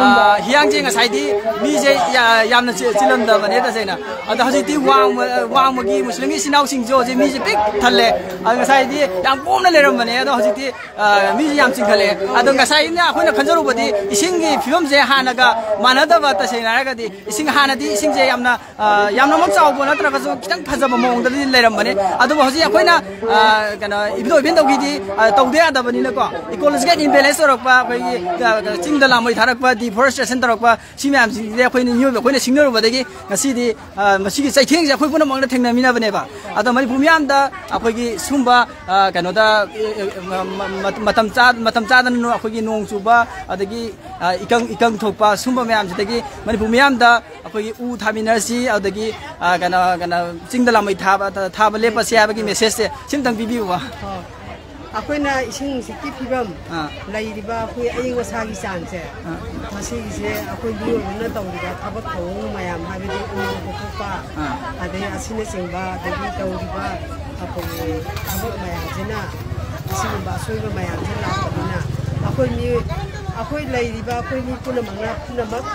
ꯑ, ꯍꯤꯌꯥꯡꯁꯦ ꯉꯁꯥꯏꯗꯤ ꯃꯤꯁꯦ ꯌꯥ-, ꯌꯥꯝꯅ ꯆꯤ-, ꯆꯤꯜꯂꯝꯗꯕꯅꯦ ꯇꯁꯦꯡꯅ꯫ ꯑꯗꯣ ꯍꯧꯖꯤꯛꯇꯤ ꯋꯥꯡꯃ-, ꯋꯥꯡꯃꯒꯤ ꯃꯨꯁꯂꯤꯝꯒꯤ ꯏꯆꯤꯟ ꯏꯅꯥꯎꯁꯤꯡꯁꯨ ꯍꯧꯖꯤꯛ ꯃꯤꯁꯦ ꯄꯤꯛ ꯊꯜꯂꯦ꯫ ꯑꯗꯣ ꯉꯁꯥꯏꯗꯤ ꯌꯥꯝ ꯀꯣꯝꯅ ꯂꯩꯔꯝꯕꯅꯦ, ꯑꯗꯣ ꯍꯧꯖꯤꯛꯇꯤ, ꯑ, ꯃꯤꯁꯦ ꯌꯥꯝ ꯆꯤꯟꯈꯠꯂꯛꯑꯦ꯫ ꯑꯗꯣ ꯉꯁꯥꯏꯅ ꯑꯩꯈꯣꯏꯅ ꯈꯟꯖꯔꯨꯕꯗꯤ ꯏꯁꯤꯡꯒꯤ ꯐꯤꯕꯝꯁꯦ ꯍꯥꯟꯅꯒ ꯃꯥꯟꯅꯗꯕ, ꯇꯁꯦꯡꯅ ꯍꯥꯏꯔꯒꯗꯤ ꯏꯁꯤꯡ ꯍꯥꯟꯅꯗꯤ ꯏꯁꯤꯡꯁꯦ ꯌꯥꯝꯅ, ꯑ, ꯌꯥꯝꯅꯃꯛ ꯆꯥꯎꯕ ꯅꯠꯇ꯭ꯔꯒꯁꯨ ꯈꯤꯇꯪ ꯐꯖꯕ ꯃꯑꯣꯡꯗꯗꯤ ꯂꯩꯔꯝꯕꯅꯦ꯫ ꯑꯗꯨꯕꯨ ꯍꯧꯖꯤꯛ ꯑꯩꯈꯣꯏꯅ, ꯑ, ꯀꯩꯅꯣ, ꯏꯕꯨꯙꯧ ꯏꯕꯦꯟꯗꯧꯒꯤꯗꯤ, ꯑ, ꯇꯧꯗ ꯌꯥꯗꯕꯅꯤꯅꯀꯣ, ꯏꯀꯣꯂꯣꯖꯤꯀꯦꯜ ꯏꯝꯕꯦꯂꯦꯟꯁ ꯇꯧꯔꯛꯄ, ꯑꯩꯈꯣꯏꯒꯤ, ꯑ, ꯆꯤꯡꯗ ꯂꯥꯃꯩ ꯊꯥꯔꯛꯄ, ꯗꯤꯐꯣꯔꯦꯁꯇꯦꯁꯟ ꯇꯧꯔꯛꯄ, ꯁꯤ ꯃꯌꯥꯝꯁꯤꯡꯁꯤꯗꯤ ꯑꯩꯈꯣꯏꯅ ꯃꯤꯑꯣꯏꯕ ꯑꯩꯈꯣꯏꯅ ꯁꯤꯡꯅꯔꯨꯕꯗꯒꯤ ꯉꯁꯤꯗꯤ, ꯑ, ꯃꯁꯤꯒꯤ ꯆꯩꯊꯦꯡꯁꯦ ꯑꯩꯈꯣꯏ ꯄꯨꯝꯅꯃꯛꯅ ꯊꯦꯡꯅꯃꯤꯟꯅꯕꯅꯦꯕ꯫ ꯑꯗꯣ ꯃꯅꯤꯄꯨꯔ ꯃꯤꯌꯥꯝꯗ ꯑꯩꯈꯣꯏꯒꯤ ꯁꯨꯝꯕ, ꯑ, ꯀꯩꯅꯣꯗ, ꯑ, ꯃ-, ꯃ-, ꯃꯇꯝ ꯆꯥ-, ꯃꯇꯝ ꯆꯥꯗꯅ ꯅꯣ-, ꯑꯩꯈꯣꯏꯒꯤ ꯅꯣꯡ ꯆꯨꯕ, ꯑꯗꯒꯤ, ꯑ, ꯏꯀꯪ, ꯏꯀꯪ ꯊꯣꯛꯄ, ꯁꯨꯝꯕ ꯃꯌꯥꯝꯁꯤꯗꯒꯤ ꯃꯅꯤꯄꯨꯔ ꯃꯤꯌꯥꯝꯗ ꯑꯩꯈꯣꯏꯒꯤ ꯎ ꯊꯥꯃꯤꯟꯅꯔꯁꯤ, ꯑꯗꯒꯤ, ꯑ, ꯀꯩꯅꯣ, ꯀꯩꯅꯣ, ꯆꯤꯡꯗ ꯂꯥꯃꯩ ꯊꯥꯕ, ꯊꯥꯕ ꯂꯦꯞꯄꯁꯤ ꯍꯥꯏꯕꯒꯤ ꯃꯦꯁꯦꯖꯁꯦ ꯁꯤꯝꯇꯪ ꯄꯤꯕꯤꯌꯨꯕ꯫ ꯑꯣ꯫ ꯑꯩꯈꯣꯏꯅ ꯏꯁꯤꯡ ꯅꯨꯡꯁꯤꯠꯀꯤ ꯐꯤꯕꯝ, ꯑꯥ꯫ ꯂꯩꯔꯤꯕ ꯑꯩꯈꯣꯏ ꯑꯏꯪ ꯑꯁꯥꯒꯤ ꯆꯥꯡꯁꯦ, ꯑꯥ꯫ ꯃꯁꯤꯒꯤꯁꯦ ꯑꯩꯈꯣꯏ ꯃꯤꯑꯣꯏꯕꯅ ꯇꯧꯔꯤꯕ ꯊꯕꯛ ꯊꯧꯑꯣꯡ ꯃꯌꯥꯝ, ꯍꯥꯏꯕꯗꯤ ꯎꯃꯪ ꯀꯣꯛꯊꯣꯛꯄ, ꯑꯥ꯫ ꯑꯗꯩ ꯑꯁꯤꯅꯆꯤꯡꯕ, ꯑꯗꯒꯤ ꯇꯧꯔꯤꯕ ꯑꯩꯈꯣꯏꯒꯤ ꯊꯕꯛ ꯃꯌꯥꯝꯁꯤꯅ ꯑꯁꯤꯒꯨꯝꯕ ꯑꯁꯣꯏꯕ ꯃꯌꯥꯝꯁꯦ ꯂꯥꯛꯄꯅꯤꯅ, ꯑꯩꯈꯣꯏ ꯃꯤ, ꯑꯩꯈꯣꯏ ꯂꯩꯔꯤꯕ ꯑꯩꯈꯣꯏ ꯃꯤ ꯄꯨꯝꯅꯃꯛꯅ ꯄꯨꯝꯅꯃꯛ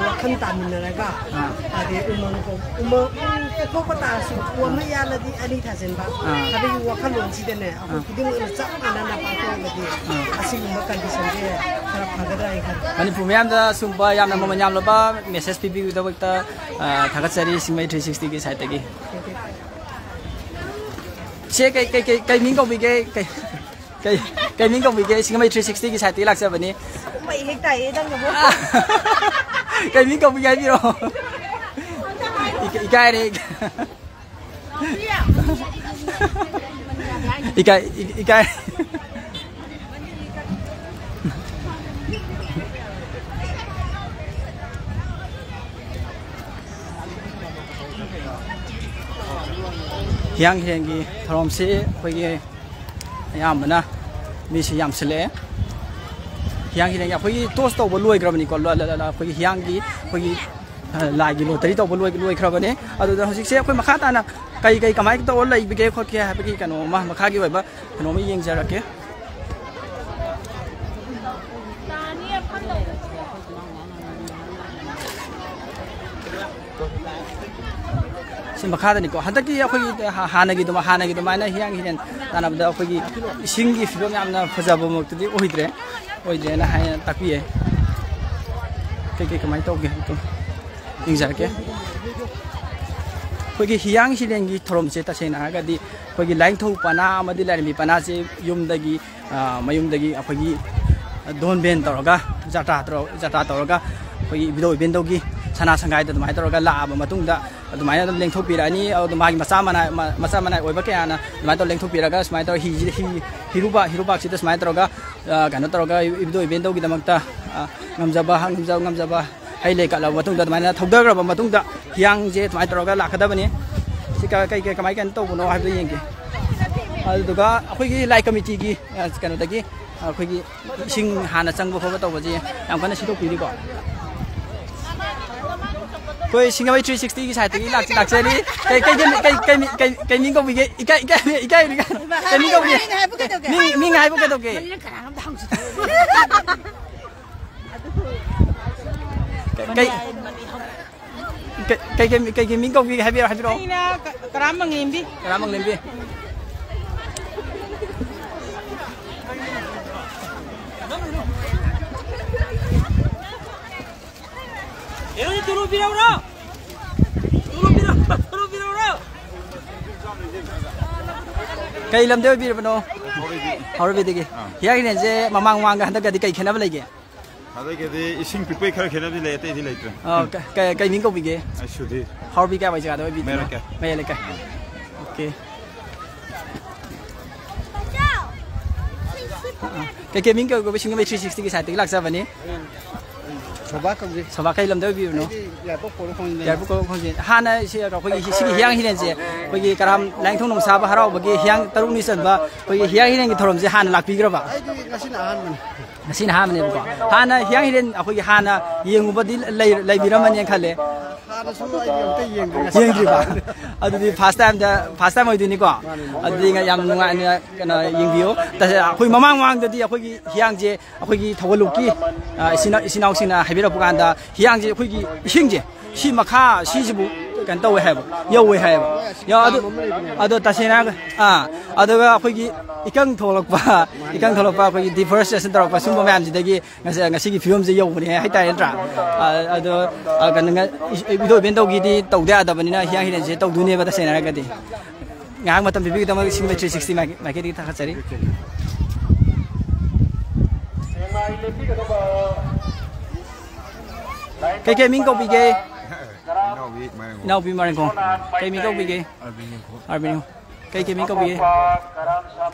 ꯋꯥꯈꯜ ꯇꯥꯃꯤꯟꯅꯔꯒ, ꯑꯥ꯫ ꯍꯥꯏꯗꯤ ꯎꯃꯪ ꯀꯣ-, ꯎꯃꯪ ꯎ ꯀꯣꯛꯊꯣꯛꯄ ꯇꯥꯔꯁꯨ ꯎ ꯑꯃ ꯌꯥꯜꯂꯗꯤ ꯑꯅꯤ ꯊꯥꯖꯤꯟꯕ ꯑꯥ꯫ ꯍꯥꯏꯕꯒꯤ ꯋꯥꯈꯜꯂꯣꯟꯁꯤꯗꯅꯦ, ꯑꯩꯈꯣꯏ ꯑꯥ꯫ ꯈꯨꯗꯤꯡꯃꯛꯅ ꯆꯞ ꯃꯥꯟꯅꯅ ꯄꯥꯡꯊꯣꯛꯑꯒꯗꯤ ꯑꯥ꯫ ꯑꯁꯤꯒꯨꯝꯕ ꯀꯟꯗꯤꯁꯟꯁꯦ ꯈꯔ ꯐꯒꯗ꯭ꯔꯥ ꯍꯥꯏꯅ ꯈꯜꯂꯤ꯫ ꯃꯅꯤꯄꯨꯔ ꯃꯤꯌꯥꯝꯗ ꯁꯤꯒꯨꯝꯕ ꯌꯥꯝꯅ ꯃꯃꯜ ꯌꯥꯝꯂꯕ ꯃꯦꯁꯦꯖ ꯄꯤꯕꯤꯕꯒꯤꯗꯃꯛꯇ, ꯑꯥ, ꯊꯥꯒꯠꯆꯔꯤ ꯁꯤꯡꯃꯩ ꯊ꯭ꯔꯤ ꯁꯤꯛꯁꯇꯤꯒꯤ ꯁꯥꯏꯠꯇꯒꯤ꯫ ꯁꯦ, ꯀꯩ, ꯀꯩ, ꯀꯩ, ꯀꯩ ꯃꯤꯡ ꯀꯧꯕꯤꯒꯦ? ꯀꯩ, ꯀꯩ, ꯀꯩ ꯃꯤꯡ ꯀꯧꯕꯤꯒꯦ? ꯁꯤꯡꯃꯩ ꯊ꯭ꯔꯤ ꯁꯤꯛꯁꯇꯤꯒꯤ ꯁꯥꯏꯠꯇꯒꯤ ꯂꯥꯛꯆꯕꯅꯤ꯫ ꯃꯩ ꯍꯦꯛ ꯇꯥꯏꯌꯦ ꯅꯪꯅ ꯑꯃꯨꯛ꯫ ꯀꯩ ꯃꯤꯡ ꯀꯧꯕꯤꯒꯦ ꯍꯥꯏꯕꯤꯔꯣ? ꯏꯀꯥꯏꯔꯦ꯫ ꯏꯀꯥꯏ, ꯏ-, ꯏꯀꯥꯏ꯫ ꯍꯤꯌꯥꯡ ꯍꯤꯔꯦꯟꯒꯤ ꯊꯧꯔꯝꯁꯤ ꯑꯩꯈꯣꯏꯒꯤ ꯑꯌꯥꯝꯕꯅ ꯃꯤꯁꯤ ꯌꯥꯝꯁꯤꯜꯂꯛꯑꯦ꯫ ꯍꯤꯌꯥꯡ ꯍꯤꯔꯦꯟꯒꯤ ꯑꯩꯈꯣꯏꯒꯤ ꯇꯣꯁ ꯇꯧꯕ ꯂꯣꯏꯈ꯭ꯔꯕꯅꯤꯀꯣ꯫ ꯂ-, ꯂ-, ꯂ-, ꯂ-, ꯑꯩꯈꯣꯏꯒꯤ ꯍꯤꯌꯥꯡꯒꯤ ꯑꯩꯈꯣꯏꯒꯤ, ꯑ, ꯂꯥꯏꯒꯤ ꯂꯣꯇꯔꯤ ꯇꯧꯕ ꯂꯣꯏ-, ꯂꯣꯏꯈ꯭ꯔꯕꯅꯦ꯫ ꯑꯗꯨꯗ ꯍꯧꯖꯤꯛꯁꯦ ꯑꯩꯈꯣꯏ ꯃꯈꯥ ꯇꯥꯅ ꯀꯩ ꯀꯩ ꯀꯃꯥꯏꯅ ꯇꯧꯔ ꯂꯩꯕꯒꯦ ꯈꯣꯠꯀꯦ ꯍꯥꯏꯕꯒꯤ ꯀꯩꯅꯣ ꯑꯃ, ꯃꯈꯥꯒꯤ ꯑꯣꯏꯕ ꯀꯩꯅꯣ ꯑꯃ ꯌꯦꯡꯖꯔꯛꯀꯦ꯫ ꯁꯤ ꯃꯈꯥꯗꯅꯤꯀꯣ꯫ ꯍꯟꯗꯛꯀꯤ ꯑꯩꯈꯣꯏꯒꯤ ꯍꯥ-, ꯍꯥꯟꯅꯒꯤ ꯑꯗꯨꯃ-, ꯍꯥꯟꯅꯒꯤ ꯑꯗꯨꯃꯥꯏꯅ ꯍꯤꯌꯥꯡ ꯍꯤꯔꯦꯟ ꯇꯥꯟꯅꯕꯗ ꯑꯩꯈꯣꯏꯒꯤ ꯏꯁꯤꯡꯒꯤ ꯐꯤꯕꯝ ꯌꯥꯝꯅ ꯐꯖꯕꯃꯛꯇꯨꯗꯤ ꯑꯣꯏꯗ꯭ꯔꯦ, ꯑꯣꯏꯗ꯭ꯔꯦꯅ ꯍꯥꯏꯅ ꯇꯥꯛꯄꯤꯌꯦ꯫ ꯀꯩꯀꯩ ꯀꯃꯥꯏꯅ ꯇꯧꯒꯦ ꯍꯥꯏꯕꯗꯣ ꯌꯦꯡꯖꯔꯛꯀꯦ꯫ ꯑꯩꯈꯣꯏꯒꯤ ꯍꯤꯌꯥꯡ ꯍꯤꯔꯦꯟꯒꯤ ꯊꯧꯔꯝꯁꯦ ꯇꯁꯦꯡꯅ ꯍꯥꯏꯔꯒꯗꯤ ꯑꯩꯈꯣꯏꯒꯤ ꯂꯥꯏꯅꯤꯡꯊꯧ ꯄꯅꯥ ꯑꯃꯗꯤ ꯂꯥꯏꯔꯦꯝꯕꯤ ꯄꯅꯥꯁꯦ ꯌꯨꯝꯗꯒꯤ, ꯑ, ꯃꯌꯨꯝꯗꯒꯤ ꯑꯩꯈꯣꯏꯒꯤ ꯙꯣꯟ ꯕꯦꯟ ꯇꯧꯔꯒ, ꯖꯇ꯭ꯔꯥ ꯇꯧꯔ-, ꯖꯇ꯭ꯔꯥ ꯇꯧꯔꯒ ꯑꯩꯈꯣꯏꯒꯤ ꯏꯕꯨꯙꯧ ꯏꯕꯦꯟꯗꯧꯒꯤ ꯁꯅꯥ ꯁꯪꯒꯥꯏꯗ ꯑꯗꯨꯃꯥꯏꯅ ꯇꯧꯔꯒ ꯂꯥꯛꯑꯕ ꯃꯇꯨꯡꯗ ꯑꯗꯨꯃꯥꯏꯅ ꯑꯗꯨꯝ ꯂꯦꯡꯊꯣꯛꯄꯤꯔꯛꯑꯅꯤ꯫ ꯑꯗꯨ ꯃꯥꯒꯤ ꯃꯆꯥ ꯃꯅꯥꯏ, ꯃ-, ꯃꯆꯥ ꯃꯅꯥꯏ ꯑꯣꯏꯕ ꯀꯌꯥꯅ ꯑꯗꯨꯃꯥꯏꯅ ꯇꯧꯔ ꯂꯦꯡꯊꯣꯛꯄꯤꯔꯒ ꯁꯨꯃꯥꯏꯅ ꯇꯧꯔ ꯍꯤꯁꯤꯗ, ꯍꯤ, ꯍꯤꯔꯨꯕ, ꯍꯤꯔꯨꯕꯥꯛꯁꯤꯗ ꯁꯨꯃꯥꯏꯅ ꯇꯧꯔꯒ, ꯑ, ꯀꯩꯅꯣ ꯇꯧꯔꯒ ꯏꯕꯨꯙꯧ ꯏꯕꯦꯟꯗꯧꯒꯤꯗꯃꯛꯇ, ꯑ, ꯉꯝꯖꯕ, ꯉꯝꯖ-, ꯉꯝꯖꯕ ꯍꯩ ꯂꯩ ꯀꯠꯂꯕ ꯃꯇꯨꯡꯗ ꯑꯗꯨꯃꯥꯏꯅ ꯊꯧꯗꯈ꯭ꯔꯕ ꯃꯇꯨꯡꯗ ꯍꯤꯌꯥꯡꯁꯦ ꯑꯗꯨꯃꯥꯏꯅ ꯇꯧꯔꯒ ꯂꯥꯛꯀꯗꯕꯅꯤ꯫ ꯁꯤ ꯀ-, ꯀꯩ, ꯀꯩ, ꯀꯃꯥꯏ, ꯀꯩꯅꯣ ꯇꯧꯕꯅꯣ ꯍꯥꯏꯕꯗꯣ ꯌꯦꯡꯒꯦ꯫ ꯑꯗꯨꯗꯨꯒ ꯑꯩꯈꯣꯏꯒꯤ ꯂꯥꯏ ꯀꯃꯤꯇꯤꯒꯤ, ꯑ, ꯀꯩꯅꯣꯗꯒꯤ ꯑꯩꯈꯣꯏꯒꯤ ꯏꯁꯤꯡ ꯍꯥꯟꯅ ꯆꯪꯕ ꯈꯣꯠꯄ ꯇꯧꯕꯁꯦ ꯌꯥꯝ ꯀꯟꯅ ꯁꯤꯟꯗꯣꯛꯄꯤꯔꯤꯀꯣ꯫ ꯑꯩꯈꯣꯏ ꯁꯤꯡꯖꯃꯩ ꯊ꯭ꯔꯤ ꯁꯤꯛꯁꯇꯤꯒꯤ ꯁꯥꯏꯠꯇꯒꯤ ꯂꯥꯛ-, ꯂꯥꯛꯆꯔꯤ꯫ ꯀꯩ, ꯀꯩ, ꯀꯩ, ꯀꯩ, ꯀꯩ, ꯀꯩ, ꯀꯩ ꯃꯤꯡ ꯀꯧꯕꯤꯒꯦ? ꯏꯀꯥꯏ, ꯏꯀꯥꯏ, ꯏꯀꯥꯏ, ꯏꯀꯥꯏ꯫ ꯀꯩ ꯃꯤꯡ ꯀꯧꯕꯤꯒꯦ? ꯃꯤꯡ ꯍꯥꯏꯕ ꯀꯩꯗꯧꯒꯦ? ꯃꯤꯡ, ꯃꯤꯡ ꯍꯥꯏꯕ ꯀꯩꯗꯧꯒꯦ? ꯃꯗꯨꯅ ꯀꯅꯥꯅꯣꯝꯗ ꯍꯪꯁꯤ꯫ ꯀꯩ ꯀꯩ ꯀꯩ ꯀꯩ ꯃꯤꯡ ꯀꯧꯕꯤꯒꯦ? ꯍꯥꯏꯕꯤꯔꯣ, ꯍꯥꯏꯕꯤꯔꯣ꯫ ꯑꯩꯅ ꯀ- ꯀꯔꯥꯝ ꯃꯪꯂꯦꯝꯕꯤ꯫ ꯀꯔꯥꯝ ꯃꯪꯂꯦꯝꯕꯤ꯫ ꯍꯦꯔꯣꯗ ꯇꯣꯂꯣꯞ ꯄꯤꯔꯛꯎꯔꯣ? ꯇꯣꯂꯣꯞ ꯄꯤꯔꯛꯎꯔꯣ? ꯇꯣꯂꯣꯞ ꯄꯤꯔꯛꯎꯔꯣ? ꯀꯩ ꯂꯝꯗꯩ ꯑꯣꯏꯕꯤꯔꯕꯅꯣ? ꯍꯥꯎꯔꯩꯕꯤꯗꯒꯤ꯫ ꯍꯤꯌꯥꯡ ꯍꯤꯔꯦꯟꯁꯦ ꯃꯃꯥꯡ ꯃꯃꯥꯡꯒ ꯍꯟꯗꯛꯀꯗꯤ ꯀꯩ ꯈꯦꯠꯅꯕ ꯂꯩꯒꯦ? ꯍꯟꯗꯛꯀꯗꯤ ꯏꯁꯤꯡ ꯄꯤꯛꯄꯩ ꯈꯔ ꯈꯦꯠꯅꯕꯗꯤ ꯂꯩ, ꯑꯇꯩꯗꯤ ꯂꯩꯇ꯭ꯔꯦ꯫ ꯑꯣ, ꯀ- ꯀ- ꯀꯩ ꯃꯤꯡ ꯀꯧꯕꯤꯒꯦ? ꯑꯩ ꯁꯨꯙꯤꯔ꯫ ꯍꯥꯎꯔꯩꯕꯤ ꯀꯥꯏꯋꯥꯏ ꯖꯒꯥꯗ ꯑꯣꯏꯕꯤꯗꯣꯏꯅꯣ? ꯃꯌꯥꯏ ꯂꯩꯀꯥꯏ꯫ ꯃꯌꯥꯏ ꯂꯩꯀꯥꯏ꯫ ꯑꯣꯀꯦ꯫ ꯀꯩꯀꯩ ꯃꯤꯡ ꯀꯧꯕ? ꯁꯤꯡꯖꯃꯩ ꯊ꯭ꯔꯤ ꯁꯤꯛꯁꯇꯤꯒꯤ ꯁꯥꯏꯠꯇꯒꯤ ꯂꯥꯛꯆꯕꯅꯤ꯫ ꯁꯣꯚꯥ ꯀꯧꯖꯩ꯫ ꯁꯣꯚꯥ ꯀꯩ ꯂꯝꯗ ꯑꯣꯏꯕꯤꯕꯅꯣ? ꯑꯩꯗꯤ ꯌꯥꯏꯔꯤꯄꯣꯛ ꯄꯣꯔꯣꯝ ꯈꯣꯡꯖꯤꯟꯗꯩꯅ꯫ ꯌꯥꯏꯔꯤꯄꯣꯛ ꯄꯣꯔꯣꯝ ꯈꯣꯡꯖꯤꯟ꯫ ꯍꯥꯟꯅ ꯁꯤ ꯑꯩꯈꯣꯏꯒꯤ ꯁꯤꯒꯤ ꯍꯤꯌꯥꯡ ꯍꯤꯔꯦꯟꯁꯦ ꯑꯩꯈꯣꯏꯒꯤ ꯀꯔꯥꯝ ꯂꯥꯏꯅꯤꯡꯊꯧ ꯅꯣꯡꯁꯥꯕ ꯍꯔꯥꯎꯕꯒꯤ ꯍꯤꯌꯥꯡ ꯇꯔꯨꯛꯅꯤ ꯆꯟꯕ ꯑꯩꯈꯣꯏꯒꯤ ꯍꯤꯌꯥꯡ ꯍꯤꯔꯦꯟꯒꯤ ꯊꯧꯔꯝꯁꯦ ꯍꯥꯟꯅ ꯂꯥꯛꯄꯤꯈ꯭ꯔꯕ? ꯑꯩꯗꯤ ꯉꯁꯤꯅ ꯑꯍꯥꯟꯕꯅꯤ꯫ ꯉꯁꯤꯅ ꯑꯍꯥꯟꯕꯅꯦꯕꯀꯣ꯫ ꯍꯥꯟꯅ ꯍꯤꯌꯥꯡ ꯍꯤꯔꯦꯟ ꯑꯩꯈꯣꯏꯒꯤ ꯍꯥꯟꯅ ꯌꯦꯡꯉꯨꯕꯗꯤ ꯂꯩ- ꯂꯩꯕꯤꯔꯝꯃꯅꯦꯅ ꯈꯜꯂꯦ꯫ ꯍꯥꯟꯅꯁꯨ ꯑꯩꯗꯤ ꯑꯝꯇ ꯌꯦꯡꯗ꯭ꯔꯤ꯫ ꯌꯦꯡꯗ꯭ꯔꯤꯕ? ꯑꯗꯨꯗꯤ ꯐꯥꯔꯁ ꯇꯥꯏꯝꯗ, ꯐꯥꯔꯁ ꯇꯥꯏꯝ ꯑꯣꯏꯗꯣꯏꯅꯤꯀꯣ꯫ ꯃꯥꯅꯦ, ꯃꯥꯅꯦ꯫ ꯑꯗꯨꯗꯤ ꯌꯥꯝ ꯅꯨꯡꯉꯥꯏꯅ ꯀꯩꯅꯣ ꯌꯦꯡꯕꯤꯌꯨ꯫ ꯇꯁꯦ-, ꯑꯩꯈꯣꯏ ꯃꯃꯥꯡ ꯃꯃꯥꯡꯗꯗꯤ ꯑꯩꯈꯣꯏꯒꯤ ꯍꯤꯌꯥꯡꯁꯦ ꯑꯩꯈꯣꯏꯒꯤ ꯊꯧꯒꯜꯂꯨꯞꯀꯤ, ꯑ, ꯏꯆꯤꯟ ꯏꯆꯤꯟ ꯏꯅꯥꯎꯁꯤꯡꯅ ꯍꯥꯏꯕꯤꯔꯛꯄ ꯀꯥꯟꯗ ꯍꯤꯌꯥꯡꯁꯦ ꯑꯩꯈꯣꯏꯒꯤ ꯏꯁꯤꯡꯁꯦ ꯁꯤ ꯃꯈꯥ ꯁꯤꯁꯤꯕꯨ ꯀꯩꯅꯣ ꯇꯧꯋꯦ ꯍꯥꯏꯕ, ꯌꯧꯋꯦ ꯍꯥꯏꯕ꯫ ꯌꯧ-, ꯑꯗꯨ, ꯑꯗꯣ ꯇꯁꯦꯡꯅ ꯍꯥꯏꯔꯒ, ꯑꯥ, ꯑꯗꯨꯒ ꯑꯩꯈꯣꯏꯒꯤ ꯏꯀꯪ ꯊꯣꯛꯂꯛꯄ, ꯏꯀꯪ ꯊꯣꯛꯂꯛꯄ ꯑꯩꯈꯣꯏꯒꯤ deforestation ꯇꯧꯔꯛꯄ ꯁꯨꯝꯕ ꯃꯌꯥꯝꯁꯤꯗꯒꯤ ꯉꯁꯤ, ꯉꯁꯤꯒꯤ ꯐꯤꯕꯝꯁꯦ ꯌꯧꯕꯅꯦ ꯍꯥꯏꯇꯥꯔꯦ, ꯅꯠꯇ꯭ꯔꯥ? ꯑ, ꯑꯗꯣ, ꯑ, ꯀꯩꯅꯣ, ꯉ-, ꯏ-, ꯏꯙꯧ ꯏꯕꯦꯟꯗꯧꯒꯤꯗꯤ ꯇꯧꯗ ꯌꯥꯗꯕꯅꯤꯅ ꯍꯤꯌꯥꯡ ꯍꯤꯔꯦꯟꯁꯦ ꯇꯧꯗꯣꯏꯅꯦꯕ ꯇꯁꯦꯡꯅ ꯍꯥꯏꯔꯒꯗꯤ꯫ ꯉꯥꯏꯍꯥꯛ ꯃꯇꯝ ꯄꯤꯕꯤꯒꯤꯗꯃꯛ ꯁꯤꯡꯖꯃꯩ ꯊ꯭ꯔꯤ ꯁꯤꯛꯁꯇꯤ ꯃꯥꯏꯀꯩ-, ꯃꯥꯏꯀꯩꯗꯒꯤ ꯊꯥꯒꯠꯆꯔꯤ꯫ ꯀꯩꯀꯩ ꯃꯤꯡ ꯀꯧꯕꯤꯒꯦ? ꯏꯅꯥꯎꯕꯤ ꯃꯥꯏꯔꯦꯟꯈꯣꯡ꯫ ꯏꯅꯥꯎꯕꯤ ꯃꯥꯏꯔꯦꯟꯈꯣꯡ꯫ ꯀꯩ ꯃꯤꯡ ꯀꯧꯕꯤꯒꯦ? ꯑꯔꯕꯤꯟ ꯌꯦꯡꯈꯣ꯫ ꯑꯔꯕꯤꯟ ꯌꯦꯡꯈꯣ꯫ ꯀꯩ ꯀꯩ ꯃꯤꯡ ꯀꯧꯕꯤꯒꯦ?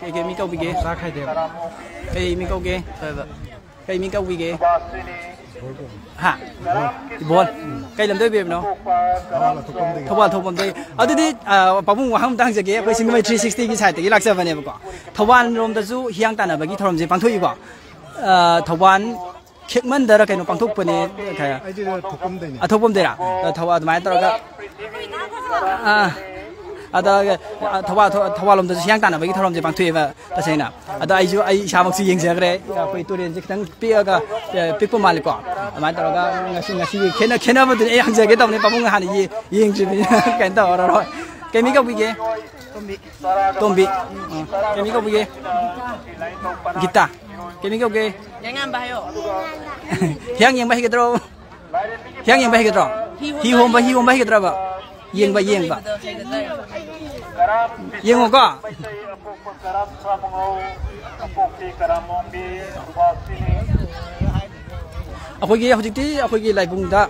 ꯀꯩ ꯀꯩ ꯃꯤꯡ ꯀꯧꯕꯤꯒꯦ? ꯀꯩ ꯃꯤꯡ ꯀꯧꯒꯦ? ꯀꯩ ꯃꯤꯡ ꯀꯧꯕꯤꯒꯦ? ꯍꯥ? ꯏꯕꯣꯜ꯫ ꯀꯩ ꯂꯝꯗꯩ ꯑꯣꯏꯕꯤꯔꯕꯅꯣ? ꯊꯧꯕꯥꯜ ꯊꯣꯛꯄꯝꯗꯒꯤ꯫ ꯑꯗꯨꯗꯤ, ꯑ, ꯄꯥꯕꯨꯡ ꯋꯥꯍꯪ ꯑꯝꯇ ꯍꯪꯖꯒꯦ꯫ ꯑꯩꯈꯣꯏ ꯁꯤꯡꯖꯃꯩ ꯊ꯭ꯔꯤ ꯁꯤꯛꯁꯇꯤꯒꯤ ꯁꯥꯏꯠꯇꯒꯤ ꯂꯥꯛꯆꯕꯅꯦꯕꯀꯣ꯫ ꯊꯧꯕꯥꯜ ꯂꯣꯝꯗꯁꯨ ꯍꯤꯌꯥꯡ ꯇꯥꯟꯅꯕꯒꯤ ꯊꯧꯔꯝꯁꯦ ꯄꯥꯡꯊꯣꯛꯏꯀꯣ꯫ ꯑ, ꯊꯧꯕꯥꯜ ꯈꯦꯛꯃꯟꯗꯔ ꯀꯩꯅꯣ ꯄꯥꯡꯊꯣꯛꯄꯅꯦ꯫ ꯑꯩꯗꯤ ꯊꯣꯛꯄꯝꯗꯩꯅꯦ꯫ ꯑꯊꯣꯛꯄꯝꯗꯩꯔꯥ? ꯑ, ꯊꯧꯕꯥꯜ ꯑꯗꯨꯃꯥꯏꯅ ꯇꯧꯔꯒ꯫ ꯑ, ꯑꯗ, ꯑ, ꯊꯧꯕꯥꯜ, ꯊꯧ-, ꯊꯧꯕꯥꯜ ꯂꯣꯝꯗꯁꯨ ꯍꯤꯌꯥꯡ ꯇꯥꯟꯅꯕꯒꯤ ꯊꯧꯔꯝꯁꯦ ꯄꯥꯡꯊꯣꯛꯑꯦꯕ꯫ ꯇꯁꯦꯡꯅ꯫ ꯑꯗꯣ ꯑꯩꯁꯨ, ꯑꯩ ꯏꯁꯥꯃꯛꯁꯨ ꯌꯦꯡꯖꯈ꯭ꯔꯦ꯫ ꯑꯩꯈꯣꯏ ꯇꯨꯔꯦꯟꯁꯦ ꯈꯤꯇꯪ ꯄꯤꯛꯑꯒ, ꯑ, ꯄꯤꯛꯄ ꯃꯥꯜꯂꯤꯀꯣ꯫ ꯑꯗꯨꯃꯥꯏꯅ ꯇꯧꯔꯒ ꯉꯁꯤ, ꯉꯁꯤꯒꯤ ꯈꯦꯠꯅ-, ꯈꯦꯠꯅꯕꯗꯨꯅꯤ ꯑꯩ ꯍꯪꯖꯒꯦ ꯇꯧꯕꯅꯤ꯫ ꯄꯥꯕꯨꯡ ꯍꯥꯟꯅ ꯌꯦ-, ꯌꯦꯡꯗ꯭ꯔꯤꯕꯅꯤꯅ ꯀꯩꯅꯣ ꯇꯧꯔꯔꯣꯏ꯫ ꯀꯩ ꯃꯤ ꯀꯧꯕꯤꯒꯦ? ꯇꯣꯝꯕꯤ꯫ ꯑ, ꯀꯩ ꯃꯤ ꯀꯧꯕꯤꯒꯦ? ꯒꯤꯇꯥ꯫ ꯀꯩ ꯃꯤ ꯀꯧꯒꯦ? ꯌꯥꯏꯉꯥꯟꯕ ꯍꯥꯏꯌꯣ꯫ ꯍꯤꯌꯥꯡ ꯌꯦꯡꯕ ꯍꯩꯒꯗ꯭ꯔꯣ? ꯍꯤꯌꯥꯡ ꯌꯦꯡꯕ ꯍꯩꯒꯗ꯭ꯔꯣ? ꯍꯤ ꯍꯤ ꯍꯣꯟꯕ, ꯍꯣꯟꯕ ꯍꯤ ꯍꯣꯟꯕ ꯍꯩꯒꯗ꯭ꯔꯕ? ꯌꯦꯡꯕ, ꯌꯦꯡꯕ꯫ ꯍꯩꯕꯗꯣ ꯍꯩꯒꯗ꯭ꯔꯥ? ꯌꯦꯡꯉꯣꯀꯣ꯫ ꯑꯩꯈꯣꯏꯒꯤ ꯍꯧꯖꯤꯛꯇꯤ ꯑꯩꯈꯣꯏꯒꯤ ꯂꯥꯏꯕꯨꯡꯗ,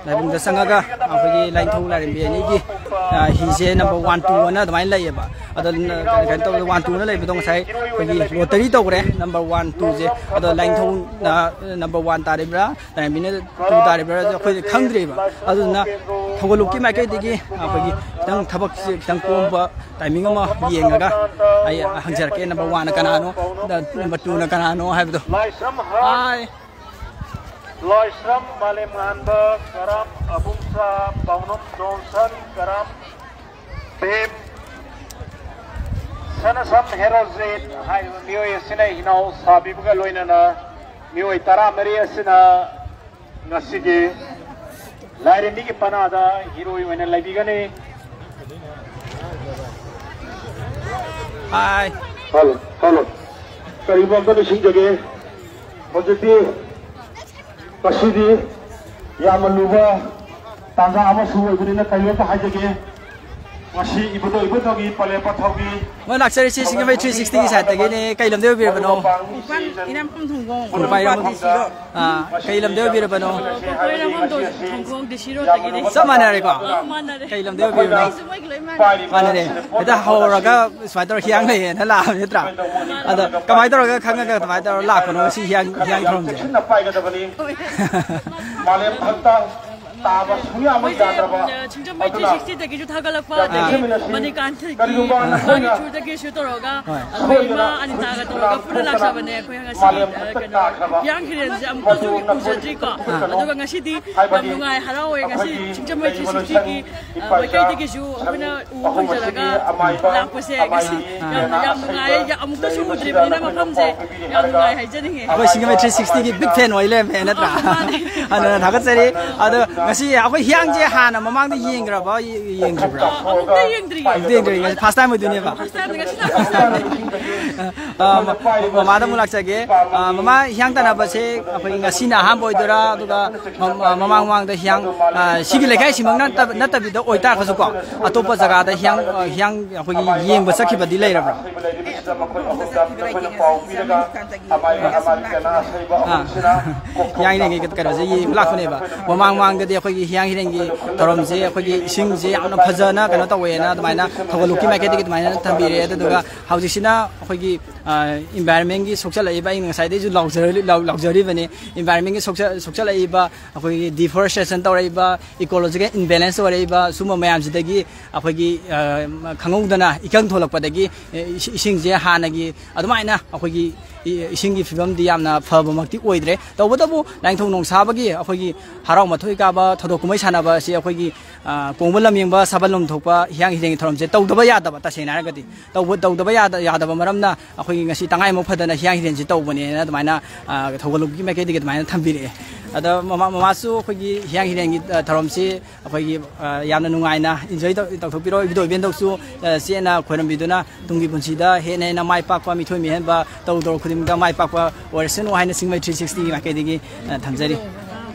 ꯂꯥꯏꯕꯨꯡꯗ ꯆꯪꯉꯒ ꯑꯩꯈꯣꯏꯒꯤ ꯂꯥꯏꯅꯤꯡꯊꯧ ꯂꯥꯏꯔꯦꯝꯕꯤ ꯑꯅꯤꯒꯤ, ꯑ, ꯍꯤꯁꯦ number one, two ꯑꯅ ꯑꯗꯨꯃꯥꯏꯅ ꯂꯩꯌꯦꯕ꯫ ꯑꯗꯣ ꯅ-, ꯀꯩꯅꯣ ꯇꯧꯕꯗ one, two ꯑꯅ ꯂꯩꯕꯗꯣ ꯉꯁꯥꯏ ꯑꯩꯈꯣꯏꯒꯤ lottery ꯇꯧꯈ꯭ꯔꯦ number one, twoꯁꯦ꯫ ꯑꯗꯣ ꯂꯥꯏꯅꯤꯡꯊꯧꯅ number one ꯇꯥꯔꯤꯕ꯭ꯔꯥ, ꯂꯥꯏꯔꯦꯝꯕꯤꯅ two ꯇꯥꯔꯤꯕ꯭ꯔꯥ ꯑꯩꯈꯣꯏꯗꯤ ꯈꯪꯗ꯭ꯔꯤꯕ꯫ ꯑꯗꯨꯗꯨꯅ ꯊꯧꯒꯜꯂꯣꯛꯀꯤ ꯃꯥꯏꯀꯩꯗꯒꯤ ꯑꯩꯈꯣꯏꯒꯤ ꯈꯤꯇꯪ ꯊꯕꯛꯁꯦ ꯈꯤꯇꯪ ꯀꯣꯝꯕ timing ꯑꯃ ꯌꯦꯡꯉꯒ ꯑꯩ ꯍꯪꯖꯔꯛꯀꯦ, number oneꯅ ꯀꯅꯥꯅꯣ, number twoꯅ ꯀꯅꯥꯅꯣ ꯍꯥꯏꯕꯗꯣ꯫ ꯂꯥꯏꯁ꯭ꯔꯝ ꯍꯥꯔꯠ, ꯍꯥꯏ꯫ ꯂꯥꯏꯁ꯭ꯔꯝ ꯃꯥꯂꯦꯝꯉꯥꯟꯕ ꯀꯔꯝ ꯑꯕꯨꯡꯁꯥ ꯄꯥꯎꯅꯝ ꯖꯣꯟꯁꯟ ꯀꯔꯝ ꯚꯤꯝ ꯁꯅꯁꯝ ꯍꯦꯔꯣꯖꯤꯠ ꯍꯥꯏꯔꯤꯕ ꯃꯤꯑꯣꯏ ꯑꯁꯤꯅ ꯍꯤꯅꯥꯎ ꯁꯥꯕꯤꯕꯒ ꯂꯣꯏꯅꯅ ꯃꯤꯑꯣꯏ ꯇꯔꯥꯃꯔꯤ ꯑꯁꯤꯅ ꯉꯁꯤꯒꯤ ꯂꯥꯏꯔꯦꯝꯕꯤꯒꯤ ꯄꯅꯥꯗ ꯍꯤꯔꯣꯏ ꯑꯣꯏꯅ ꯂꯩꯕꯤꯒꯅꯤ꯫ ꯍꯥꯏ꯫ Hello, hello. ꯀꯔꯤꯒꯨꯝꯕ ꯑꯝꯇ ꯅꯤꯡꯁꯤꯡꯖꯒꯦ꯫ ꯍꯧꯖꯤꯛꯇꯤ ꯉꯁꯤꯗꯤ ꯌꯥꯝꯅ ꯂꯨꯕ ꯇꯥꯟꯖꯥ ꯑꯃꯁꯨ ꯑꯣꯏꯕꯅꯤꯅ ꯀꯔꯤꯒꯨꯝꯕ ꯑꯝꯇ ꯍꯥꯏꯖꯒꯦ꯫ ꯉꯁꯤ ꯏꯕꯨꯙꯧ ꯏꯕꯣꯇꯣꯟꯒꯤ ꯄꯂꯦꯝ ꯄꯟꯊꯧꯒꯤ ꯃꯣꯏ ꯂꯥꯛꯆꯔꯤꯁꯤ ꯁꯤꯡꯖꯃꯩ three sixtyꯒꯤ sideꯇꯒꯤꯅꯦ꯫ ꯀꯩ ꯂꯝꯗꯩ ꯑꯣꯏꯕꯤꯔꯕꯅꯣ? ꯏꯄꯥꯝ ꯏꯔꯝꯐꯝ ꯊꯣꯡꯈꯣꯡ꯫ ꯅꯨꯄꯥ ꯏꯔꯝꯐꯝ꯫ ꯑꯥ, ꯀꯩ ꯂꯝꯗꯩ ꯑꯣꯏꯕꯤꯔꯕꯅꯣ? ꯑꯩꯈꯣꯏ ꯏꯔꯝꯐꯝ ꯊꯣꯡꯈꯣꯡ D C roadꯇꯒꯤꯅꯦ꯫ ꯆꯞ ꯃꯥꯟꯅꯔꯦꯀꯣ? ꯑꯥ, ꯃꯥꯟꯅꯔꯦ꯫ ꯀꯩ ꯂꯝꯗꯩ ꯑꯣꯏꯕꯤꯔꯕꯅꯣ? ꯑꯩꯁꯨ ꯃꯣꯏꯒꯤ ꯂꯣꯏ ꯃꯥꯟꯅꯔꯦ꯫ ꯃꯥꯟꯅꯔꯦ꯫ ꯍꯦꯛꯇ ꯍꯧꯔꯒ ꯁꯨꯃꯥꯏꯅ ꯇꯧꯔ ꯍꯤꯌꯥꯡ ꯂꯩꯌꯦꯅ ꯂꯥꯛꯑꯕ ꯅꯠꯇ꯭ꯔꯥ? ꯑꯗꯣ ꯀꯃꯥꯏꯅ ꯇꯧꯔꯒ ꯈꯪꯉꯒ ꯀꯃꯥꯏꯅ ꯇꯧꯔ ꯂꯥꯛꯄꯅꯣ ꯁꯤ ꯍꯤꯌꯥꯡ, ꯍꯤꯌꯥꯡ ꯊꯧꯔꯝꯁꯦ? ꯆꯦꯛꯁꯤꯟꯅ ꯄꯥꯏꯒꯗꯕꯅꯤ꯫ ꯃꯥꯂꯦꯝ ꯊꯛꯇ ꯇꯥꯕ ꯁꯨꯡꯌꯥꯃꯛ ꯃꯣꯏꯁꯦ ꯌꯥꯗ꯭ꯔꯕ꯫ ꯁꯤꯡꯖꯃꯩ ꯑꯗꯨꯅ ꯊ꯭ꯔꯤ ꯁꯤꯛꯁꯇꯤꯗꯒꯤꯁꯨ ꯊꯥꯒꯠꯂꯛꯄ, ꯑꯗꯒꯤ ꯀꯔꯤꯒꯨꯝꯕ ꯅꯈꯣꯏꯅ ꯃꯅꯤꯀꯥꯟꯊꯒꯤ ꯀꯔꯤꯒꯨꯝꯕ ꯃꯥꯒꯤ ꯅꯈꯣꯏꯅ ꯊ꯭ꯔꯨꯗꯒꯤꯁꯨ ꯇꯧꯔꯒ, ꯍꯣꯏ꯫ ꯑꯩꯈꯣꯏ ꯏꯃꯥ ꯑꯅꯤꯇꯥꯒ ꯇꯧꯔꯒ ꯄꯨꯟꯅ ꯂꯥꯛꯆꯕꯅꯦ꯫ ꯑꯩꯈꯣꯏ ꯉꯁꯤ, ꯃꯥꯂꯦꯝ ꯑ, ꯈꯛꯇ ꯀꯩꯅꯣ, ꯇꯥꯈ꯭ꯔꯕ ꯍꯤꯌꯥꯡ ꯍꯤꯔꯦꯟꯁꯦ ꯑꯃꯨꯛꯇꯁꯨ ꯃꯗꯨ ꯅꯈꯣꯏ ꯎꯖꯗ꯭ꯔꯤꯀꯣ꯫ ꯈꯨꯠꯇꯅꯣ꯫ ꯑꯗꯨꯒ ꯉꯁꯤꯗꯤ ꯌꯥꯝ ꯍꯥꯏꯕꯗꯤ ꯅꯨꯡꯉꯥꯏ, ꯍꯔꯥꯎꯋꯦ꯫ ꯉꯁꯤ ꯑꯩꯈꯣꯏꯒꯤ ꯁꯤꯡꯖꯃꯩ ꯊ꯭ꯔꯤ ꯁꯤꯛꯁꯇꯤꯒꯤ, revolution ꯑ, ꯏꯄꯥ ꯏꯆꯥ ꯃꯥꯏꯀꯩꯗꯒꯤꯁꯨ ꯑꯩꯈꯣꯏꯅ ꯑꯍꯨꯝ ꯎ ꯑꯁꯤꯒꯤ ꯍꯧꯖꯔꯒ ꯑꯃꯥꯏꯕ, ꯂꯥꯛꯄꯁꯦ ꯉꯁꯤ ꯑꯃꯥꯏꯕꯤ ꯌꯥꯝ, ꯀꯌꯥ ꯌꯥꯝ ꯑꯁꯩꯕ ꯅꯨꯡꯉꯥꯏꯌꯦ꯫ ꯌꯥꯝ ꯑꯃꯨꯛꯇꯁꯨ ꯂꯩꯔꯤꯕꯁꯤꯗ ꯎꯗ꯭ꯔꯤꯕꯅꯤꯅ ꯅꯈꯣꯏꯅ ꯃꯐꯝꯁꯦ ꯄꯥꯎ ꯄꯤꯕꯤꯔꯤ ꯌꯥꯝ ꯍꯥꯏꯔꯒ ꯅꯨꯡꯉꯥꯏ ꯍꯥꯏꯖꯅꯤꯡꯉꯦ꯫ ꯑꯩꯈꯣꯏ ꯁꯤꯡꯖꯃꯩ ꯊ꯭ꯔꯤ ꯁꯤꯛꯁꯇꯤꯒꯤ big fan ꯑꯣꯏ ꯂꯩꯔꯝꯃꯦ ꯅꯠꯇ꯭ꯔꯥ? ꯑꯣ, ꯃꯥꯅꯦ꯫ ꯑꯗꯨꯅ ꯊꯥꯒꯠꯆꯔꯤ꯫ ꯑꯗꯣ ꯉꯁꯤ ꯑꯩꯈꯣꯏ ꯍꯤꯌꯥꯡꯁꯦ ꯍꯥꯟꯅ ꯃꯃꯥꯡꯗ ꯌꯦꯡꯈ꯭ꯔꯕ, ꯌꯦꯡꯗ꯭ꯔꯤꯕ꯭ꯔꯥ? ꯑ, ꯑꯃꯨꯛꯇ ꯌꯦꯡꯗ꯭ꯔꯤꯌꯦ꯫ ꯑꯃꯨꯛꯇ ꯌꯦꯡꯗ꯭ꯔꯤ, ꯉꯁꯤ first time ꯑꯣꯏꯗꯣꯏꯅꯦꯕ꯫ First time, ꯉꯁꯤꯅ first time꯫ ꯑ, ꯃ-, ꯃꯃꯥꯗ ꯑꯃꯨꯛ ꯂꯥꯛꯆꯒꯦ꯫ ꯑ, ꯃꯃꯥ, ꯍꯤꯌꯥꯡ ꯇꯥꯟꯅꯕꯁꯦ ꯑꯩꯈꯣꯏ ꯉꯁꯤꯅ ꯑꯍꯥꯟꯕ ꯑꯣꯏꯗꯣꯏꯔꯥ? ꯑꯗꯨꯒ ꯃ-, ꯃ-, ꯃꯃꯥꯡ ꯃꯃꯥꯡꯗ ꯍꯤꯌꯥꯡ, ꯑ, ꯁꯤꯒꯤ ꯂꯩꯀꯥꯏꯁꯤꯃꯛ ꯅꯠꯇꯕ, ꯅꯠꯇꯕꯤꯗ ꯑꯣꯏꯇꯥꯔꯒꯁꯨꯀꯣ, ꯑꯇꯣꯞꯄ ꯖꯒꯥꯗ ꯍꯤꯌꯥꯡ, ꯑ, ꯍꯤꯌꯥꯡ ꯑꯩꯈꯣꯏꯒꯤ ꯌꯦꯡꯕ ꯆꯠꯈꯤꯕꯗꯤ ꯂꯩꯔꯕ꯭ꯔꯥ? ꯑꯦ, ꯑꯇꯣꯞꯄ ꯃꯐꯝꯗ ꯆꯠꯈꯤꯕ ꯂꯩꯇꯦ, ꯉꯁꯤ ꯁꯤꯡꯖꯃꯩ ꯊꯥꯡꯖꯒꯤ ꯑꯥ꯫ ꯍꯤꯌꯥꯡ ꯂꯩꯀꯥꯏꯒꯤ ꯀꯩꯅꯣꯁꯦ ꯌꯦꯡꯕ ꯂꯥꯛꯄꯅꯦꯕ꯫ ꯃꯃꯥꯡ ꯃꯃꯥꯡꯗꯗꯤ ꯑꯩꯈꯣꯏꯒꯤ ꯍꯤꯌꯥꯡ ꯍꯤꯔꯦꯟꯒꯤ ꯊꯧꯔꯝꯁꯦ, ꯑꯩꯈꯣꯏꯒꯤ ꯏꯁꯤꯡꯁꯦ ꯌꯥꯝꯅ ꯐꯖꯅ ꯀꯩꯅꯣ ꯇꯧꯋꯦꯅ ꯑꯗꯨꯃꯥꯏꯅ ꯊꯧꯒꯠꯂꯨꯛꯀꯤ ꯃꯥꯏꯀꯩꯗꯒꯤ ꯑꯗꯨꯃꯥꯏꯅ ꯊꯝꯕꯤꯔꯦ꯫ ꯑꯗꯨꯗꯨꯒ ꯍꯧꯖꯤꯛꯁꯤꯅ ꯑꯩꯈꯣꯏꯒꯤ, ꯑ, environmentꯀꯤ ꯁꯣꯛꯆꯜꯂꯛꯏꯕ, ꯑꯩꯅ ꯉꯁꯥꯏꯗꯩꯁꯨ ꯂꯥꯎꯖꯔ-, ꯂꯥꯎ-, ꯂꯥꯎꯖꯔꯤꯕꯅꯤ, environmentꯀꯤ ꯁꯣꯛꯆ-, ꯁꯣꯛꯆꯜꯂꯛꯏꯕ, ꯑꯩꯈꯣꯏꯒꯤ deforestation ꯇꯧꯔꯛꯏꯕ, ecological imbalance ꯑꯣꯏꯔꯛꯏꯕ, ꯁꯨꯝꯕ ꯃꯌꯥꯝꯁꯤꯗꯒꯤ ꯑꯩꯈꯣꯏꯒꯤ, ꯑ, ꯈꯪꯍꯧꯗꯅ ꯏꯀꯪ ꯊꯣꯛꯂꯛꯄꯗꯒꯤ, ꯑ, ꯏꯁꯤ-, ꯏꯁꯤꯡꯁꯦ ꯍꯥꯟꯅꯒꯤ ꯑꯗꯨꯃꯥꯏꯅ ꯑꯩꯈꯣꯏꯒꯤ ꯏ-, ꯏꯁꯤꯡꯒꯤ ꯐꯤꯕꯝꯗꯤ ꯌꯥꯝꯅ ꯐꯕꯃꯛꯇꯤ ꯑꯣꯏꯗ꯭ꯔꯦ꯫ ꯇꯧꯕꯇꯕꯨ ꯂꯥꯏꯅꯤꯡꯊꯧ ꯅꯣꯡꯁꯥꯕꯒꯤ ꯑꯩꯈꯣꯏꯒꯤ ꯍꯔꯥꯎ ꯃꯊꯣꯏ ꯀꯥꯕ ꯊꯧꯗꯣꯛ ꯀꯨꯝꯍꯩ ꯁꯥꯟꯅꯕ ꯑꯁꯤ ꯑꯩꯈꯣꯏꯒꯤ, ꯑ, ꯀꯣꯡꯕ ꯂꯝꯌꯦꯡꯕ ꯁꯥꯕꯜ ꯂꯨꯝꯊꯣꯛꯄ ꯍꯤꯌꯥꯡ ꯍꯤꯔꯦꯟꯒꯤ ꯊꯧꯔꯝꯁꯦ ꯇꯧꯗꯕ ꯌꯥꯗꯕ, ꯇꯁꯦꯡꯅ ꯍꯥꯏꯔꯒꯗꯤ ꯇꯧꯕ, ꯇꯧꯗꯕ ꯌꯥꯗ-, ꯌꯥꯗꯕ ꯃꯔꯝꯅ ꯑꯩꯈꯣꯏꯒꯤ ꯉꯁꯤ ꯇꯉꯥꯏ ꯑꯃ ꯐꯗꯅ ꯍꯤꯌꯥꯡ ꯍꯤꯔꯦꯟꯁꯦ ꯇꯧꯕꯅꯦꯅ ꯑꯗꯨꯃꯥꯏꯅ, ꯑ, ꯊꯧꯒꯜꯂꯨꯞꯀꯤ ꯃꯥꯏꯀꯩꯗꯒꯤ ꯑꯗꯨꯃꯥꯏꯅ ꯊꯝꯕꯤꯔꯛꯑꯦ꯫ ꯑꯗꯣ ꯃꯃꯥ, ꯃꯃꯥꯁꯨ ꯑꯩꯈꯣꯏꯒꯤ ꯍꯤꯌꯥꯡ ꯍꯤꯔꯦꯟꯒꯤ, ꯑ, ꯊꯧꯔꯝꯁꯤ ꯑꯩꯈꯣꯏꯒꯤ, ꯑ, ꯌꯥꯝꯅ ꯅꯨꯡꯉꯥꯏꯅ enjoy ꯇꯧ-, ꯇꯧꯊꯣꯛꯄꯤꯔꯣ꯫ ꯏꯕꯨꯙꯧ ꯏꯕꯦꯟꯗꯧꯁꯨ, ꯑ, ꯆꯦꯠꯅ ꯈꯣꯏꯔꯝꯕꯤꯗꯨꯅ ꯇꯨꯡꯒꯤ ꯄꯨꯟꯁꯤꯗ ꯍꯦꯟꯅ ꯍꯦꯟꯅ ꯃꯥꯏ ꯄꯥꯛꯄ, ꯃꯤꯊꯣꯏ ꯃꯤꯍꯦꯟꯕ ꯇꯧꯔꯨ ꯇꯧꯔꯨ ꯈꯨꯗꯤꯡꯃꯛꯇ ꯃꯥꯏ ꯄꯥꯛꯄ ꯑꯣꯏꯔꯁꯅꯨ ꯍꯥꯏꯅ ꯁꯤꯡꯖꯃꯩ ꯊ꯭ꯔꯤ ꯁꯤꯛꯁꯇꯤꯒꯤ ꯃꯥꯏꯀꯩꯗꯒꯤ, ꯑ, ꯊꯝꯖꯔꯤ꯫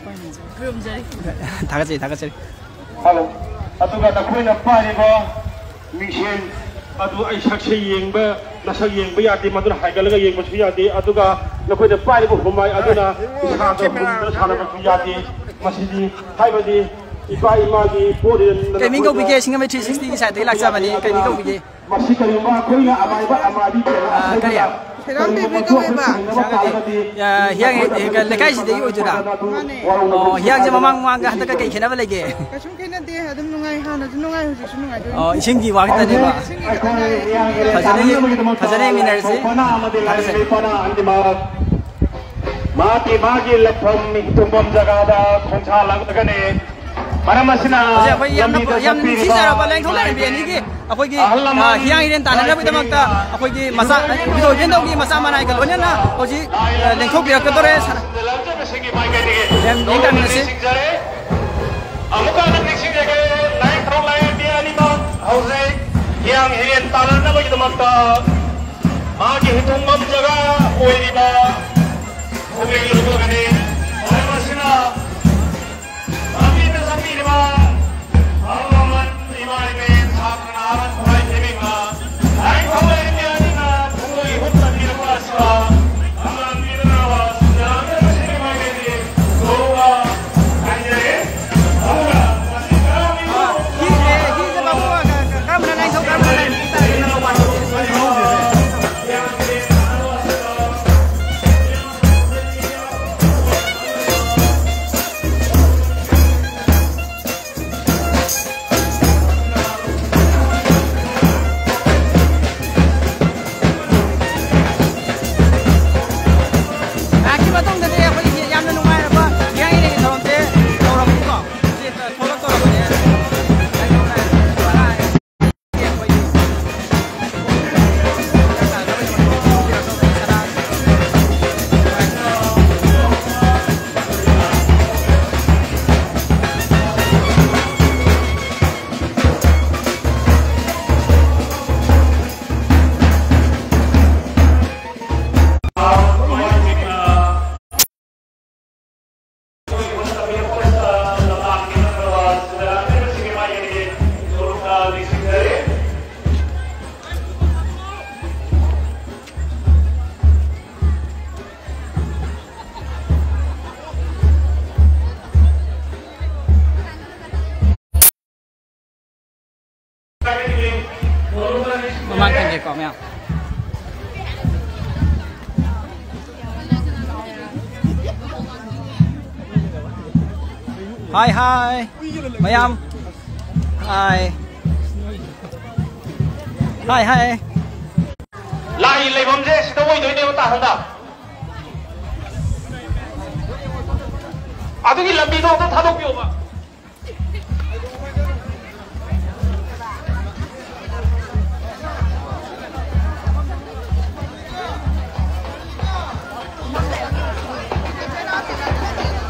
ꯈꯨꯔꯨꯝꯖꯔꯤ꯫ ꯊꯥꯒꯠꯆꯔꯤ, ꯊꯥꯒꯠꯆꯔꯤ꯫ ꯍꯜꯂꯣ꯫ ꯑꯗꯨꯒ ꯅꯈꯣꯏꯅ ꯄꯥꯏꯔꯤꯕ ꯃꯤꯡꯁꯦꯜ ꯑꯗꯨ ꯑꯩ ꯁꯛꯁꯦ ꯌꯦꯡꯕ, ꯅꯁꯛ ꯌꯦꯡꯕ ꯌꯥꯗꯦ, ꯃꯗꯨꯅ ꯍꯥꯏꯒꯠꯂꯒ ꯌꯦꯡꯕꯁꯨ ꯌꯥꯗꯦ꯫ ꯑꯗꯨꯒ ꯅꯈꯣꯏꯅ ꯄꯥꯏꯔꯤꯕ ꯍꯨꯃꯥꯏ ꯑꯗꯨꯅ ꯏꯁꯥꯗ ꯍꯨꯝꯗꯨꯅ ꯁꯥꯟꯅꯕꯁꯨ ꯌꯥꯗꯦ꯫ ꯃꯁꯤꯗꯤ ꯍꯥꯏꯕꯗꯤ ꯏꯄꯥ ꯏꯃꯥꯒꯤ ꯄꯣꯠ ꯀꯩ ꯃꯤꯡ ꯀꯧꯕꯤꯒꯦ? ꯁꯤꯡꯖꯃꯩ ꯊ꯭ꯔꯤ ꯁꯤꯛꯁꯇꯤꯒꯤ ꯁꯥꯏꯠꯇꯒꯤ ꯂꯥꯛꯆꯕꯅꯤ꯫ ꯀꯩ ꯃꯤꯡ ꯀꯧꯕꯤꯒꯦ? ꯃꯁꯤ ꯀꯔꯤꯒꯨꯝꯕ ꯑꯩꯈꯣꯏꯅ ꯑꯃꯥꯏꯕ ꯑꯃꯥꯏꯕꯤ ꯀꯌꯥ ꯑ, ꯀꯔꯤ? ꯑꯁꯣꯏꯕꯅ ꯁꯦꯔꯥꯝ ꯕꯦꯕꯤ ꯀꯧꯋꯦꯕ꯫ ꯏꯁꯥꯒꯗꯤ, ꯑ, ꯍꯤꯌꯥꯡ, ꯑ, ꯂꯩꯀꯥꯏꯁꯤꯗꯒꯤ ꯑꯣꯏꯗꯣꯏꯔꯥ? ꯃꯥꯅꯦ꯫ ꯑꯣ, ꯍꯤꯌꯥꯡꯁꯦ ꯃꯃꯥꯡ ꯃꯃꯥꯡꯒ ꯍꯟꯗꯛꯀ ꯀꯩ ꯈꯦꯠꯅꯕ ꯂꯩꯒꯦ? ꯀꯩꯁꯨꯝ ꯈꯦꯠꯅꯗꯦ, ꯑꯗꯨꯝ ꯅꯨꯡꯉꯥꯏ, ꯍꯥꯟꯅꯁꯨ ꯅꯨꯡꯉꯥꯏ, ꯍꯧꯖꯤꯛꯁꯨ ꯅꯨꯡꯉꯥꯏꯗꯣꯏꯅꯤ꯫ ꯑꯣ, ꯏꯁꯤꯡꯒꯤ ꯋꯥ ꯈꯛꯇꯅꯦꯕ꯫ ꯏꯁꯤꯡꯒꯤ ꯈꯛꯇ ꯉꯥꯏꯔꯦ, ꯏꯁꯤꯡꯒꯤ ꯈꯛꯇ ꯐꯖꯅ ꯉꯥꯏꯔꯦ꯫ ꯐꯖꯅ ꯌꯦꯡꯃꯤꯟꯅꯔꯁꯤ꯫ ꯊꯥꯒꯠꯆꯔꯤ꯫ ꯃꯥꯒꯤ ꯃꯥꯒꯤ ꯂꯩꯐꯝ ꯇꯨꯝꯐꯝ ꯖꯒꯥꯗ ꯈꯣꯡꯁꯥꯜꯂꯛꯂꯒꯅꯤ꯫ ꯃꯔꯝ ꯑꯁꯤꯅ ꯍꯧꯖꯤꯛ ꯑꯩꯈꯣꯏ ꯌꯥꯝꯅ, ꯂꯝꯕꯤꯗ ꯌꯥꯝꯅ ꯆꯠꯄꯤꯔꯤꯕ ꯅꯤꯡꯊꯤꯖꯔꯕ ꯂꯥꯏꯅꯤꯡꯊꯧ ꯂꯥꯏꯔꯦꯝꯕꯤ ꯑꯅꯤꯒꯤ ꯑꯩꯈꯣꯏꯒꯤ, ꯑꯍꯜ ꯂꯃꯟ, ꯑ, ꯍꯤꯌꯥꯡ ꯍꯤꯔꯦꯟ ꯇꯥꯟꯅꯅꯕꯒꯤꯗꯃꯛꯇ ꯑꯩꯈꯣꯏꯒꯤ ꯃꯆꯥ, ꯏꯕꯨꯙꯧ ꯏꯕꯦꯟꯗꯧꯒꯤ ꯃꯆꯥ ꯃꯅꯥꯏꯒ ꯂꯣꯏꯅꯅ ꯍꯧꯖꯤꯛ, ꯑ, ꯂꯦꯡꯊꯣꯛꯄꯤꯔꯛꯀꯗꯧꯔꯦ꯫ ꯂꯝꯖꯕꯁꯤꯡꯒꯤ ꯃꯥꯏꯀꯩꯗꯒꯤ ꯌꯥꯝ ꯅꯤꯡꯇꯝꯅꯁꯤ꯫ ꯅꯤꯡꯁꯤꯡꯖꯔꯤ꯫ ꯑꯃꯨꯛꯀ ꯍꯟꯅ ꯅꯤꯡꯁꯤꯡꯖꯒꯦ, ꯂꯥꯏꯅꯤꯡꯊꯧ ꯂꯥꯏꯔꯦꯝꯕꯤ ꯑꯅꯤꯃꯛ ꯍꯧꯖꯤꯛ ꯍꯤꯌꯥꯡ ꯍꯤꯔꯦꯟ ꯇꯥꯟꯅꯅꯕꯒꯤꯗꯃꯛꯇ ꯃꯥꯒꯤ ꯍꯤꯊꯨꯡꯐꯝ ꯖꯒꯥ ꯑꯣꯏꯔꯤꯕ ꯈꯣꯡꯂꯩ ꯂꯨꯞꯂꯒꯅꯤ꯫ ꯃꯔꯝ ꯑꯁꯤꯅ ꯂꯝꯕꯤꯗ ꯆꯠꯄꯤꯔꯤꯕ ꯑꯍꯜ ꯂꯃꯟ, ꯏꯃꯥ ꯏꯕꯦꯟ, ꯁꯥꯇ꯭ꯔ ꯅꯍꯥꯔꯣꯜ ꯈ꯭ꯋꯥꯏ ꯇꯦꯕꯤꯡꯅ ꯂꯥꯏꯅꯤꯡꯊꯧ ꯂꯥꯏꯔꯦꯝꯕꯤ ꯑꯅꯤꯅ ꯈꯣꯡꯂꯩ ꯍꯨꯠ ꯇꯝꯕꯤꯔꯛꯄ ꯑꯁꯤꯗ ꯂꯝꯂꯥꯟꯕꯤꯗꯨꯅ ꯁꯤꯟꯖꯥꯅꯕ ꯁꯤꯟꯕ ꯃꯥꯏꯀꯩꯗꯒꯤ ꯒꯧꯔꯕ ꯍꯥꯏꯖꯔꯤ꯫ ꯑꯗꯨꯒ ꯃꯁꯤ ꯀꯔꯝꯕ ꯀꯔꯝꯕꯅ ꯂꯥꯏꯅꯤꯡꯊꯧ, ꯀꯔꯝꯕꯅ ꯂꯥꯏꯔꯦꯝꯕꯤ ꯇꯥꯒꯦ? ꯉꯥꯏꯍꯥꯛꯀꯤ ꯃꯇꯨꯡꯗꯗꯤ ꯑꯩꯈꯣꯏꯒꯤ ꯌꯥꯝꯅ ꯅꯨꯡꯉꯥꯏꯔꯕ ꯏꯔꯥꯡ ꯏꯔꯦꯡꯒꯤ ꯊꯧꯔꯝꯁꯦ ꯇꯧꯔꯕꯅꯤꯀꯣ꯫ ꯁꯤ ꯊꯣꯛꯂꯛꯇꯧꯔꯕꯅꯦ꯫ ꯃꯃꯥꯡ ꯊꯪꯒꯦꯀꯣ ꯃꯌꯥꯝ꯫ Hi, hi. ꯃꯌꯥꯝ. Hi. Hi, hi. ꯂꯥꯏ ꯂꯩꯐꯝꯁꯦ ꯁꯤꯗ ꯑꯣꯏꯗꯣꯏꯅꯦꯕ, ꯇꯥꯍꯪꯗ꯫ ꯑꯗꯨꯒꯤ ꯂꯝꯕꯤꯗꯣ ꯑꯝꯇ ꯊꯥꯗꯣꯛꯄꯤꯌꯣꯕ꯫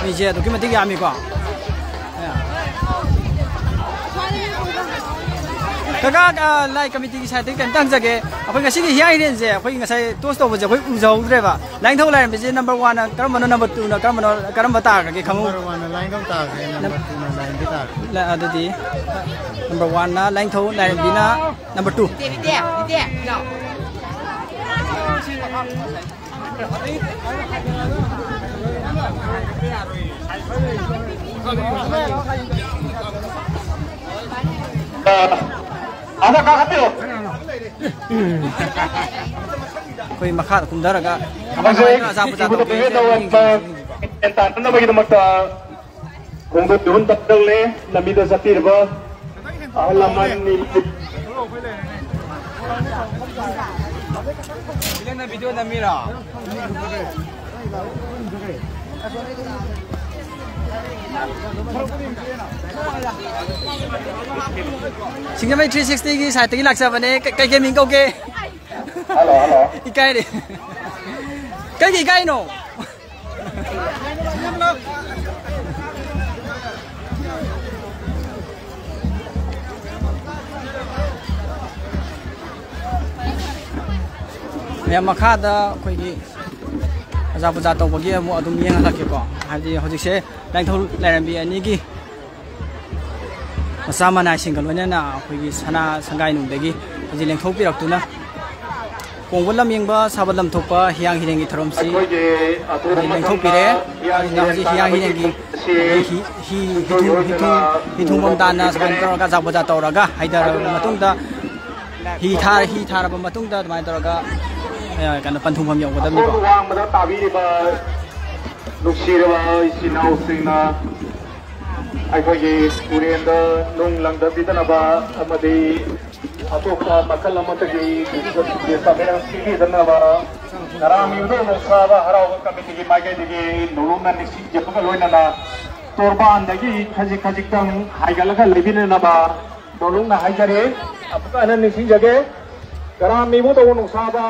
ꯃꯤꯁꯦ ꯑꯗꯨꯛꯀꯤ ꯃꯇꯤꯛ ꯌꯥꯝꯃꯤꯀꯣ꯫ ꯀꯀꯥ, ꯑ, ꯂꯥꯏ ꯀꯃꯤꯇꯤꯒꯤ ꯁꯥꯏꯠꯇꯒꯤ ꯀꯩꯝꯇ ꯍꯪꯖꯒꯦ꯫ ꯑꯩꯈꯣꯏ ꯉꯁꯤꯒꯤ ꯍꯤꯌꯥꯡ ꯍꯤꯔꯦꯟꯁꯦ ꯑꯩꯈꯣꯏ ꯉꯁꯥꯏ ꯇꯣꯁ ꯇꯧꯕꯁꯦ ꯑꯩꯈꯣꯏ ꯎꯖꯍꯧꯗ꯭ꯔꯦꯕ꯫ ꯂꯥꯏꯅꯤꯡꯊꯧ ꯂꯥꯏꯔꯦꯝꯕꯤꯁꯦ number one ꯅ ꯀꯔꯝꯕꯅꯣ, number two ꯅ ꯀꯔꯝꯕꯅꯣ, ꯀꯔꯝꯕ ꯇꯥꯈ꯭ꯔꯒꯦ ꯈꯪꯍꯧ-, number one ꯅ ꯂꯥꯏꯅꯤꯡꯊꯧ ꯇꯥꯈ꯭ꯔꯦ, number two ꯅ ꯂꯥꯏꯔꯦꯝꯕꯤ ꯇꯥꯈ꯭ꯔꯦ꯫ ꯂ-, ꯑꯗꯨꯗꯤ number one ꯅ ꯂꯥꯏꯅꯤꯡꯊꯧ ꯂꯥꯏꯔꯦꯝꯕꯤꯅ number two꯫ ꯅꯠꯇꯦ, ꯅꯠꯇꯦ, ꯅꯠꯇꯦ, ꯂꯥꯎ꯫ ꯑꯗ ꯀꯥꯈꯠꯄꯤꯔꯣ꯫ ꯑꯩꯈꯣꯏ ꯃꯈꯥꯗ ꯀꯨꯝꯊꯔꯒ ꯀꯃꯥꯏ ꯍꯧꯖꯤꯛ ꯀꯃꯥꯏꯅ ꯑꯆꯥꯄꯣꯠ ꯏꯕꯨꯙꯧ ꯆꯥꯊꯣꯛꯀꯦꯁꯦ ꯄꯤꯕꯤꯅ ꯌꯦꯡꯁꯤ, ꯋꯥꯠꯄ ꯌꯦꯡꯁꯤ꯫ ꯒ꯭ꯌꯥꯟ ꯇꯥꯅꯅꯕꯒꯤꯗꯃꯛꯇ ꯈꯣꯡꯗꯣꯟ ꯀꯤꯍꯣꯝ ꯇꯝꯖꯜꯂꯦ꯫ ꯂꯝꯕꯤꯗ ꯆꯠꯄꯤꯔꯤꯕ ꯑꯍꯜ ꯂꯃꯟ ꯅꯪꯅ video ꯅꯝꯃꯤꯔꯣ? ꯁꯤꯡꯖꯃꯩ three sixty ꯒꯤ side ꯇꯒꯤ ꯂꯥꯛꯆꯕꯅꯦ꯫ ꯀꯩ-, ꯀꯩ ꯃꯤꯡ ꯀꯧꯒꯦ? Hello, hello. ꯏꯀꯥꯏꯔꯦ꯫ ꯀꯩꯒꯤ ꯏꯀꯥꯏꯅꯣ? ꯃꯌꯥꯝ, ꯃꯈꯥꯗ ꯑꯩꯈꯣꯏꯒꯤ ꯑꯖꯥ ꯄꯨꯖꯥ ꯇꯧꯕꯒꯤ ꯑꯃꯨꯛ ꯑꯗꯨꯝ ꯌꯦꯡꯍꯜꯂꯛꯀꯦꯀꯣ꯫ ꯍꯥꯏꯕꯗꯤ ꯍꯧꯖꯤꯛꯁꯦ ꯂꯥꯏꯅꯤꯡꯊꯧ ꯂꯥꯏꯔꯦꯝꯕꯤ ꯑꯅꯤꯒꯤ ꯃꯆꯥ ꯃꯅꯥꯏꯁꯤꯡꯒ ꯂꯣꯏꯅꯅ ꯑꯩꯈꯣꯏꯒꯤ ꯁꯅꯥ ꯁꯪꯒꯥꯏꯅꯨꯡꯗꯒꯤ ꯍꯧꯖꯤꯛ ꯂꯦꯡꯊꯣꯛꯄꯤꯔꯛꯇꯨꯅ ꯀꯣꯡꯕ ꯂꯝ ꯌꯦꯡꯕ, ꯁꯥꯕ ꯂꯝ ꯊꯣꯛꯄ ꯍꯤꯌꯥꯡ ꯍꯤꯔꯦꯟꯒꯤ ꯊꯧꯔꯝꯁꯤ ꯑꯩꯈꯣꯏꯒꯤ ꯑꯊꯨꯕ ꯍꯧꯖꯤꯛ ꯃꯇꯝꯗ ꯂꯦꯡꯊꯣꯛꯄꯤꯔꯦ꯫ ꯍꯤꯌꯥꯡ ꯑꯗꯨꯅ ꯍꯤꯔꯦꯟ ꯍꯧꯖꯤꯛ ꯍꯤꯌꯥꯡ ꯇꯥꯟꯅꯕꯒꯤ ꯍꯤꯔꯦꯟꯒꯤ ꯊꯧꯔꯝꯁꯤ ꯍꯤ, ꯍꯤ, ꯍꯤꯊꯨꯡ, ꯍꯤꯊꯨꯡ, ꯍꯤꯊꯨꯡ ꯍꯣꯝꯗꯥꯟꯅ ꯁꯨꯃꯥꯏꯅ ꯇꯧꯔꯒ ꯑꯆꯥꯄꯣꯠ ꯆꯥ ꯇꯧꯔꯒ ꯍꯩꯊꯔꯕ ꯃꯇꯨꯡꯗ, ꯍꯤ ꯊꯥ-, ꯍꯤ ꯊꯥꯔꯕ ꯃꯇꯨꯡꯗ ꯑꯗꯨꯃꯥꯏꯅ ꯇꯧꯔꯒ, ꯑ, ꯀꯩꯅꯣ, ꯄꯟꯊꯨꯡꯐꯝ ꯌꯧꯒꯗꯕꯅꯤꯀꯣ꯫ ꯑꯀꯣꯟꯕ ꯋꯥꯡꯃꯗ ꯇꯥꯕꯤꯔꯤꯕ ꯅꯨꯡꯁꯤꯔꯕ ꯏꯆꯤꯟ ꯏꯅꯥꯎꯁꯤꯡꯅ ꯑꯩꯈꯣꯏꯒꯤ ꯇꯨꯔꯦꯟꯗ ꯅꯨꯡ ꯂꯪꯗꯕꯤꯗꯅꯕ ꯑꯃꯗꯤ ꯑꯇꯣꯞꯄ ꯃꯈꯜ ꯑꯃꯠꯇꯒꯤ disturbance ꯄꯤꯕꯤꯗꯅꯕ ꯉꯔꯥꯡ ꯃꯤꯑꯣꯏ ꯅꯣꯡꯁꯥꯕ ꯍꯔꯥꯎꯕ ꯀꯃꯤꯇꯤꯒꯤ ꯃꯥꯏꯀꯩꯗꯒꯤ ꯅꯧꯂꯨꯛꯅ ꯅꯤꯡꯁꯤꯡꯖꯕꯒ ꯂꯣꯏꯅꯅ ꯇꯣꯔꯕꯥꯟꯗꯒꯤ ꯈꯖꯤꯛ ꯈꯖꯤꯛꯇꯪ ꯍꯥꯏꯒꯠꯂꯒ ꯂꯩꯕꯤꯅꯅꯕ ꯅꯧꯂꯨꯛꯅ ꯍꯥꯏꯖꯔꯤ꯫ ꯑꯃꯨꯛꯀ ꯍꯟꯅ ꯅꯤꯡꯁꯤꯡꯖꯒꯦ, ꯀꯔꯥꯝ ꯃꯤꯕꯨ ꯇꯧꯕ ꯅꯨꯡꯁꯥꯕ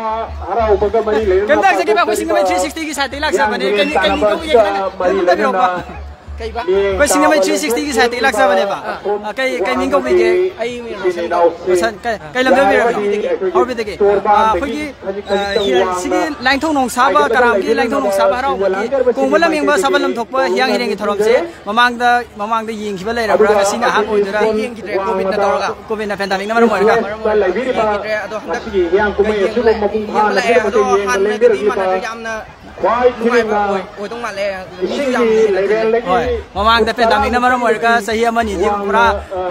ꯍꯔꯥꯎꯕꯒ ꯃꯔꯤ ꯂꯩꯅꯅ ꯀꯩꯝꯇ ꯍꯥꯏꯖꯒꯦꯕ, ꯑꯩꯈꯣꯏ ꯁꯤꯡꯖꯃꯩ ꯊ꯭ꯔꯤ ꯁꯤꯛꯁꯇꯤꯒꯤ ꯁꯥꯏꯠꯇꯒꯤ ꯂꯥꯛꯆꯕꯅꯦ꯫ ꯀꯩ- ꯀꯩ ꯃꯤꯡ ꯀꯧꯕꯤꯒꯦ ꯈꯤꯇꯪ ꯑꯗꯨꯝ ꯍꯥꯏꯕꯤꯔꯛꯑꯣꯀꯣ꯫ ꯀꯩꯕ? ꯑꯩꯈꯣꯏ ꯁꯤꯡꯖꯃꯩ ꯊ꯭ꯔꯤ ꯁꯤꯛꯁꯇꯤꯒꯤ ꯁꯥꯏꯠꯇꯒꯤ ꯂꯥꯛꯆꯕꯅꯦꯕ꯫ ꯑꯥ, ꯀꯩ ꯀꯩ ꯃꯤꯡ ꯀꯧꯕꯤꯒꯦ? ꯑꯩ ꯃꯤꯡ ꯔꯣꯁꯟ ꯀꯧꯏ꯫ ꯔꯣꯁꯟ, ꯀꯩ ꯀꯩ ꯂꯝꯗ ꯑꯣꯏꯕꯤꯔꯕ? ꯍꯧꯔꯕꯤꯗꯒꯤ꯫ ꯑꯥ, ꯑꯩꯈꯣꯏꯒꯤ, ꯑꯥ, ꯍꯤ- ꯁꯤꯒꯤ ꯂꯥꯏꯅꯤꯡꯊꯧ ꯅꯣꯡꯁꯥꯕ ꯀꯔꯥꯝꯒꯤ ꯂꯥꯏꯅꯤꯡꯊꯧ ꯅꯣꯡꯁꯥꯕ ꯍꯔꯥꯎꯕꯒꯤ ꯀꯣꯡꯕ ꯂꯝꯌꯦꯡꯕ ꯁꯥꯕꯜ ꯂꯝꯊꯣꯛꯄ ꯍꯤꯌꯥꯡ ꯍꯤꯔꯦꯟꯒꯤ ꯊꯧꯔꯝꯁꯦ ꯃꯃꯥꯡꯗ ꯃꯃꯥꯡꯗ ꯌꯦꯡꯈꯤꯕ ꯂꯩꯔꯕ꯭ꯔꯥ? ꯉꯁꯤꯅ ꯑꯍꯥꯟꯕ ꯑꯣꯏꯗꯣꯏꯔꯥ? ꯌꯦꯡꯈꯤꯗ꯭ꯔꯦ, ꯀꯣꯚꯤꯠꯅ ꯇꯧꯔꯒ꯫ ꯀꯣꯚꯤꯠꯅ ꯄꯦꯟꯗꯥꯃꯤꯛꯅ ꯃꯔꯝ ꯑꯣꯏꯔꯒ꯫ ꯃꯔꯝ ꯑꯣꯏꯔꯒ ꯌꯦꯡꯈꯤꯗ꯭ꯔꯦ, ꯑꯗꯣ ꯍꯟꯗꯛ ꯌꯦꯡꯕ ꯂꯥꯛꯑꯦ꯫ ꯌꯦꯡꯕ ꯂꯥꯛꯑꯦ, ꯑꯗꯣ ꯍꯥꯟꯅꯒꯗꯤ ꯃꯥꯟꯅꯗ꯭ꯔꯦ, ꯌꯥꯝꯅ ꯅꯨꯡꯉꯥꯏꯕ ꯑꯣꯏ-, ꯑꯣꯏꯗꯧ ꯃꯥꯜꯂꯦ꯫ ꯅꯨꯡꯁꯤꯠꯁꯨ ꯌꯥꯝ ꯍꯦꯟꯅ ꯊꯤꯜꯂꯦ꯫ ꯍꯣꯏ, ꯃꯃꯥꯡꯗ ꯄꯦꯟꯗꯥꯃꯤꯛꯅ ꯃꯔꯝ ꯑꯣꯏꯔꯒ ꯆꯍꯤ ꯑꯃ ꯑꯅꯤꯗꯤ ꯄꯨꯔꯥ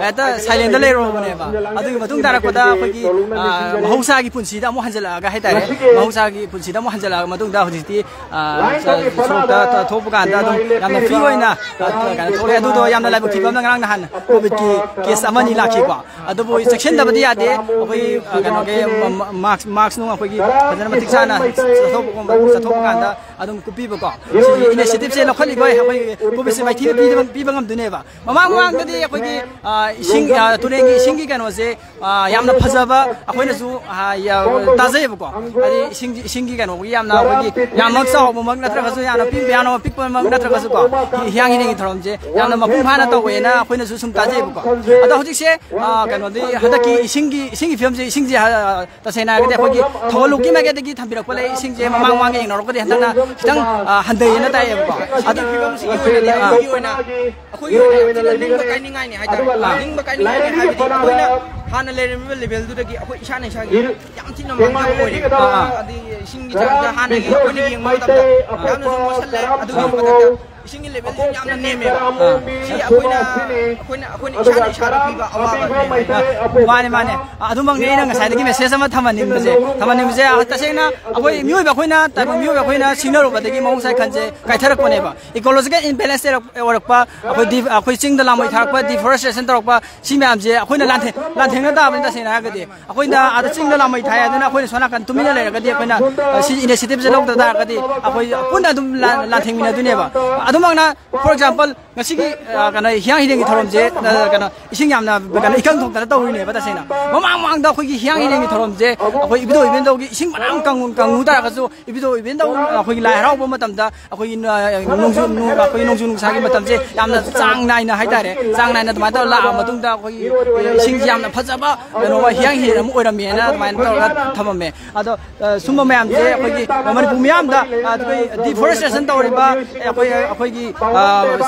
ꯍꯦꯛꯇ ꯁꯥꯏꯂꯦꯟꯗ ꯂꯩꯔꯨꯔꯕꯅꯦꯕ꯫ ꯑꯗꯨꯒꯤ ꯃꯇꯨꯡ ꯇꯥꯔꯛꯄꯗ ꯑꯩꯈꯣꯏꯒꯤ, ꯑ, ꯃꯍꯧꯁꯥꯒꯤ ꯄꯨꯟꯁꯤꯗ ꯑꯃꯨꯛ ꯍꯟꯖꯤꯜꯂꯛꯑꯒ ꯍꯥꯏꯇꯥꯔꯦ, ꯃꯍꯧꯁꯥꯒꯤ ꯄꯨꯟꯁꯤꯗ ꯑꯃꯨꯛ ꯍꯟꯖꯤꯜꯂꯛꯑ ꯃꯇꯨꯡꯗ ꯍꯧꯖꯤꯛꯇꯤ ꯑ, ꯁ-, ꯁꯣꯔꯣꯛꯇ ꯊ-, ꯊꯣꯛꯄ ꯀꯥꯟꯗ ꯑꯗꯨꯝ ꯌꯥꯝꯅ ꯐ꯭ꯔꯤ ꯑꯣꯏꯅ, ꯑ, ꯀꯩꯅꯣ ꯊꯣꯛꯂꯛꯑꯦ꯫ ꯑꯗꯨꯗꯣ ꯌꯥꯝꯅ ꯂꯥꯏꯕꯛ ꯊꯤꯕ ꯑꯃꯅ ꯉꯔꯥꯡ ꯅꯍꯥꯟ ꯀꯣꯚꯤꯗꯀꯤ ꯀꯦꯁ ꯑꯃꯅꯤ ꯂꯥꯛꯈꯤꯀꯣ꯫ ꯑꯗꯨꯕꯨ ꯆꯦꯛꯁꯤꯟꯗꯕꯗꯤ ꯌꯥꯗꯦ꯫ ꯑꯩꯈꯣꯏꯒꯤ, ꯑ, ꯀꯩꯅꯣꯒꯤ ꯃ-, ꯃ-, ꯃꯥꯛꯁ, ꯃꯥꯛꯁ ꯅꯨꯡ ꯑꯩꯈꯣꯏꯒꯤ ꯐꯖꯅ ꯃꯇꯤꯛ ꯆꯥꯅ ꯆꯠꯊꯣꯛꯄ ꯈꯣꯠꯄ, ꯆꯠꯊꯣꯛꯄ ꯀꯥꯟꯗ ꯑꯗꯨꯝ ꯀꯨꯞꯄꯤꯕꯀꯣ꯫ ꯁꯤꯒꯤ ꯏꯅꯤꯁꯤꯌꯦꯇꯤꯞꯁꯦ ꯂꯧꯈꯠꯂꯤꯈꯣꯏ ꯑꯩꯈꯣꯏ ꯀꯣꯚꯤꯗꯁꯦ ꯃꯥꯏꯊꯤꯕ ꯄꯤꯕ, ꯄꯤꯕ ꯉꯝꯗꯣꯏꯅꯦꯕ꯫ ꯃꯃꯥꯡ ꯃꯃꯥꯡꯗꯗꯤ ꯑꯩꯈꯣꯏꯒꯤ, ꯑ, ꯏꯁꯤꯡ, ꯑ, ꯇꯨꯔꯦꯟꯒꯤ ꯏꯁꯤꯡꯒꯤ ꯀꯩꯅꯣꯁꯦ ꯑ, ꯌꯥꯝꯅ ꯐꯖꯕ ꯑꯩꯈꯣꯏꯅꯁꯨ, ꯑ, ꯌꯥ-, ꯇꯥꯖꯩꯌꯦꯕꯀꯣ꯫ ꯍꯥꯏꯗꯤ ꯏꯁꯤꯡ, ꯏꯁꯤꯡꯒꯤ ꯀꯩꯅꯣꯒꯤ ꯌꯥꯝꯅ ꯑꯩꯈꯣꯏꯒꯤ ꯌꯥꯝꯅ ꯆꯥꯎꯕꯃꯛ ꯅꯠꯇ꯭ꯔꯒꯁꯨ, ꯌꯥꯝꯅ ꯄꯤ-, ꯌꯥꯝꯅ ꯄꯤꯛꯄꯃꯛ ꯅꯠꯇ꯭ꯔꯒꯁꯨꯀꯣ, ꯍꯤ-, ꯍꯤꯌꯥꯡ ꯍꯤꯔꯦꯟꯒꯤ ꯊꯧꯔꯝꯁꯦ ꯌꯥꯝꯅ ꯃꯄꯨꯡ ꯐꯥꯅ ꯇꯧꯋꯦꯅ ꯑꯩꯈꯣꯏꯅꯁꯨ ꯁꯨꯝ ꯇꯥꯖꯩꯌꯦꯕꯀꯣ꯫ ꯑꯗꯣ ꯍꯧꯖꯤꯛꯁꯦ, ꯑ, ꯀꯩꯅꯣꯗꯤ ꯍꯟꯗꯛꯀꯤ ꯏꯁꯤꯡꯒꯤ, ꯏꯁꯤꯡꯒꯤ ꯐꯤꯕꯝꯁꯦ, ꯏꯁꯤꯡꯁꯦ, ꯑ, ꯇꯁꯦꯡꯅ ꯍꯥꯏꯔꯒꯗꯤ ꯑꯩꯈꯣꯏꯒꯤ ꯊꯧꯒꯜꯂꯨꯞꯀꯤ ꯃꯥꯏꯀꯩꯗꯒꯤ ꯊꯝꯕꯤꯔꯛꯄ ꯂꯩ, ꯏꯁꯤꯡꯁꯦ ꯃꯃꯥꯡ ꯃꯃꯥꯡꯒ ꯌꯦꯡꯅꯔꯨꯔꯒꯗꯤ ꯍꯟꯗꯛꯅ ꯈꯤꯇꯪ, ꯑ, ꯍꯟꯊꯩꯌꯦꯅ ꯇꯥꯏꯌꯦꯕꯀꯣ꯫ ꯑꯗꯨ ꯐꯤꯕꯝꯁꯤꯒꯤ ꯑꯣꯏꯅꯗꯤ ꯑ, ꯑꯩꯈꯣꯏꯒꯤ ꯑꯣꯏꯅ ꯑꯩꯈꯣꯏꯒꯤ ꯑꯣꯏꯅ ꯌꯥꯝ ꯊꯤꯅ ꯅꯤꯡꯕ ꯀꯥꯏꯅꯤꯡꯉꯥꯏꯅꯤ ꯍꯥꯏꯇꯥꯔꯦ꯫ ꯑꯥ꯫ ꯅꯤꯡꯕ ꯀꯥꯏꯅꯤꯡꯉꯥꯏꯅꯤ ꯍꯥꯏꯕꯗꯤ ꯑꯩꯈꯣꯏꯅ ꯍꯥꯟꯅ ꯂꯩꯔꯝꯃꯤꯕ ꯂꯦꯚꯦꯜꯗꯨꯗꯒꯤ ꯑꯩꯈꯣꯏ ꯏꯁꯥꯅ ꯏꯁꯥꯒꯤ ꯌꯥꯝ ꯊꯤꯅ ꯃꯥꯡꯖꯕ ꯑꯣꯏꯔꯦ꯫ ꯑꯥ, ꯑꯥ꯫ ꯑꯗꯒꯤ ꯏꯁꯤꯡꯒꯤ ꯆꯥꯡꯁꯦ ꯍꯥꯟꯅꯒꯤ ꯑꯩꯈꯣꯏꯅ ꯌꯦꯡꯕ ꯃꯇꯝꯗ ꯌꯥꯝꯅꯁꯨ ꯃꯣꯠꯁꯜꯂꯦ꯫ ꯑꯗꯨꯒꯤ ꯃꯊꯛꯇ ꯏꯁꯤꯡꯒꯤ ꯂꯦꯚꯦꯜꯁꯤ ꯌꯥꯝꯅ ꯅꯦꯝꯃꯦꯕ꯫ ꯑꯥ꯫ ꯁꯤ ꯑꯩꯈꯣꯏꯅ ꯑꯩꯈꯣꯏꯅ ꯑꯩꯈꯣꯏꯅ ꯏꯁꯥꯅ ꯏꯁꯥꯗ ꯄꯤꯕ ꯑꯋꯥꯕ ꯑꯃꯅꯦ꯫ ꯑꯥ, ꯃꯥꯅꯦ, ꯃꯥꯅꯦ꯫ ꯑꯥ, ꯑꯗꯨꯃꯛꯅꯤ ꯑꯩꯅ ꯉꯁꯥꯏꯗꯒꯤ ꯃꯦꯁꯦꯖ ꯑꯃ ꯊꯝꯍꯟꯅꯤꯡꯕꯁꯦ꯫ ꯊꯝꯍꯟꯅꯤꯡꯕꯁꯦ, ꯑꯥ, ꯇꯁꯦꯡꯅ ꯑꯩꯈꯣꯏ ꯃꯤꯑꯣꯏꯕ ꯑꯩꯈꯣꯏꯅ, ꯇꯥꯏꯕꯪ ꯃꯤꯑꯣꯏꯕ ꯑꯩꯈꯣꯏꯅ ꯁꯤꯡꯅꯔꯨꯕꯗꯒꯤ ꯃꯍꯧꯁꯥꯒꯤ ꯈꯟꯁꯦ ꯀꯥꯏꯊꯔꯛꯄꯅꯦꯕ꯫ ꯏꯀꯣꯂꯣꯖꯤꯀꯦꯜ ꯏꯝꯕꯦꯂꯦꯟꯁ ꯑꯣꯏꯔꯛꯄ, ꯑꯩꯈꯣꯏ ꯗꯤ-, ꯑꯩꯈꯣꯏ ꯆꯤꯡꯗ ꯂꯥꯃꯩ ꯊꯥꯔꯛꯄ, ꯗꯤꯐꯣꯔꯦꯁꯇꯦꯁꯟ ꯇꯧꯔꯛꯄ, ꯁꯤ ꯃꯌꯥꯝꯁꯦ ꯑꯩꯈꯣꯏꯅ ꯂꯥꯟꯊꯦꯡ-, ꯂꯥꯟꯊꯦꯡꯅ ꯇꯥꯕꯅꯤ꯫ ꯇꯁꯦꯡꯅ ꯍꯥꯏꯔꯒꯗꯤ ꯑꯩꯈꯣꯏꯅ ꯑꯥꯗ ꯆꯤꯡꯗ ꯂꯥꯃꯩ ꯊꯥꯏ, ꯑꯗꯨꯅ ꯑꯩꯈꯣꯏꯅ ꯁꯣꯝ ꯅꯥꯀꯟ ꯇꯨꯃꯤꯟꯅ ꯂꯩꯔꯒꯗꯤ, ꯑꯩꯈꯣꯏꯅ, ꯑ, ꯁꯤ ꯏꯅꯤꯁꯤꯌꯦꯇꯤꯚꯁꯦ ꯂꯧꯗ ꯇꯥꯔꯒꯗꯤ ꯑꯩꯈꯣꯏ ꯄꯨꯟꯅ ꯑꯗꯨꯝ ꯂꯥꯟ-, ꯂꯥꯟꯊꯦꯡꯃꯤꯟꯅꯗꯣꯏꯅꯦꯕ꯫ ꯑꯗꯨꯃꯛꯅ, ꯐꯣꯔ ꯑꯦꯛꯖꯥꯝꯄꯜ, ꯉꯁꯤꯒꯤ, ꯑ, ꯀꯩꯅꯣ, ꯍꯤꯌꯥꯡ ꯍꯤꯔꯦꯟꯒꯤ ꯊꯧꯔꯝꯁꯦ, ꯑ, ꯀꯩꯅꯣ, ꯏꯁꯤꯡ ꯌꯥꯝꯅ, ꯀꯩꯅꯣ, ꯏꯀꯪ ꯊꯣꯛꯇꯅ ꯇꯧꯔꯤꯅꯦꯕ꯫ ꯇꯁꯦꯡꯅ ꯃꯃꯥꯡ ꯃꯃꯥꯡꯗ ꯑꯩꯈꯣꯏꯒꯤ ꯍꯤꯌꯥꯡ ꯍꯤꯔꯦꯟꯒꯤ ꯊꯧꯔꯝꯁꯦ ꯑꯩꯈꯣꯏ ꯏꯕꯨꯙꯧ ꯏꯕꯦꯟꯗꯧꯒꯤ ꯏꯁꯤꯡ ꯃꯌꯥꯝ ꯀꯪꯉꯨ, ꯀꯪꯉꯨ ꯇꯥꯔꯒꯁꯨ ꯏꯕꯨꯙꯧ ꯏꯕꯦꯟꯗꯧ ꯑꯩꯈꯣꯏꯒꯤ ꯂꯥꯏ ꯍꯔꯥꯎꯕ ꯃꯇꯝꯗ ꯑꯩꯈꯣꯏꯒꯤ ꯅ-, ꯅꯣꯡꯖꯨ, ꯅꯣꯡ-, ꯑꯩꯈꯣꯏꯒꯤ ꯅꯣꯡꯖꯨ ꯅꯨꯡꯁꯥꯒꯤ ꯃꯇꯝꯁꯦ ꯌꯥꯝꯅ ꯆꯥꯡ ꯅꯥꯏꯅ ꯍꯥꯏꯇꯥꯔꯦ, ꯆꯥꯡ ꯅꯥꯏꯅ ꯑꯗꯨꯃꯥꯏꯅ ꯇꯧꯔ ꯂꯥꯛꯑ ꯃꯇꯨꯡꯗ ꯑꯩꯈꯣꯏꯒꯤ ꯏꯁꯤꯡꯁꯤ ꯌꯥꯝꯅ ꯐꯖꯕ ꯀꯩꯅꯣ ꯍꯤꯌꯥꯡ ꯍꯤꯔꯦꯟ ꯑꯃ ꯑꯣꯏꯔꯝꯃꯦꯅ ꯑꯗꯨꯃꯥꯏꯅ ꯇꯧꯔꯒ ꯊꯝꯃꯝꯃꯦ꯫ ꯑꯗꯣ, ꯑ, ꯁꯨꯝꯕ ꯃꯌꯥꯝꯁꯦ ꯑꯩꯈꯣꯏꯒꯤ ꯃꯅꯤꯄꯨꯔ ꯃꯤꯌꯥꯝꯗ, ꯑ, ꯑꯩꯈꯣꯏ ꯗꯤꯐꯣꯔꯦꯁꯇꯦꯁꯟ ꯇꯧꯔꯤꯕ ꯑꯩꯈꯣꯏ, ꯑꯩꯈꯣꯏꯒꯤ, ꯑ,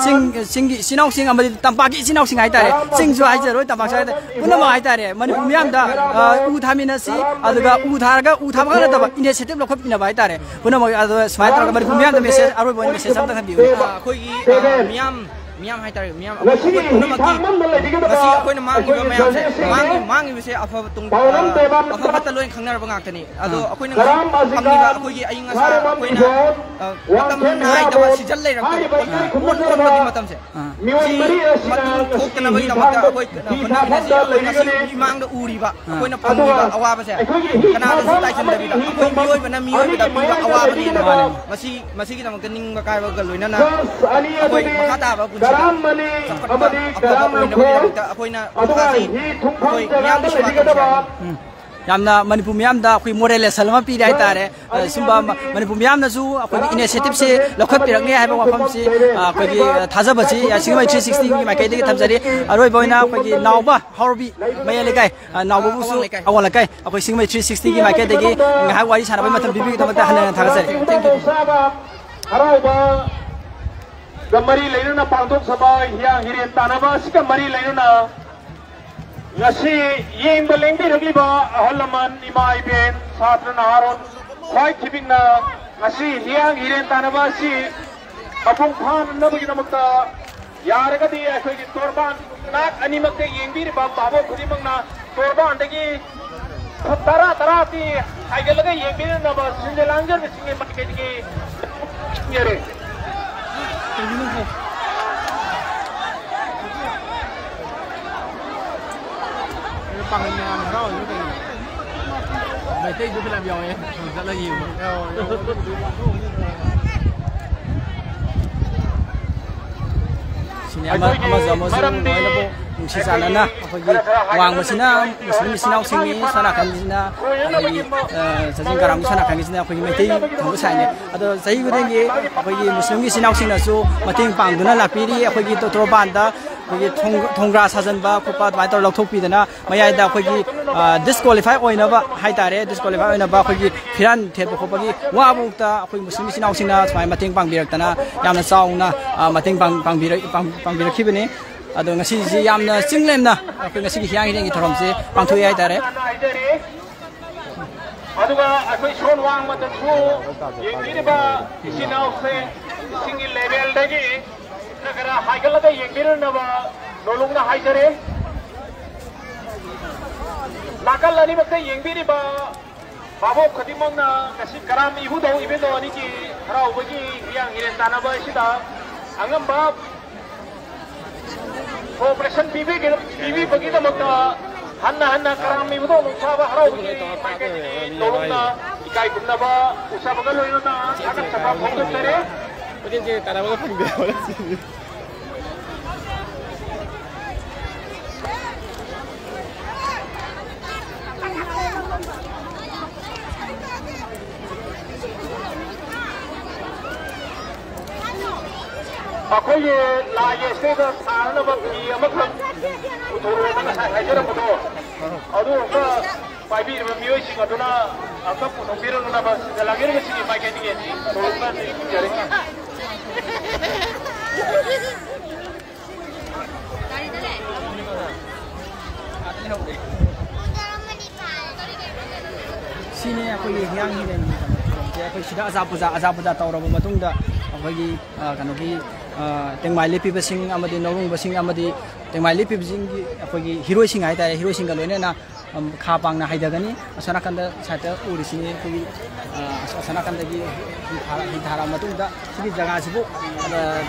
ꯆꯤꯡ, ꯆꯤꯡꯒꯤ ꯏꯆꯤꯟ ꯏꯅꯥꯎꯁꯤꯡ ꯑꯃꯗꯤ ꯇꯝꯄꯥꯛꯀꯤ ꯏꯆꯤꯟ ꯏꯅꯥꯎꯁꯤꯡ ꯍꯥꯏꯇꯥꯔꯦ, ꯆꯤꯡꯁꯨ ꯍꯥꯏꯖꯔꯣꯏ, ꯇꯝꯄꯥꯛꯁꯨ ꯍꯥꯏꯇꯥꯔꯦ, ꯄꯨꯝꯅꯃꯛ ꯍꯥꯏꯇꯥꯔꯦ, ꯃꯅꯤꯄꯨꯔ ꯃꯤꯌꯥꯝꯗ, ꯑ, ꯎ ꯊꯥꯃꯤꯟꯅꯁꯤ, ꯑꯗꯨꯒ ꯎ ꯊꯥꯔꯒ ꯎ ꯊꯥꯕ ꯈꯛ ꯅꯠꯇꯕ ꯏꯅꯤꯁꯤꯌꯦꯇꯤꯚ ꯂꯧꯈꯠꯄꯤꯅꯕ ꯍꯥꯏꯇꯥꯔꯦ꯫ ꯄꯨꯝꯅꯃꯛ ꯑꯗꯣ ꯁꯨꯃꯥꯏꯅ ꯇꯧꯔꯒ ꯃꯅꯤꯄꯨꯔ ꯃꯤꯌꯥꯝꯗ ꯃꯦꯁꯦꯖ, ꯑꯔꯣꯏꯕ ꯑꯣꯏꯅ ꯃꯦꯁꯦꯖ ꯑꯝꯇ ꯊꯝꯕꯤꯌꯨ꯫ ꯑ, ꯑꯩꯈꯣꯏꯒꯤ, ꯑ, ꯃꯤꯌꯥꯝ, ꯃꯤꯌꯥꯝ ꯍꯥꯏꯇꯥꯔꯦ, ꯃꯤꯌꯥꯝ ꯑꯩꯈꯣꯏ ꯄꯨꯝꯅꯃꯛꯀꯤ ꯉꯁꯤ ꯑꯩꯈꯣꯏꯅ ꯃꯥꯡꯉꯤꯕ ꯃꯌꯥꯝꯁꯦ, ꯃꯥꯡꯉꯤ-, ꯃꯥꯡꯉꯤꯕꯁꯦ ꯑꯐꯕ ꯇꯨꯡ-, ꯑ, ꯑꯐ ꯐꯠꯇ ꯂꯣꯏꯅ ꯈꯪꯅꯔꯕ ꯉꯥꯛꯇꯅꯤ꯫ ꯑꯗꯣ ꯑꯩꯈꯣꯏꯅ ꯉꯁꯤ ꯐꯪꯉꯤꯕ ꯑꯩꯈꯣꯏꯒꯤ ꯑꯏꯪ ꯑꯁꯥ ꯑꯩꯈꯣꯏꯅ, ꯑ, ꯃꯇꯝ ꯅꯥꯏꯗꯕ ꯁꯤꯖꯟ ꯂꯩꯔꯛꯇꯕ ꯑꯩꯈꯣꯏꯒꯤ ꯑꯣꯟ-, ꯑꯣꯟꯕꯒꯤ ꯃꯇꯝꯁꯦ, ꯁꯤ ꯃꯇꯨꯡ ꯊꯣꯛꯇꯅꯕꯒꯤꯗꯃꯛꯇ ꯑꯩꯈꯣꯏ ꯀꯩꯅꯣ ꯍꯣꯠꯅꯃꯤꯟꯅꯁꯤ꯫ ꯑꯩꯈꯣꯏ ꯉꯁꯤ ꯃꯤꯃꯥꯡꯗ ꯎꯔꯤꯕ ꯑꯩꯈꯣꯏꯅ ꯐꯪꯉꯤꯕ ꯑꯋꯥꯕꯁꯦ ꯀꯅꯥꯗꯁꯨ ꯇꯥꯏꯁꯤꯟꯗꯕꯤꯗ ꯑꯩꯈꯣꯏ ꯃꯤꯑꯣꯏꯕꯅ ꯃꯤꯑꯣꯏꯕꯗ ꯄꯤꯕ ꯑꯋꯥꯕꯅꯦꯅ ꯃꯁꯤ, ꯃꯁꯤꯒꯤꯗꯃꯛꯇ ꯅꯤꯡꯕ ꯀꯥꯏꯕꯒ ꯂꯣꯏꯅꯅ ꯑꯩꯈꯣꯏ ꯃꯈꯥ ꯇꯥꯕ ꯄꯨꯟꯁꯤꯗ ꯆꯥꯎꯈꯠꯄ ꯑꯐꯕ ꯑꯣꯏꯅꯕꯒꯤꯗꯃꯛꯇ ꯑꯩꯈꯣꯏꯅ ꯃꯈꯥꯁꯤ ꯑꯩꯈꯣꯏ ꯃꯤꯌꯥꯝꯒꯤ ꯁꯦꯕꯥ ꯇꯧꯁꯤ ꯍꯥꯏꯕꯅꯤ꯫ ꯎꯝ꯫ ꯌꯥꯝꯅ ꯃꯅꯤꯄꯨꯔ ꯃꯤꯌꯥꯝꯗ ꯑꯩꯈꯣꯏ ꯃꯣꯔꯦꯜ ꯂꯦꯁꯟ ꯑꯃ ꯄꯤꯔꯦ ꯍꯥꯏꯇꯥꯔꯦ꯫ ꯑ, ꯁꯨꯝꯕ ꯃ-, ꯃꯅꯤꯄꯨꯔ ꯃꯤꯌꯥꯝꯅꯁꯨ ꯑꯩꯈꯣꯏꯒꯤ ꯏꯅꯤꯁꯤꯌꯦꯇꯤꯚꯁꯦ ꯂꯧꯈꯠꯄꯤꯔꯛꯅꯤ ꯍꯥꯏꯕ ꯋꯥꯐꯝꯁꯤ, ꯑ, ꯑꯩꯈꯣꯏꯒꯤ, ꯑ, ꯊꯥꯖꯕꯁꯤ, ꯑ, ꯁꯤꯡꯖꯃꯩ ꯊ꯭ꯔꯤ ꯁꯤꯛꯁꯇꯤꯒꯤ ꯃꯥꯏꯀꯩꯗꯒꯤ ꯊꯝꯖꯔꯤ꯫ ꯑꯔꯣꯏꯕ ꯑꯣꯏꯅ ꯑꯩꯈꯣꯏꯒꯤ ꯅꯥꯎꯕ ꯍꯥꯎꯔꯕꯤ ꯃꯌꯥꯏ ꯂꯩꯀꯥꯏ, ꯑ, ꯅꯥꯎꯕꯕꯨꯁꯨ ꯑꯋꯥꯡ ꯂꯩꯀꯥꯏ꯫ ꯑꯋꯥꯡ ꯂꯩꯀꯥꯏ, ꯑꯩꯈꯣꯏ ꯁꯤꯡꯖꯃꯩ ꯊ꯭ꯔꯤ ꯁꯤꯛꯁꯇꯤꯒꯤ ꯃꯥꯏꯀꯩꯗꯒꯤ ꯉꯥꯏꯍꯥꯛ ꯋꯥꯔꯤ ꯁꯥꯟꯅꯕꯒꯤ ꯃꯇꯝ ꯄꯤꯕꯤꯕꯒꯤꯗꯃꯛꯇ ꯍꯟꯅ ꯍꯟꯅ ꯊꯥꯒꯠꯆꯔꯤ꯫ ꯍꯔꯥꯎꯕꯒ ꯃꯔꯤ ꯂꯩꯅꯅ ꯄꯥꯡꯊꯣꯛꯆꯕ ꯍꯤꯌꯥꯡ ꯍꯤꯔꯦꯟ ꯇꯥꯟꯅꯕ ꯑꯁꯤꯒ ꯃꯔꯤ ꯂꯩꯅꯅ ꯉꯁꯤ ꯌꯦꯡꯕ ꯂꯦꯡꯕꯤꯔꯛꯂꯤꯕ ꯑꯍꯜ ꯂꯃꯟ, ꯏꯃꯥ ꯏꯕꯦꯟ, ꯁꯥꯇ꯭ꯔ ꯅꯍꯥꯔꯣꯜ ꯈ꯭ꯋꯥꯏ ꯈꯤꯕꯤꯛꯅ ꯉꯁꯤ ꯍꯤꯌꯥꯡ ꯍꯤꯔꯦꯟ ꯇꯥꯟꯅꯕ ꯑꯁꯤ ꯃꯄꯨꯡ ꯐꯥꯅꯅꯕꯒꯤꯗꯃꯛꯇ ꯌꯥꯔꯒꯗꯤ ꯑꯩꯈꯣꯏꯒꯤ ꯇꯣꯔꯕꯥꯟ ꯅꯥꯛ ꯑꯅꯤꯃꯛꯇ ꯌꯦꯡꯕꯤꯔꯤꯕ ꯚꯥꯕꯣꯛ ꯈꯨꯗꯤꯡꯃꯛꯅ ꯇꯣꯔꯕꯥꯟꯗꯒꯤ ꯐꯨꯠ ꯇꯔꯥ ꯇꯔꯥꯗꯤ ꯍꯥꯏꯒꯠꯂꯒ ꯌꯦꯡꯕꯤꯔꯅꯕ ꯁꯤꯟꯖ ꯂꯥꯡꯖꯕꯁꯤꯡꯒꯤ ꯃꯥꯏꯀꯩꯗꯒꯤ ꯈꯪꯖꯔꯦ꯫ ꯄꯥꯡꯒꯜ ꯃꯌꯥꯝ ꯍꯔꯥꯎꯔꯤꯕ ꯀꯩꯅꯣ? ꯃꯩꯇꯩꯁꯨ ꯐꯅꯌꯥꯝ ꯌꯥꯎꯋꯦ꯫ ꯆꯠꯂꯒ ꯌꯦꯡꯕ꯫ ꯁꯤꯅꯦ ꯑꯃ-, ꯑꯩꯈꯣꯏꯒꯤ ꯑꯃꯁꯨ ꯑꯃꯁꯨ ꯃꯔꯝꯗꯤ ꯂꯣꯏꯅꯕꯨ ꯅꯨꯡꯁꯤ ꯆꯥꯟꯅꯅ ꯑꯩꯈꯣꯏꯒꯤ ꯑꯩꯈꯣꯏꯒꯤ ꯋꯥꯡꯕꯁꯤꯅ ꯃꯨꯁꯂꯤꯝ ꯏꯆꯤꯟ ꯏꯅꯥꯎꯁꯤꯡꯅꯤ, ꯁꯣꯝ ꯅꯥꯀꯟꯁꯤꯅ ꯑꯩꯈꯣꯏꯒꯤ, ꯑ, ꯆꯥꯖꯤꯡ ꯀꯔꯥꯝꯒꯤ ꯁꯣꯝ ꯅꯥꯀꯟꯒꯤꯁꯤꯅ ꯑꯩꯈꯣꯏꯒꯤ ꯃꯩꯇꯩ ꯊꯣꯡꯕ ꯁꯥꯏꯅꯦ꯫ ꯑꯗꯣ ꯆꯍꯤ ꯈꯨꯗꯤꯡꯒꯤ ꯑꯩꯈꯣꯏꯒꯤ ꯃꯨꯁꯂꯤꯝꯒꯤ ꯏꯆꯤꯟ ꯏꯅꯥꯎꯁꯤꯡꯅꯁꯨ ꯃꯇꯦꯡ ꯄꯥꯡꯗꯨꯅ ꯂꯥꯛꯄꯤꯔꯤ꯫ ꯑꯩꯈꯣꯏꯒꯤ ꯇꯣ-, ꯇꯣꯔꯕꯥꯟꯗ ꯑꯩꯈꯣꯏꯒꯤ ꯊꯣꯡ-, ꯊꯣꯡꯒ꯭ꯔꯥ ꯁꯥꯖꯟꯕ ꯈꯣꯠꯄ ꯑꯗꯨꯃꯥꯏꯅ ꯇꯧꯔ ꯂꯧꯊꯣꯛꯄꯤꯗꯅ ꯃꯌꯥꯏꯗ ꯑꯩꯈꯣꯏꯒꯤ, ꯑ, ꯗꯤꯁꯀ꯭ꯋꯥꯂꯤꯐꯥꯏ ꯑꯣꯏꯅꯕ ꯍꯥꯏꯇꯥꯔꯦ, ꯗꯤꯁꯀ꯭ꯋꯥꯂꯤꯐꯥꯏ ꯑꯣꯏꯅꯕ ꯑꯩꯈꯣꯏꯒꯤ ꯐꯤꯔꯥꯟ ꯊꯦꯠꯄ ꯈꯣꯠꯄꯒꯤ ꯋꯥꯕꯨꯛꯇ ꯑꯩꯈꯣꯏ ꯃꯨꯁꯂꯤꯝ ꯏꯆꯤꯟ ꯏꯅꯥꯎꯁꯤꯡꯅ ꯁꯨꯃꯥꯏꯅ ꯃꯇꯦꯡ ꯄꯥꯡꯕꯤꯔꯛꯇꯅ ꯌꯥꯝꯅ ꯆꯥꯎꯅ, ꯑ, ꯃꯇꯦꯡ ꯄꯥꯡ-, ꯄꯥꯡꯕꯤꯔꯛ-, ꯄꯥꯡ-, ꯄꯥꯡꯕꯤꯔꯛꯈꯤꯕꯅꯤ꯫ ꯑꯗꯣ ꯉꯁꯤꯁꯤ ꯌꯥꯝꯅ ꯆꯤꯡ ꯂꯦꯝꯅ ꯑꯩꯈꯣꯏ ꯉꯁꯤꯒꯤ ꯍꯤꯌꯥꯡ ꯍꯤꯔꯦꯟꯒꯤ ꯊꯧꯔꯝꯁꯦ ꯄꯥꯡꯊꯣꯛꯑꯦ ꯍꯥꯏꯇꯥꯔꯦ꯫ ꯑꯗꯨꯒ ꯑꯩꯈꯣꯏ ꯁꯣꯟ ꯋꯥꯡꯃꯗꯁꯨ ꯌꯦꯡꯕꯤꯔꯤꯕ ꯏꯆꯤꯟ ꯏꯅꯥꯎꯁꯦ ꯏꯁꯤꯡꯒꯤ ꯂꯦꯚꯦꯜꯗꯒꯤ ꯈꯔ ꯈꯔ ꯍꯥꯏꯒꯠꯂꯒ ꯌꯦꯡꯕꯤꯔꯅꯕ ꯅꯣꯂꯨꯛꯅ ꯍꯥꯏꯖꯔꯤ꯫ ꯅꯥꯀꯜ ꯑꯅꯤꯃꯛꯇ ꯌꯦꯡꯕꯤꯔꯤꯕ ꯚꯥꯕꯣꯛ ꯈꯨꯗꯤꯡꯃꯛꯅ ꯉꯁꯤ ꯀꯔꯥꯝ ꯏꯕꯨꯙꯧ ꯏꯕꯦꯟꯗꯧ ꯑꯅꯤꯒꯤ ꯍꯔꯥꯎꯕꯒꯤ ꯍꯤꯌꯥꯡ ꯍꯤꯔꯦꯟ ꯇꯥꯟꯅꯕ ꯑꯁꯤꯗ ꯑꯉꯝꯕ cooperation ꯄꯤꯕꯤꯒ-, ꯄꯤꯕꯤꯕꯒꯤꯗꯃꯛꯇ ꯍꯟꯅ ꯍꯟꯅ ꯀꯔꯥꯝ ꯏꯕꯨꯙꯧ ꯅꯨꯡꯁꯥꯕ ꯍꯔꯥꯎꯕꯒꯤ ꯃꯥꯏꯀꯩꯗꯒꯤ ꯅꯧꯅ ꯏꯀꯥꯏ ꯈꯨꯝꯅꯕ ꯎꯠꯆꯕꯒ ꯂꯣꯏꯅꯅ ꯊꯥꯒꯠꯆꯕ ꯐꯣꯡꯗꯣꯛꯆꯔꯤ꯫ ꯀꯣꯏꯆꯦꯟ ꯆꯦꯟ ꯇꯥꯟꯅꯕꯒ ꯐꯪꯗꯦ ꯍꯥꯏꯕ ꯁꯤꯗꯤ꯫ ꯑꯩꯈꯣꯏꯒꯤ ꯂꯥꯏꯒꯤ ꯏꯁꯩꯗ ꯁꯥꯅꯅꯕ ꯐꯤ ꯑꯃꯈꯛ ꯄꯨꯊꯣꯔꯛꯑꯣꯅ ꯉꯁꯥꯏ ꯍꯥꯏꯖꯔꯝꯕꯗꯣ, ꯑꯗꯨ ꯑꯝꯇ ꯄꯥꯏꯕꯤꯔꯤꯕ ꯃꯤꯑꯣꯏꯁꯤꯡ ꯑꯗꯨꯅ ꯑꯝꯇ ꯄꯨꯊꯣꯛꯄꯤꯔꯛꯅꯕ ꯁꯤꯗ ꯂꯥꯛꯏꯕꯁꯤꯡꯒꯤ ꯃꯥꯏꯀꯩꯗꯒꯤ ꯊꯧꯔꯝꯅ ꯅꯤꯡꯁꯤꯡꯖꯔꯤ꯫ ꯁꯤꯅꯤ ꯑꯩꯈꯣꯏꯒꯤ ꯍꯤꯌꯥꯡ ꯍꯤꯔꯦꯟꯒꯤ ꯀꯩꯅꯣ ꯊꯧꯔꯝꯁꯦ꯫ ꯑꯩꯈꯣꯏ ꯁꯤꯗ ꯑꯖꯥ ꯄꯨꯖꯥ, ꯑꯖꯥ ꯄꯨꯖꯥ ꯇꯧꯔꯕ ꯃꯇꯨꯡꯗ ꯑꯩꯈꯣꯏ ꯑꯩꯈꯣꯏꯒꯤ, ꯑ, ꯀꯩꯅꯣꯒꯤ, ꯑ, ꯇꯦꯡꯃꯥꯏ ꯂꯦꯞꯄꯤꯕꯁꯤꯡ ꯑꯃꯗꯤ ꯅꯧꯔꯨꯡꯕꯁꯤꯡ ꯑꯃꯗꯤ ꯇꯦꯡꯃꯥꯏ ꯂꯦꯞꯄꯤꯕꯁꯤꯡꯒꯤ ꯑꯩꯈꯣꯏꯒꯤ ꯍꯤꯔꯣꯏꯁꯤꯡ ꯍꯥꯏꯇꯥꯔꯦ, ꯍꯤꯔꯣꯏꯁꯤꯡꯒ ꯂꯣꯏꯅꯅ, ꯑꯝ, ꯈꯥ ꯄꯥꯡꯅ ꯍꯥꯏꯊꯒꯅꯤ꯫ ꯑꯁꯣꯝ ꯅꯥꯀꯟꯗ ꯁꯥꯏꯠꯇ ꯎꯔꯤꯁꯤꯅꯤ ꯑꯩꯈꯣꯏꯒꯤ, ꯑ, ꯑꯁꯣ-, ꯑꯁꯣꯝ ꯅꯥꯀꯟꯗꯒꯤ ꯍꯤ ꯊꯥꯔ-, ꯍꯤ ꯊꯥꯔꯛꯑ ꯃꯇꯨꯡꯗ ꯁꯤꯒꯤ ꯖꯒꯥꯁꯤꯕꯨ, ꯑ,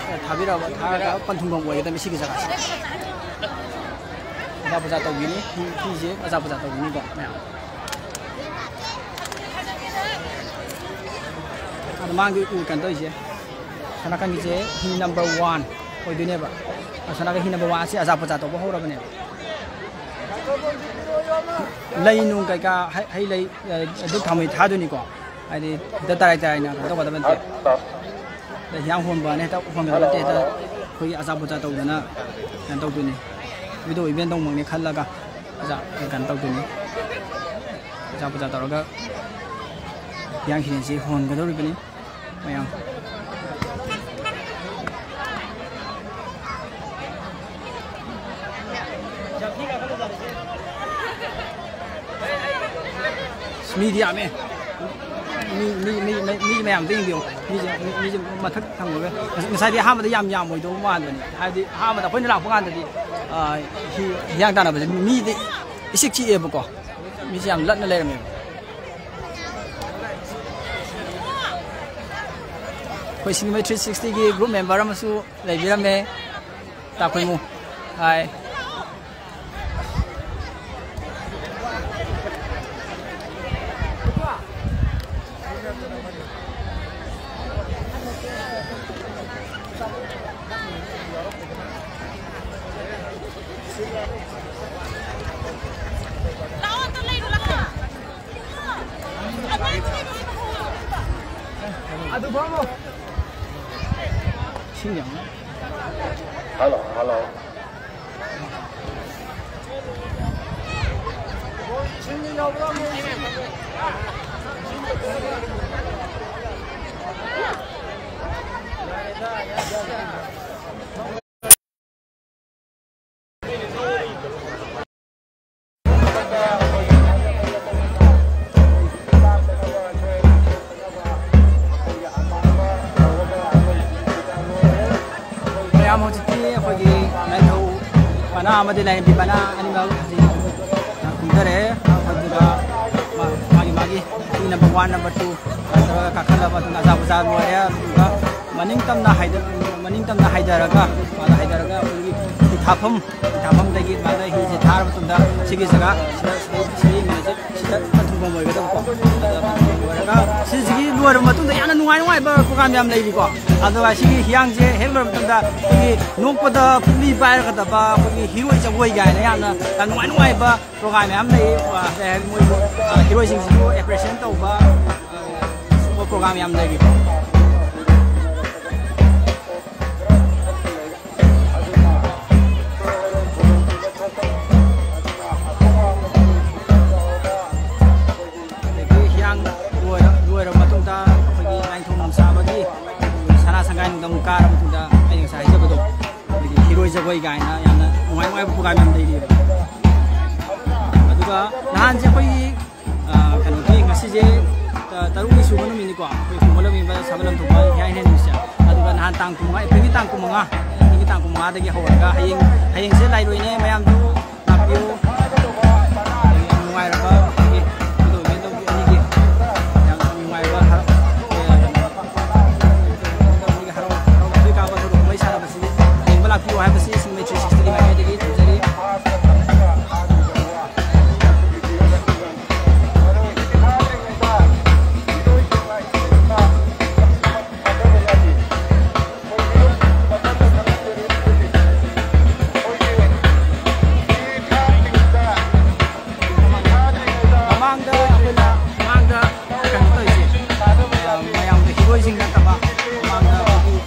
ꯊꯥꯕꯤꯔꯛꯑꯕ, ꯊꯥꯔꯒ ꯄꯟꯊꯨꯡꯐꯝ ꯑꯣꯏꯒꯗꯕꯅꯤ ꯁꯤꯒꯤ ꯖꯒꯥꯁꯤ꯫ ꯑꯆꯥ ꯄꯨꯖꯥ ꯇꯧꯕꯤꯅꯤ꯫ ꯍꯤ, ꯍꯤꯁꯦ ꯑꯆꯥ ꯄꯨꯖꯥ ꯇꯧꯕꯤꯅꯤꯀꯣ ꯃꯌꯥꯝ꯫ ꯑꯗꯣ ꯃꯥꯒꯤ ꯎ ꯀꯩꯅꯣ ꯇꯧꯔꯤꯁꯦ, ꯁꯣꯝ ꯅꯥꯀꯟꯒꯤꯁꯦ ꯍꯤ number one ꯑꯣꯏꯗꯣꯏꯅꯦꯕ꯫ ꯑꯗꯣ ꯁꯣꯝ ꯅꯥꯀꯟ ꯍꯤ number one ꯑꯁꯤ ꯑꯆꯥ ꯄꯨꯖꯥ ꯇꯧꯕ ꯍꯧꯔꯕꯅꯦꯕ꯫ ꯂꯩ ꯅꯨꯡ ꯀꯩꯀꯥ, ꯍꯩ, ꯍꯩ ꯂꯩ, ꯑ, ꯙꯨꯞ ꯊꯥꯎꯃꯩ ꯊꯥꯗꯣꯏꯅꯤꯀꯣ꯫ ꯍꯥꯏꯗꯤ ꯍꯦꯛꯇ ꯇꯔꯥꯏ ꯇꯔꯥꯏꯅ ꯀꯩꯅꯣ ꯇꯧꯒꯗꯕ ꯅꯠꯇꯦ꯫ ꯑꯗ ꯍꯤꯌꯥꯡ ꯍꯣꯟꯕꯅ ꯍꯦꯛꯇ ꯍꯣꯟꯒꯗꯕ ꯅꯠꯇꯦ꯫ ꯍꯦꯛꯇ ꯑꯩꯈꯣꯏꯒꯤ ꯑꯆꯥ ꯄꯨꯖꯥ ꯇꯧꯗꯅ ꯀꯩꯅꯣ ꯇꯧꯗꯣꯏꯅꯤ, video event ꯇꯧꯕꯃꯛꯅꯤ ꯈꯜꯂꯒ ꯑꯆꯥ ꯀꯩꯅꯣ ꯇꯧꯗꯣꯏꯅꯤ꯫ ꯑꯆꯥ ꯄꯨꯖꯥ ꯇꯧꯔꯒ ꯍꯤꯌꯥꯡ ꯍꯤꯔꯦꯟꯁꯤ ꯍꯣꯟꯒꯗꯧꯔꯤꯕꯅꯤ ꯃꯌꯥꯝ꯫ ꯑꯁ, ꯃꯤꯗꯤ ꯌꯥꯝꯃꯦ꯫ ꯃꯤ, ꯃꯤ, ꯃꯤ, ꯃꯤ, ꯃꯤ ꯃꯌꯥꯝꯗ ꯌꯦꯡꯕꯤꯌꯨ꯫ ꯃꯤꯁꯦ, ꯃꯤ, ꯃꯤꯁꯦ ꯃꯊꯛ ꯊꯪꯕꯒ꯫ ꯉꯁ-, ꯉꯁꯥꯏꯗꯤ ꯑꯍꯥꯟꯕꯗ ꯌꯥꯝ ꯌꯥꯝꯃꯣꯏꯗꯧꯕ ꯃꯥꯟꯕꯅꯤ꯫ ꯍꯥꯏꯕꯗꯤ ꯑꯍꯥꯟꯕꯗ ꯑꯩꯈꯣꯏꯅ ꯂꯥꯛꯄ ꯀꯥꯟꯗꯗꯤ, ꯑ, ꯍꯤ-, ꯍꯤꯌꯥꯡ ꯇꯥꯟꯅꯕꯁꯦ ꯃꯤꯗꯤ ꯏꯆꯤꯛ ꯆꯤꯛꯑꯦꯕꯀꯣ꯫ ꯃꯤꯁꯦ ꯌꯥꯝ ꯂꯠꯅ ꯂꯩꯔꯝꯃꯦꯕ꯫ ꯑꯩꯈꯣꯏ ꯁꯤꯡꯖꯃꯩ three sixtyꯒꯤ group member ꯑꯃꯁꯨ ꯂꯩꯕꯤꯔꯝꯃꯦ꯫ ꯇꯥꯈꯨꯏꯃꯨ꯫ ꯍꯥꯏ꯫ ꯑꯗꯨ ꯐꯝꯃꯣ꯫ ꯏꯁꯤꯡ ꯌꯥꯝꯅ꯫ Hello, hello. ꯍꯧꯖꯤꯛꯇꯤ ꯑꯩꯈꯣꯏꯒꯤ ꯂꯥꯏꯅꯤꯡꯊꯧ ꯄꯅꯥ ꯑꯃꯗꯤ ꯂꯥꯏꯔꯦꯝꯕꯤ ꯄꯅꯥ ꯑꯅꯤꯃꯛ ꯍꯧꯖꯤꯛ ꯀꯨꯝꯊꯔꯛꯑꯦ꯫ ꯑꯗꯨꯒ ꯃꯥ-, ꯃꯥꯒꯤ ꯃꯥꯒꯤ ꯅꯝꯕꯔ ꯋꯥꯟ, ꯅꯝꯕꯔ ꯇꯨ ꯇꯧꯔꯒ ꯀꯥꯈꯠꯂꯕ ꯃꯇꯨꯡꯗ ꯑꯆꯥꯄꯣꯠ ꯆꯥꯕ ꯂꯣꯏꯔꯦ꯫ ꯑꯗꯨꯒ ꯃꯅꯤꯡ ꯇꯝꯅ ꯍꯥꯏꯗ-, ꯃꯅꯤꯡ ꯇꯝꯅ ꯍꯥꯏꯊꯔꯒ, ꯃꯥꯗ ꯍꯥꯏꯊꯔꯒ ꯑꯩꯈꯣꯏꯒꯤ ꯍꯤ ꯊꯥꯐꯝ, ꯍꯤ ꯊꯥꯐꯝꯗꯒꯤ ꯃꯥꯗ ꯍꯤꯁꯦ ꯊꯥꯔ ꯃꯇꯨꯡꯗ ꯁꯤꯒꯤ ꯖꯒꯥ ꯁꯤꯗ, ꯁꯤꯗ, ꯁꯤꯗ ꯌꯦꯡꯕꯁꯦ ꯁꯤꯗ ꯄꯟꯊꯨꯡꯐꯝ ꯑꯣꯏꯒꯗꯕꯀꯣ꯫ ꯑꯗ ꯄꯟꯊꯨꯡꯐꯝ ꯑꯣꯏꯔꯒ ꯁꯤꯁꯤꯒꯤ ꯂꯣꯏꯔꯕ ꯃꯇꯨꯡꯗ ꯌꯥꯝꯅ ꯅꯨꯡꯉꯥꯏ ꯅꯨꯡꯉꯥꯏꯕ ꯄ꯭ꯔꯣꯒ꯭ꯔꯥꯝ ꯌꯥꯝ ꯂꯩꯔꯤꯀꯣ꯫ ꯑꯗꯨꯒ ꯁꯤꯒꯤ ꯍꯤꯌꯥꯡꯁꯦ ꯍꯦꯛ ꯂꯣꯏꯔꯕ ꯃꯇꯨꯡꯗ ꯑꯩꯈꯣꯏꯒꯤ ꯅꯣꯛꯄꯗ ꯄꯨꯛꯂꯤ ꯄꯥꯏꯔꯒꯗꯕ ꯑꯩꯈꯣꯏꯒꯤ ꯍꯤꯔꯣꯏ ꯖꯒꯣꯏ ꯀꯥꯏꯅ ꯌꯥꯝꯅ ꯌꯥꯝ ꯅꯨꯡꯉꯥꯏ ꯅꯨꯡꯉꯥꯏꯕ ꯄ꯭ꯔꯣꯒ꯭ꯔꯥꯝ ꯃꯌꯥꯝ ꯂꯩ꯫ ꯑ, ꯀꯩ ꯍꯥꯏꯅꯤ, ꯃꯣꯏꯕꯨ, ꯑ, ꯍꯤꯔꯣꯏꯁꯤꯡꯁꯤꯕꯨ ꯑꯦꯄ꯭ꯔꯤꯁꯤꯌꯦꯠ ꯇꯧꯕ, ꯑ, ꯁꯤꯒꯨꯝꯕ ꯄ꯭ꯔꯣꯒ꯭ꯔꯥꯝ ꯌꯥꯝ ꯂꯩꯔꯤꯀꯣ꯫ ꯑꯗꯒꯤ ꯍꯤꯌꯥꯡ ꯂꯣꯏꯔ-, ꯂꯣꯏꯔꯕ ꯃꯇꯨꯡꯗ ꯑꯩꯈꯣꯏꯒꯤ ꯂꯥꯏꯅꯤꯡꯊꯧ ꯅꯣꯡꯁꯥꯕꯒꯤ ꯁꯅꯥ ꯁꯪꯒꯥꯏ ꯅꯨꯡꯗꯝ ꯀꯥꯔꯕ ꯃꯇꯨꯡꯗ ꯑꯩꯅ ꯉꯁꯥꯏ ꯍꯥꯏꯖꯕꯗꯣ, ꯑꯩꯈꯣꯏꯒꯤ ꯍꯤꯔꯣꯏ ꯖꯒꯣꯏ ꯀꯥꯏꯅ ꯌꯥꯝꯅ ꯅꯨꯡꯉꯥꯏ ꯅꯨꯡꯉꯥꯏꯕ ꯄ꯭ꯔꯣꯒ꯭ꯔꯥꯝ ꯌꯥꯝ ꯂꯩꯔꯤꯑꯕ꯫ ꯑꯗꯨꯒ ꯅꯍꯥꯟꯁꯦ ꯑꯩꯈꯣꯏꯒꯤ, ꯑ, ꯀꯩꯅꯣꯒꯤ ꯉꯁꯤꯁꯦ, ꯑ, ꯇꯔꯨꯛꯅꯤ ꯁꯨꯕ ꯅꯨꯃꯤꯠꯅꯤꯀꯣ, ꯑꯩꯈꯣꯏ ꯈꯨꯝꯕ ꯂꯝꯕꯤꯕ ꯁꯥꯕ ꯂꯝꯊꯣꯛꯄ ꯍꯤꯌꯥꯡ ꯍꯤꯔꯦꯟ ꯅꯨꯃꯤꯠꯁꯦ꯫ ꯑꯗꯨꯒ ꯅꯍꯥꯟ ꯇꯥꯡ ꯀꯨꯟꯃꯉꯥ, ꯑꯦꯄ꯭ꯔꯤꯜꯒꯤ ꯇꯥꯡ ꯀꯨꯟꯃꯉꯥ, ꯑꯦꯄ꯭ꯔꯤꯜꯒꯤ ꯇꯥꯡ ꯀꯨꯟꯃꯉꯥꯗꯒꯤ ꯍꯧꯔꯒ ꯍꯌꯦꯡ, ꯍꯌꯦꯡꯁꯦ ꯂꯥꯏꯔꯣꯏꯅꯦ, ꯃꯌꯥꯝꯁꯨ ꯂꯥꯛꯄꯤꯌꯨ꯫ ꯌꯥꯝ ꯅꯨꯡꯉꯥꯏꯔꯕ ꯑꯩꯈꯣꯏꯒꯤ ꯏꯟꯗꯣ ꯏꯚꯦꯟ ꯇꯧꯕꯤ ꯑꯅꯤꯒꯤ ꯌꯥꯝ ꯅꯨꯡꯉꯥꯏꯕ ꯍꯔꯥꯎ-, ꯑꯦ, ꯀꯩꯅꯣ, ꯏꯟꯗꯣ ꯑꯅꯤꯒꯤ ꯍꯔꯥꯎ-, ꯍꯔꯥꯎ ꯀꯨꯝꯍꯩ ꯀꯥꯕ ꯊꯧꯔꯝ ꯀꯨꯝꯍꯩ ꯁꯥꯟꯅꯕꯁꯤꯗꯤ ꯌꯦꯡꯕ ꯂꯥꯛꯄꯤꯌꯨ ꯍꯥꯏꯕꯁꯤ ꯁꯤꯡꯃꯩ ꯊ꯭ꯔꯤ ꯁꯤꯛꯁꯇꯤꯒꯤ ꯃꯥꯏꯀꯩꯗꯒꯤ ꯊꯝꯖꯔꯤ꯫ ꯃꯃꯥꯡꯗ ꯑꯩꯈꯣꯏꯅ ꯃꯃꯥꯡꯗ ꯀꯩꯅꯣ ꯇꯧꯔꯤꯁꯦ, ꯑ, ꯃꯌꯥꯝꯒ ꯍꯤꯔꯣꯏꯁꯤꯡ ꯅꯠꯇꯕ ꯃꯃꯥꯡꯗ ꯑꯩꯈꯣꯏꯒꯤ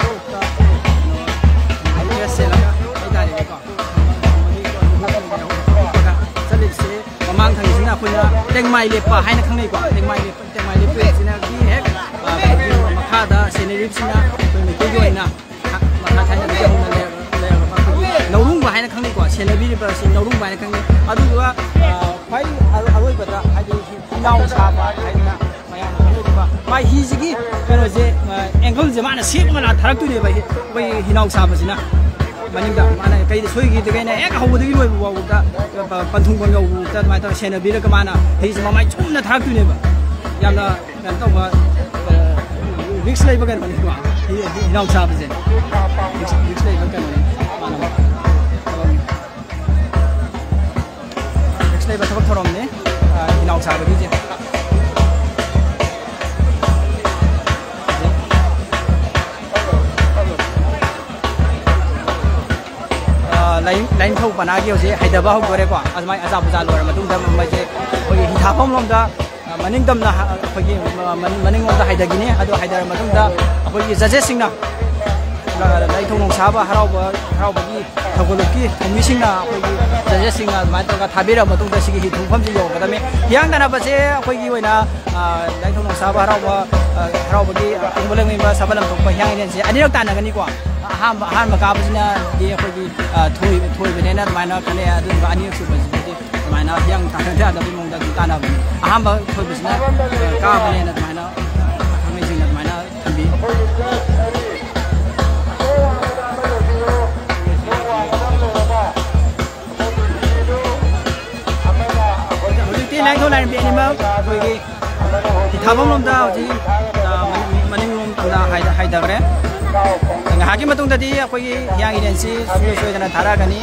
ꯀꯣꯛꯇ, ꯀꯩꯅꯣ, ꯗ꯭ꯔꯦꯁ ꯁꯦꯠꯂꯒ ꯍꯥꯏꯇꯥꯔꯦꯅꯦꯀꯣ, ꯆꯠꯂꯤꯕꯁꯦ ꯃꯃꯥꯡ ꯊꯪꯕꯁꯤꯅ ꯑꯩꯈꯣꯏꯅ ꯇꯦꯡꯃꯥꯏ ꯂꯦꯞꯄ ꯍꯥꯏꯅ ꯈꯪꯅꯩꯀꯣ꯫ ꯇꯦꯡꯃꯥꯏ ꯂꯦꯞꯄ, ꯇꯦꯡꯃꯥꯏ ꯂꯦꯞꯄ ꯁꯤꯅꯒꯤ ꯍꯦꯛ, ꯑ, ꯃꯈꯥꯗ ꯁꯦꯟꯅꯔꯤꯕꯁꯤꯅ ꯑꯩꯈꯣꯏ ꯃꯩꯇꯩꯒꯤ ꯑꯣꯏꯅ ꯃꯈꯥ ꯊꯥꯏꯅꯗꯒꯤ ꯍꯧꯅ ꯂꯩꯔ-, ꯂꯩꯔꯝꯃꯕ ꯑꯩꯈꯣꯏꯒꯤ ꯂꯧꯔꯨꯡꯕ ꯍꯥꯏꯅ ꯈꯪꯅꯩꯀꯣ꯫ ꯁꯦꯟꯅꯕꯤꯔꯤꯕ ꯑꯁꯤ ꯂꯧꯔꯨꯡꯕ ꯍꯥꯏꯅ ꯈꯪꯅꯩ꯫ ꯑꯗꯨꯗꯨꯒ, ꯑ, ꯈ꯭ꯋꯥꯏ ꯑꯔꯣ-, ꯑꯔꯣꯏꯕꯗ ꯍꯥꯏꯗꯤ ꯍꯤꯅꯥꯎ ꯁꯥꯕ ꯍꯥꯏꯗꯅ ꯃꯌꯥꯝꯅ ꯈꯪꯅꯔꯤꯕ ꯃꯥꯏ ꯍꯤꯁꯤꯒꯤ ꯀꯩꯅꯣꯁꯦ, ꯑꯦꯡꯒꯜꯁꯦ ꯃꯥꯅ ꯁꯦꯝꯃꯒ ꯊꯥꯔꯛꯇꯣꯏꯅꯦꯕ, ꯑꯩꯈꯣꯏ ꯍꯤꯅꯥꯎ ꯁꯥꯕꯁꯤꯅ꯫ ꯃꯅꯤꯡꯗ ꯃꯥꯅ ꯀꯩꯗ ꯁꯣꯏꯈꯤꯗꯒꯦꯅ ꯍꯦꯛ ꯍꯧꯕꯗꯒꯤ ꯂꯣꯏꯕ ꯐꯥꯎꯕꯗ ꯄꯟꯊꯨꯡꯐꯝ ꯌꯧꯕꯗ ꯑꯗꯨꯃꯥꯏꯅ ꯇꯧꯔꯒ ꯁꯦꯟꯅꯕꯤꯔꯒ ꯃꯥꯅ ꯍꯤꯁꯦ ꯃꯃꯥꯏ ꯆꯨꯝꯅ ꯊꯥꯔꯛꯇꯣꯏꯅꯦꯕ꯫ ꯌꯥꯝꯅ ꯀꯩꯅꯣ ꯇꯧꯕ, ꯔꯤꯛꯁ ꯂꯩꯕ ꯀꯩꯅꯣꯅꯤꯀꯣ꯫ ꯍꯤꯅꯥꯎ ꯁꯥꯕꯁꯦ ꯔꯤꯛꯁ ꯂꯩꯕ ꯀꯩꯅꯣꯅꯤ꯫ ꯃꯥꯅ ꯔꯤꯛꯁ ꯂꯩꯕ ꯊꯕꯛ ꯊꯧꯔꯝꯅꯤ꯫ ꯍꯤꯅꯥꯎ ꯁꯥꯕꯒꯤꯁꯦ꯫ ꯂꯥꯏꯅꯤꯡꯊꯧ ꯄꯅꯥꯒꯤ ꯍꯧꯖꯤꯛ ꯍꯩꯊꯕ ꯍꯧꯗꯣꯔꯦꯀꯣ꯫ ꯑꯗꯨꯃꯥꯏꯅ ꯑꯆꯥ ꯄꯨꯖꯥ ꯂꯣꯏꯔ ꯃꯇꯨꯡꯗ ꯃꯣꯏꯁꯦ ꯑꯩꯈꯣꯏꯒꯤ ꯍꯤꯊꯥꯐꯝ ꯂꯣꯝꯗ ꯃꯅꯤꯡ ꯇꯝꯅ ꯑꯩꯈꯣꯏꯒꯤ ꯃꯅꯤꯡꯂꯣꯝꯗ ꯍꯥꯏꯊꯈꯤꯅꯤ꯫ ꯑꯗꯨ ꯍꯥꯏꯊꯔ ꯃꯇꯨꯡꯗ ꯑꯩꯈꯣꯏꯒꯤ ꯖꯖꯦꯁꯁꯤꯡꯅ ꯂꯥꯏꯊꯧ ꯅꯣꯡꯁꯥꯕ ꯍꯔꯥꯎꯕ ꯍꯔꯥꯎꯕꯒꯤ ꯊꯧꯒꯜꯂꯨꯞꯀꯤ ꯊꯧꯃꯤꯁꯤꯡꯅ ꯑꯩꯈꯣꯏꯒꯤ ꯖꯖꯦꯁꯁꯤꯡꯅ ꯑꯗꯨꯃꯥꯏꯅ ꯇꯧꯔꯒ ꯊꯥꯕꯤꯔꯕ ꯃꯇꯨꯡꯗ ꯁꯤꯒꯤ ꯍꯤ ꯊꯨꯡꯐꯝꯁꯤ ꯌꯧꯔꯛꯀꯗꯕꯅꯤ꯫ ꯍꯤꯌꯥꯡ ꯇꯥꯟꯅꯕꯁꯦ ꯑꯩꯈꯣꯏꯒꯤ ꯑꯣꯏꯅ ꯂꯥꯏꯊꯧ ꯅꯣꯡꯁꯥꯕ ꯍꯔꯥꯎꯕ ꯍꯔꯥꯎꯕꯒꯤ ꯑꯀꯣꯡꯕ ꯂꯦꯡꯕ ꯁꯥꯕ ꯂꯝꯊꯣꯛꯄ ꯍꯤꯌꯥꯡ ꯏꯔꯦꯟꯁꯦ ꯑꯅꯤꯔꯛ ꯇꯥꯟꯅꯒꯅꯤꯀꯣ꯫ ꯑꯍꯥꯟꯕ ꯑꯍꯥꯟꯕ ꯀꯥꯕꯁꯤꯅꯗꯤ ꯑꯩꯈꯣꯏꯒꯤ ꯊꯣꯏꯕꯅꯦꯅ ꯑꯗꯨꯃꯥꯏꯅ ꯈꯜꯂꯦ꯫ ꯑꯗꯨꯒ ꯑꯅꯤꯔꯛ ꯁꯨꯕꯁꯤꯗꯗꯤ ꯑꯗꯨꯃꯥꯏꯅ ꯍꯤꯌꯥꯡ ꯇꯥꯟꯅꯗ ꯌꯥꯗꯕꯒꯤ ꯃꯑꯣꯡꯗ ꯑꯗꯨꯝ ꯇꯥꯟꯅꯕꯅꯤ꯫ ꯑꯍꯥꯟꯕ ꯊꯣꯏꯕꯁꯤꯅ ꯀꯥꯕꯅꯦꯅ ꯑꯗꯨꯃꯥꯏꯅ ꯈꯪꯅꯩꯁꯤꯡꯅ ꯑꯗꯨꯃꯥꯏꯅ ꯊꯝꯕꯤ꯫ ꯍꯧꯖꯤꯛꯇꯤ ꯂꯥꯏꯅꯤꯡꯊꯧ ꯂꯥꯏꯔꯦꯝꯕꯤ ꯑꯅꯤꯃꯛ ꯑꯩꯈꯣꯏꯒꯤ ꯍꯤꯊꯥꯐꯝ ꯂꯣꯝꯗ ꯍꯧꯖꯤꯛ ꯃꯅꯤꯡꯂꯣꯝꯗ ꯍꯥꯏꯊꯈ꯭ꯔꯦ꯫ ꯉꯥꯏꯍꯥꯛꯀꯤ ꯃꯇꯨꯡꯗꯗꯤ ꯑꯩꯈꯣꯏꯒꯤ ꯍꯤꯌꯥꯡ ꯏꯔꯦꯟꯁꯤ ꯁꯨꯡꯁꯣꯏ ꯁꯣꯏꯗꯅ ꯊꯥꯔꯛꯑꯒꯅꯤ꯫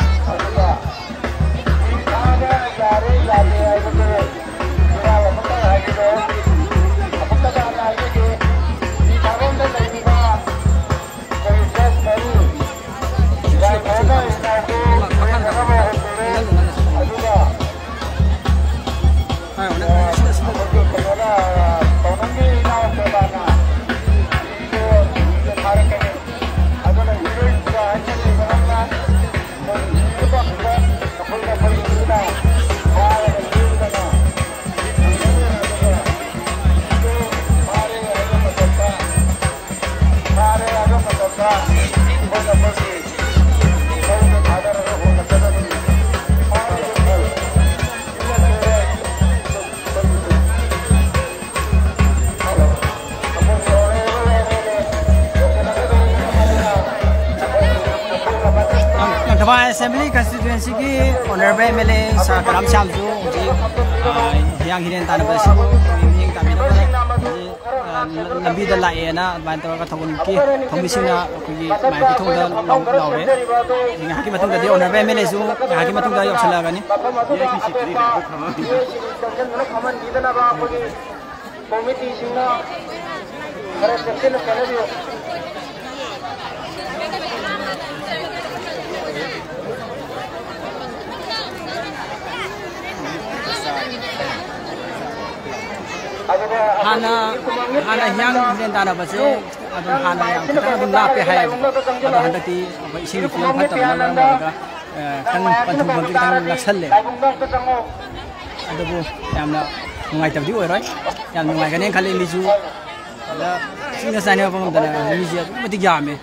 Thoubal Assembly Constituencyꯒꯤ Honourable M L A Sir ꯀꯔꯥꯝ ꯁ꯭ꯌꯥꯝꯁꯨ ꯍꯧꯖꯤꯛ, ꯑ, ꯍꯤꯌꯥꯡ ꯍꯤꯔꯦꯟ ꯇꯥꯟꯅꯕ ꯑꯁꯤꯕꯨ ꯃꯤꯠꯌꯦꯡ ꯇꯥꯕꯤꯅꯕ ꯍꯧꯖꯤꯛ, ꯑ, ꯂꯝꯕꯤꯗ ꯂꯥꯛꯑꯦꯅ ꯑꯗꯨꯃꯥꯏꯅ ꯇꯧꯔꯒ ꯊꯧꯒꯜꯒꯤ ꯊꯧꯃꯤꯁꯤꯡꯅ ꯑꯩꯈꯣꯏꯒꯤ ꯃꯥꯏꯛꯀꯤ ꯊꯣꯡꯗ ꯂꯥꯎ-, ꯂꯥꯎꯔꯦ꯫ ꯉꯥꯏꯍꯥꯛꯀꯤ ꯃꯇꯨꯡꯗꯗꯤ Honourable M L Aꯁꯨ ꯉꯥꯏꯍꯥꯛꯀꯤ ꯃꯇꯨꯡꯗ ꯌꯧꯁꯤꯜꯂꯛꯑꯒꯅꯤ꯫ ꯀꯣꯃꯤꯇꯤꯁꯤꯡꯅ ꯈꯔ ꯆꯦꯛꯁꯤꯟꯅ ꯆꯠꯅꯕꯤꯌꯨ꯫ ꯑꯗꯨꯒ ꯍꯥꯟꯅ, ꯍꯥꯟꯅ ꯍꯤꯌꯥꯡ ꯍꯤꯔꯦꯟ ꯇꯥꯟꯅꯕꯁꯦ ꯑꯗꯨꯝ ꯍꯥꯟꯅ ꯌꯥꯝ ꯈꯤꯇꯪ ꯑꯗꯨꯝ ꯂꯥꯞꯄꯦ ꯍꯥꯏꯌꯦꯕꯀꯣ꯫ ꯑꯗꯣ ꯍꯟꯗꯛꯇꯤ ꯑꯩꯈꯣꯏ ꯏꯁꯤꯡꯒꯤ ꯐꯤꯕꯝ ꯐꯠꯇꯕꯅ ꯃꯔꯝ ꯑꯣꯏꯔꯒ, ꯑ, ꯈꯤꯇꯪ ꯄꯟꯊꯨꯡꯐꯝꯁꯦ ꯈꯤꯇꯪ ꯅꯛꯁꯜꯂꯦ꯫ ꯑꯗꯨꯕꯨ ꯌꯥꯝꯅ ꯅꯨꯡꯉꯥꯏꯇꯕꯗꯤ ꯑꯣꯏꯔꯣꯏ꯫ ꯌꯥꯝ ꯅꯨꯡꯉꯥꯏꯒꯅꯦꯅ ꯈꯜꯂꯤ꯫ ꯃꯤꯁꯨ ꯑꯗ ꯆꯤꯡꯗ ꯆꯥꯏꯅꯕ ꯉꯝꯗꯅ ꯃꯤꯁꯦ ꯑꯗꯨꯛꯀꯤ ꯃꯇꯤꯛ ꯌꯥꯝꯃꯦ꯫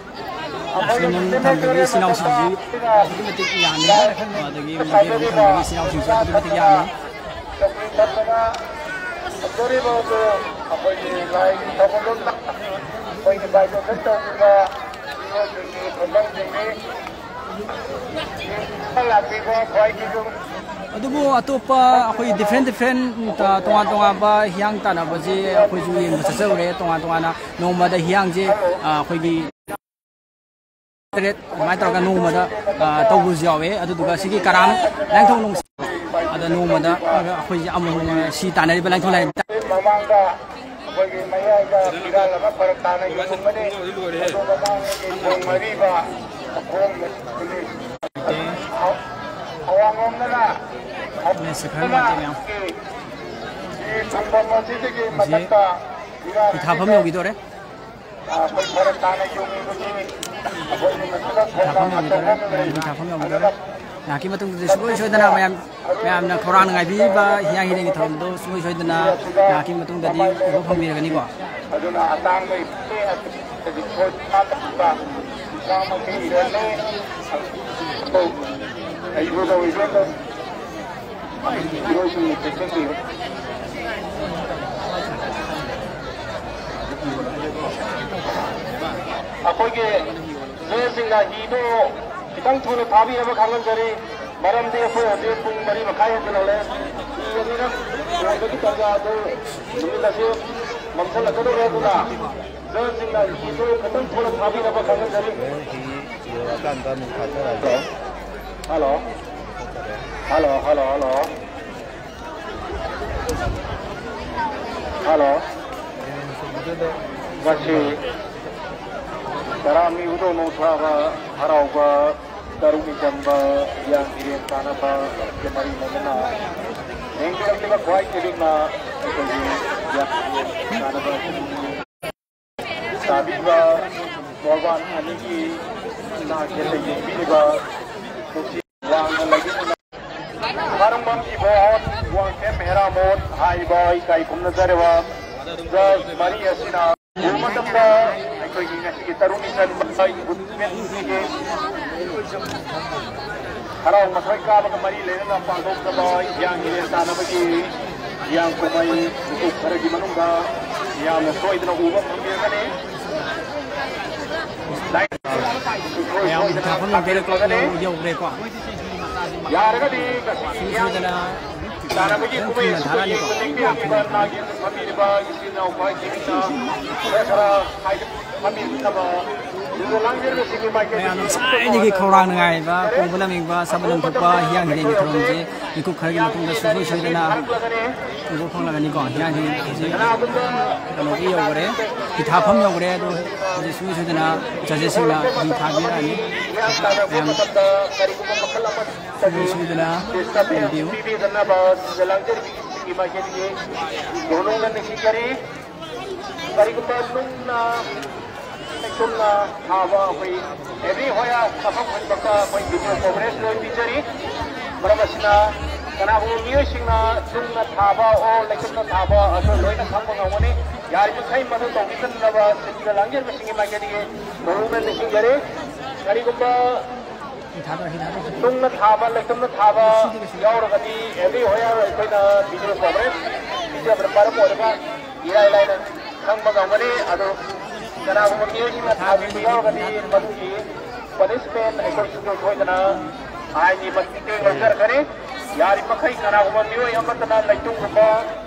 ꯁꯣꯝꯗ ꯊꯝꯕꯒꯤ ꯏꯆꯤꯜ ꯏꯅꯥꯎꯁꯤꯡꯁꯤ ꯑꯗꯨꯛꯀꯤ ꯃꯇꯤꯛ ꯌꯥꯝꯃꯤ꯫ ꯑꯗꯒꯤ ꯃꯣꯏꯒꯤ ꯊꯝꯕꯒꯤ ꯏꯆꯤꯜ ꯏꯅꯥꯎꯁꯤꯡꯁꯨ ꯑꯗꯨꯛꯀꯤ ꯃꯇꯤꯛ ꯌꯥꯝꯃꯤ꯫ ꯑꯗꯨꯕꯨ ꯑꯇꯣꯞꯄ ꯑꯩꯈꯣꯏ different different, ꯑ, ꯇꯣꯉꯥꯟ ꯇꯣꯉꯥꯟꯕ ꯍꯤꯌꯥꯡ ꯇꯥꯟꯅꯕꯁꯤ ꯑꯩꯈꯣꯏꯁꯨ ꯌꯦꯡꯕ ꯆꯠꯆꯔꯨꯔꯦ꯫ ꯇꯣꯉꯥꯟ ꯇꯣꯉꯥꯟꯅ ꯅꯣꯡꯃꯗ ꯍꯤꯌꯥꯡꯁꯦ, ꯑ, ꯑꯩꯈꯣꯏꯒꯤ ꯇꯔꯦꯠ ꯑꯗꯨꯃꯥꯏꯅ ꯇꯧꯔꯒ ꯅꯣꯡꯃꯗ, ꯑ, ꯇꯧꯕꯁꯨ ꯌꯥꯎꯋꯦ꯫ ꯑꯗꯨꯗꯨꯒ ꯁꯤꯒꯤ ꯀꯔꯥꯝ ꯂꯥꯏꯅꯤꯡꯊꯧ ꯅꯣꯡ-, ꯑꯗ ꯅꯣꯡꯃꯗ ꯑꯩꯈꯣꯏꯁꯦ ꯑꯃꯃꯝ ꯁꯤ ꯇꯥꯟꯅꯔꯤꯕ ꯂꯥꯏꯅꯤꯡꯊꯧ ꯂꯥꯏꯔꯦꯝꯕꯤ꯫ ꯃꯃꯥꯡꯗ ꯑꯩꯈꯣꯏꯒꯤ ꯃꯌꯥꯏꯗ ꯐꯤꯔꯥꯜ ꯑꯃ ꯐꯔꯛ ꯇꯥꯅ ꯌꯨꯡꯉꯝꯕꯅꯤ꯫ ꯑꯗꯨ ꯃꯃꯥꯡꯗꯒꯤ ꯊꯣꯡ ꯃꯔꯤꯕ ꯈꯣꯡ ꯑꯋꯥꯡꯂꯣꯝꯗꯅ ꯃꯦꯠꯁꯦ ꯈꯔ ꯅꯨꯡꯉꯥꯏꯇꯦ ꯃꯌꯥꯝ꯫ ꯊꯝꯐꯝ ꯑꯁꯤꯗꯒꯤ ꯍꯧꯖꯤꯛ ꯃꯊꯛꯇ ꯐꯤꯔꯥꯜ ꯍꯤꯊꯥꯐꯝ ꯑꯁꯤꯗ ꯌꯧꯈꯤꯗꯣꯔꯦ꯫ ꯑꯩꯈꯣꯏ ꯐꯔꯛ ꯇꯥꯅ ꯌꯨꯡꯕꯒꯤ ꯑꯩꯈꯣꯏꯒꯤ ꯃꯁꯤꯗ ꯊꯣꯡꯅꯥꯎ ꯍꯤꯊꯥꯐꯝ ꯌꯧꯈꯤꯗꯣꯔꯦ꯫ ꯑꯆꯧꯕ ꯑꯃ ꯃꯌꯥꯝ ꯂꯩ꯫ ꯍꯤꯊꯥꯐꯝ ꯌꯧꯈꯤꯗꯣꯔꯦ꯫ ꯑꯗꯨꯅ ꯉꯥꯏꯍꯥꯛꯀꯤ ꯃꯇꯨꯡꯗꯗꯤ ꯁꯨꯡꯁꯣꯏ ꯁꯣꯏꯗꯅ ꯃꯌꯥꯝ, ꯃꯌꯥꯝꯅ ꯈꯧꯔꯥꯡꯅ ꯉꯥꯏꯕꯤꯔꯤꯕ ꯍꯤꯌꯥꯡ ꯍꯤꯔꯦꯟꯒꯤ ꯊꯧꯔꯝꯗꯣ ꯁꯨꯡꯁꯣꯏ ꯁꯣꯏꯗꯅ ꯉꯥꯏꯍꯥꯛꯀꯤ ꯃꯇꯨꯡꯗꯗꯤ ꯎꯕ ꯐꯪꯕꯤꯔꯒꯅꯤꯀꯣ꯫ ꯑꯗꯨꯅ ꯑꯇꯥꯡꯕ ꯏꯁꯩ ꯑꯁꯤ ꯁꯣꯏꯗꯅ ꯇꯧꯕ ꯏꯁꯥꯃꯛꯀꯤ ꯏꯔꯣꯏꯅꯤ꯫ ꯑꯩꯕꯨ ꯇꯧꯔꯤꯕ ꯏꯔꯣꯏꯁꯤꯡ ꯆꯦꯛꯁꯤꯟꯕꯤꯌꯨ꯫ ꯑꯩꯈꯣꯏꯒꯤ ꯅꯣꯏꯁꯤꯡꯅ ꯍꯤꯗꯨ ꯈꯤꯇꯪ ꯊꯨꯅ ꯊꯥꯕꯤꯅꯕ ꯈꯪꯍꯟꯖꯔꯤ꯫ ꯃꯔꯝꯗꯤ ꯑꯩꯈꯣꯏ ꯍꯧꯖꯤꯛ ꯄꯨꯡ ꯃꯔꯤ ꯃꯈꯥꯏ ꯍꯦꯟꯖꯤꯜꯂꯛꯂꯦ꯫ ꯐꯤ ꯑꯅꯤꯔꯛ ꯍꯣꯟꯕꯒꯤ ꯇꯥꯟꯖꯥ ꯑꯗꯨ ꯅꯨꯃꯤꯠ ꯑꯁꯤ ꯃꯝꯁꯤꯜꯂꯛꯀꯗꯧꯔꯦ꯫ ꯑꯗꯨꯅ ꯖꯖꯁꯤꯡꯅ ꯐꯤꯗꯨ ꯈꯤꯇꯪ ꯊꯨꯅ ꯊꯥꯕꯤꯅꯕ ꯈꯪꯍꯟꯖꯔꯤ꯫ Hello. Hello, hello, hello. Hello. ꯉꯁꯤ ꯇꯔꯥꯃꯤ ꯎꯗꯧ ꯅꯣꯡꯊꯥꯕ ꯍꯔꯥꯎꯕ ꯇꯔꯨꯛꯅꯤ ꯆꯟꯕ ꯍꯤꯌꯥꯡ ꯍꯤꯔꯦꯟ ꯇꯥꯟꯅꯕ ꯃꯔꯤ ꯃꯉꯥꯅ ꯂꯦꯡꯕꯤꯔꯛꯂꯤꯕ ꯈ꯭ꯋꯥꯏ ꯇꯦꯔꯤꯛꯅ ꯑꯩꯈꯣꯏꯒꯤ ꯍꯤꯌꯥꯡ ꯍꯤꯔꯦꯟ ꯇꯥꯟꯅꯕ ꯇꯥꯕꯤꯕ ꯃꯣꯔꯕꯥꯟ ꯑꯅꯤꯒꯤ ꯅꯥꯒꯦꯗ ꯌꯦꯡꯕꯤꯔꯤꯕ ꯄꯨꯛꯆꯦꯜ ꯋꯥꯡꯅ ꯂꯩꯕꯤꯗꯨꯅ ꯈ꯭ꯋꯥꯏꯔꯝꯕꯝ ꯏꯕꯣ ꯍꯣꯠ, ꯋꯥꯡꯈꯦꯝ ꯍꯦꯔꯥꯃꯣꯠ ꯍꯥꯏꯔꯤꯕ ꯏꯀꯥꯏ ꯈꯨꯝꯅꯖꯔꯕ ꯖꯖ ꯃꯔꯤ ꯑꯁꯤꯅ ꯎꯕ ꯃꯇꯝꯗ ꯑꯩꯈꯣꯏꯒꯤ ꯉꯁꯤꯒꯤ ꯇꯔꯨꯛꯅꯤ ꯆꯟꯕ ꯏꯝꯄ꯭ꯔꯨꯚꯃꯦꯟꯁꯤꯡꯒꯤ ꯍꯔꯥꯎ ꯃꯊꯣꯏ ꯀꯥꯕꯒ ꯃꯔꯤ ꯂꯩꯅꯅ ꯄꯥꯡꯊꯣꯛꯆꯕ ꯍꯤꯌꯥꯡ ꯍꯤꯔꯦꯟ ꯇꯥꯟꯅꯕꯒꯤ ꯍꯤꯌꯥꯡ ꯀꯨꯝꯍꯩ ꯃꯤꯀꯨꯞ ꯈꯔꯒꯤ ꯃꯅꯨꯡꯗ ꯌꯥꯝꯅ ꯁꯣꯏꯗꯅ ꯎꯕ ꯐꯪꯕꯤꯔꯒꯅꯤ꯫ ꯃꯌꯥꯝ ꯊꯥꯐꯝ ꯌꯧꯗꯣꯔꯦꯀꯣ, ꯌꯧ-, ꯌꯧꯈ꯭ꯔꯦꯀꯣ꯫ ꯌꯥꯔꯒꯗꯤ ꯉꯁꯤꯒꯤ ꯁꯨꯡꯁꯣꯏ ꯁꯣꯏꯗꯅ ꯇꯥꯟꯅꯕꯒꯤ ꯊꯨꯅ ꯀꯨꯝꯍꯩ ꯑꯁꯤꯕꯨ ꯊꯥꯔꯛꯑꯅꯤꯀꯣ꯫ ꯌꯦꯡꯕ ꯂꯦꯡꯕꯤꯔꯛꯂꯤꯕ ꯅꯥꯒꯦꯟ ꯐꯝꯕꯤꯔꯤꯕ ꯏꯆꯤꯟ ꯏꯅꯥꯎ ꯈ꯭ꯋꯥꯏꯁꯤꯡꯅ ꯈꯔ ꯈꯔ ꯍꯥꯏ-, ꯐꯝꯕꯤꯅꯕ ꯂꯨꯔ ꯂꯥꯡꯖꯔꯤꯕꯁꯤꯡꯒꯤ ꯃꯥꯏꯀꯩꯗꯒꯤ ꯃꯌꯥꯝꯅ ꯉꯁꯥꯏꯗꯒꯤ ꯈꯧꯔꯥꯡꯅ ꯉꯥꯏꯔꯤꯕ ꯀꯧꯕ ꯂꯝꯅꯤꯡꯕ ꯁꯕ ꯂꯟꯊꯣꯛꯄ ꯍꯤꯌꯥꯡ ꯍꯤꯔꯦꯟꯒꯤ ꯊꯧꯔꯝꯁꯦ ꯃꯤꯀꯨꯞ ꯈꯔꯒꯤ ꯃꯇꯨꯡꯗ ꯁꯨꯡꯁꯣꯏ ꯁꯣꯏꯗꯅ ꯎꯕ ꯐꯪꯂꯒꯅꯤꯀꯣ꯫ ꯍꯤꯌꯥꯡ ꯍꯤꯔꯦꯟ ꯍꯧꯖꯤꯛ ꯀꯩꯅꯣꯒꯤ ꯌꯧꯈꯔꯦ, ꯍꯤ ꯊꯥꯐꯝ ꯌꯧꯈꯔꯦ꯫ ꯑꯗꯣ ꯍꯧꯖꯤꯛ ꯁꯨꯡꯁꯣꯏ ꯁꯣꯏꯗꯅ ꯖꯖꯦꯁꯁꯤꯡꯅ ꯍꯤ ꯊꯥꯕꯤꯔꯛꯑꯅꯤ꯫ ꯃꯌꯥꯝ ꯁꯨꯡꯁꯣꯏ ꯁꯣꯏꯗꯅ ꯌꯦꯡꯕꯤꯌꯨ꯫ ꯀꯔꯤꯒꯨꯝꯕ ꯅꯨꯡꯅ ꯂꯩꯇꯨꯝꯅ ꯊꯥꯕ ꯑꯩꯈꯣꯏ ꯑꯦꯚ꯭ꯔꯤ ꯍꯣꯌꯥ ꯃꯐꯝ ꯈꯨꯗꯤꯡꯃꯛꯇ ꯑꯩꯈꯣꯏ ꯚꯤꯗꯤꯑꯣ ꯀꯣꯚꯔꯦꯖ ꯂꯣꯏ ꯄꯤꯖꯔꯤ꯫ ꯃꯔꯝ ꯑꯁꯤꯅ ꯀꯅꯥꯒꯨꯝꯕ ꯃꯤꯑꯣꯏꯁꯤꯡꯅ ꯅꯨꯡꯅ ꯊꯥꯕ ꯑꯣꯔ ꯂꯩꯇꯨꯝꯅ ꯊꯥꯕ ꯑꯗꯨ ꯂꯣꯏꯅ ꯈꯪꯕ ꯉꯝꯒꯅꯤ꯫ ꯌꯥꯔꯤꯕꯃꯈꯩ ꯃꯗꯨ ꯇꯧꯕꯤꯗꯅꯕ ꯁꯤꯟꯕ ꯂꯥꯡꯖꯔꯤꯕꯁꯤꯡꯒꯤ ꯃꯥꯏꯀꯩꯗꯒꯤ ꯃꯔꯨ ꯑꯣꯏꯅ ꯅꯤꯡꯁꯤꯡꯖꯔꯤ꯫ ꯀꯔꯤꯒꯨꯝꯕ ꯅꯨꯡꯅ ꯊꯥꯕ, ꯂꯩꯇꯨꯝꯅ ꯊꯥꯕ ꯌꯥꯎꯔꯒꯗꯤ ꯑꯦꯚ꯭ꯔꯤ ꯍꯣꯌꯥ ꯑꯩꯈꯣꯏꯅ ꯚꯤꯗꯤꯑꯣ ꯀꯣꯚꯔꯦꯖ ꯄꯤꯖꯕꯅ ꯃꯔꯝ ꯑꯣꯏꯔꯒ ꯏꯔꯥꯏ ꯂꯥꯏꯅ ꯈꯪꯕ ꯉꯝꯒꯅꯤ꯫ ꯑꯗꯨ ꯀꯅꯥꯒꯨꯝꯕ ꯃꯤꯑꯣꯏꯁꯤꯡꯅ ꯊꯥꯕꯤꯕ ꯌꯥꯎꯔꯒꯗꯤ ꯃꯗꯨꯒꯤ ꯄꯅꯤꯁꯃꯦꯟ ꯑꯩꯈꯣꯏ ꯁꯨꯡꯁꯣꯏ ꯁꯣꯏꯗꯅ ꯑꯥꯏꯟꯒꯤ ꯃꯇꯦꯡ ꯂꯧꯖꯔꯛꯀꯅꯤ꯫ ꯌꯥꯔꯤꯕꯃꯈꯩ ꯀꯅꯥꯒꯨꯝꯕ ꯃꯤꯑꯣꯏ ꯑꯃꯠꯇꯅ ꯂꯩꯇꯨꯝꯒꯨꯝꯕ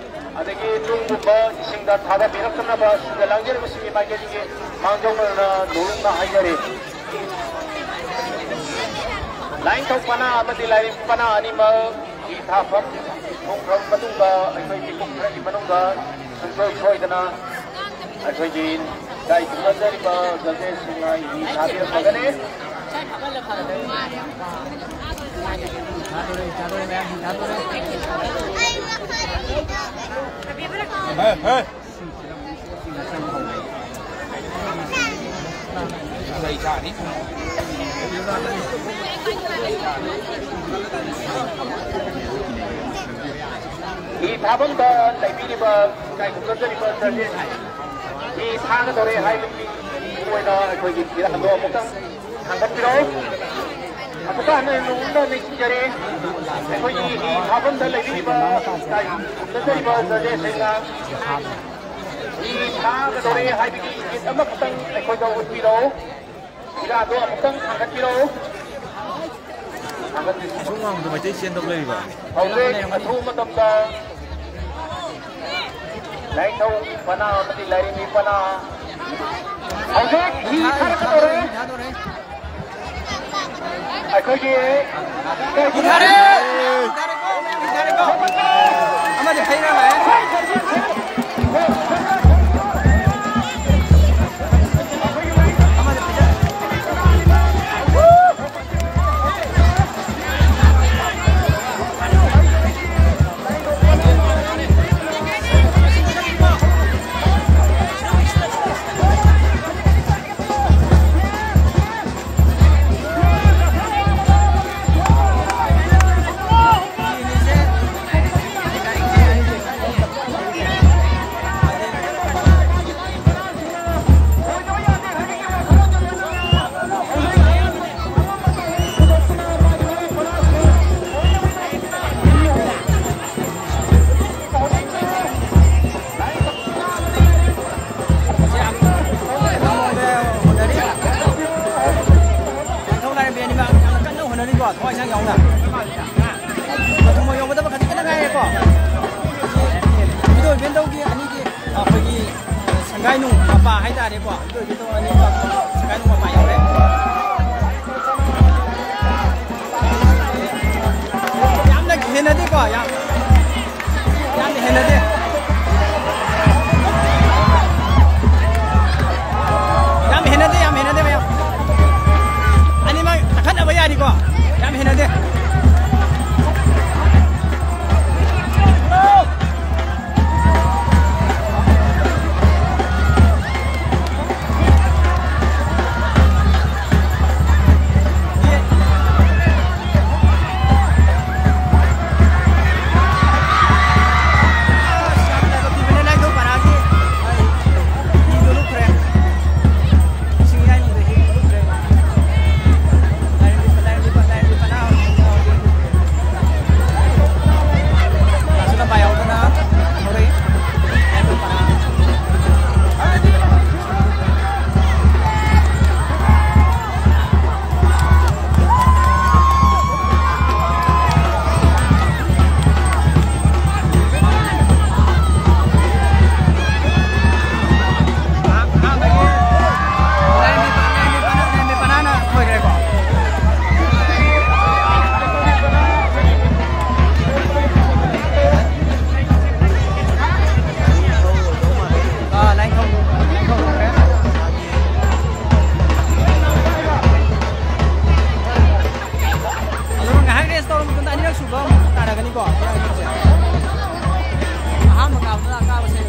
ꯑꯗꯒꯤ ꯅꯨꯡꯒꯨꯝꯕ ꯏꯁꯤꯡꯗ ꯊꯥꯗꯕꯤꯔꯛꯇꯅꯕ ꯁꯤꯗ ꯂꯥꯡꯖꯔꯤꯕꯁꯤꯡꯒꯤ ꯃꯥꯏꯀꯩꯗꯒꯤ ꯃꯥꯡꯖꯧꯅꯅ ꯅꯣꯂꯨꯛꯅ ꯍꯥꯏꯖꯔꯤ꯫ ꯂꯥꯏꯅꯤꯡꯊꯧ ꯄꯅꯥ ꯑꯃꯗꯤ ꯂꯥꯏꯔꯦꯝꯕꯤ ꯄꯅꯥ ꯑꯅꯤꯃꯛ ꯍꯤ ꯊꯥꯐꯝ ꯊꯨꯡꯈ꯭ꯔꯕ ꯃꯇꯨꯡꯗ ꯑꯩꯈꯣꯏ ꯃꯤꯄꯨꯝ ꯈꯔꯒꯤ ꯃꯅꯨꯡꯗ ꯁꯨꯡꯁꯣꯏ ꯁꯣꯏꯗꯅ ꯑꯩꯈꯣꯏꯒꯤ ꯏꯀꯥꯏ ꯈꯨꯝꯅꯖꯔꯤꯕ ꯖꯖꯦꯁꯁꯤꯡꯅ ꯍꯤ ꯊꯥꯕꯤꯔꯛꯄꯒꯅꯤ꯫ ꯍꯤ ꯊꯥꯐꯝꯗ ꯂꯩꯕꯤꯔꯤꯕ ꯏꯀꯥꯏ ꯈꯨꯝꯅꯖꯔꯤꯕ ꯖꯖꯦꯁ, ꯍꯤ ꯊꯥꯒꯗꯧꯔꯦ ꯍꯥꯏꯕꯒꯤ ꯑꯣꯏꯅ ꯑꯩꯈꯣꯏꯒꯤ ꯐꯤꯔꯥꯜꯗꯣ ꯑꯃꯨꯛꯇꯪ ꯊꯥꯡꯒꯠꯄꯤꯔꯛꯎ꯫ ꯑꯃꯨꯛꯀ ꯍꯟꯅ ꯅꯉꯣꯟꯗ ꯅꯤꯡꯁꯤꯡꯖꯔꯤ, ꯑꯩꯈꯣꯏꯒꯤ ꯍꯤ ꯊꯥꯐꯝꯗ ꯂꯩꯕꯤꯔꯤꯕ ꯏꯀꯥꯏ ꯈꯨꯝꯅꯖꯔꯤꯕ ꯖꯖꯦꯁꯁꯤꯡꯅ ꯍꯤ ꯊꯥꯒꯗꯧꯔꯦ ꯍꯥꯏꯕꯒꯤ ꯏꯪꯒꯤꯠ ꯑꯃꯈꯛꯇꯪ ꯑꯩꯈꯣꯏꯗ ꯎꯠꯄꯤꯔꯛꯎ꯫ ꯐꯤꯔꯥꯜꯗꯣ ꯑꯃꯨꯛꯇꯪ ꯊꯥꯡꯒꯠꯄꯤꯔꯛꯎ꯫ ꯊꯥꯡꯒꯠꯄꯤꯔꯛꯎ꯫ ꯁꯨꯝ ꯉꯥꯡꯕꯗ ꯃꯩꯇꯩ ꯆꯦꯟꯗꯧ ꯂꯩꯔꯤꯕ? ꯍꯧꯖꯤꯛ ꯑꯊꯨꯕ ꯃꯇꯝꯗ ꯂꯥꯏꯅꯤꯡꯊꯧ ꯄꯅꯥ ꯑꯃꯗꯤ ꯂꯥꯏꯔꯦꯝꯕꯤ ꯄꯅꯥ ꯍꯧꯖꯤꯛ ꯍꯤ ꯊꯥꯔꯛꯀꯗꯧꯔꯦ꯫ ꯑꯩꯈꯣꯏꯒꯤ ꯏꯀꯥꯏ ꯈꯨꯝꯅꯖꯔꯤꯕ ꯑꯃꯗꯤ ꯍꯩꯔꯥꯡ ꯂꯥꯛꯑꯦ꯫ ꯊꯋꯥꯏꯁꯥꯡ ꯌꯥꯎꯅ꯫ ꯃꯊꯪ ꯌꯧꯒꯗꯕ ꯈꯖꯤꯛ ꯈꯛꯇ ꯉꯥꯏꯔꯦꯀꯣ꯫ ꯃꯤꯗꯣ ꯏꯚꯦꯟ ꯇꯧꯒꯤ ꯑꯅꯤꯒꯤ ꯑꯩꯈꯣꯏꯒꯤ ꯁꯪꯒꯥꯏ ꯅꯨꯡ ꯃꯄꯥ ꯍꯥꯏꯇꯥꯔꯦꯀꯣ꯫ ꯃꯤꯗꯣ ꯏꯚꯦꯟ ꯇꯧ ꯑꯅꯤ ꯁꯪꯒꯥꯏ ꯅꯨꯡ ꯃꯄꯥ ꯌꯧꯔꯦ꯫ ꯌꯥꯝꯅ ꯍꯦꯟꯅꯗꯦꯀꯣ, ꯌꯥꯝ, ꯌꯥꯝ ꯍꯦꯟꯅꯗꯦ꯫ ꯌꯥꯝ ꯍꯦꯟꯅꯗꯦ, ꯌꯥꯝ ꯍꯦꯟꯅꯗꯦ, ꯃꯌꯥꯝ꯫ ꯑꯅꯤꯃꯛ ꯆꯈꯠꯅꯕ ꯌꯥꯔꯤꯀꯣ? ꯌꯥꯝ ꯍꯦꯟꯅꯗꯦ꯫ ꯑꯗꯨꯒ ꯉꯥꯏꯍꯥꯛ rest ꯇꯧꯔꯕ ꯃꯇꯨꯡꯗ ꯑꯅꯤꯔꯛ ꯁꯨꯕ ꯑꯃꯨꯛ ꯇꯥꯟꯅꯒꯅꯤꯀꯣ꯫ ꯑꯍꯥꯟꯕ ꯀꯥꯕꯗ ꯀꯥꯕꯁꯦ꯫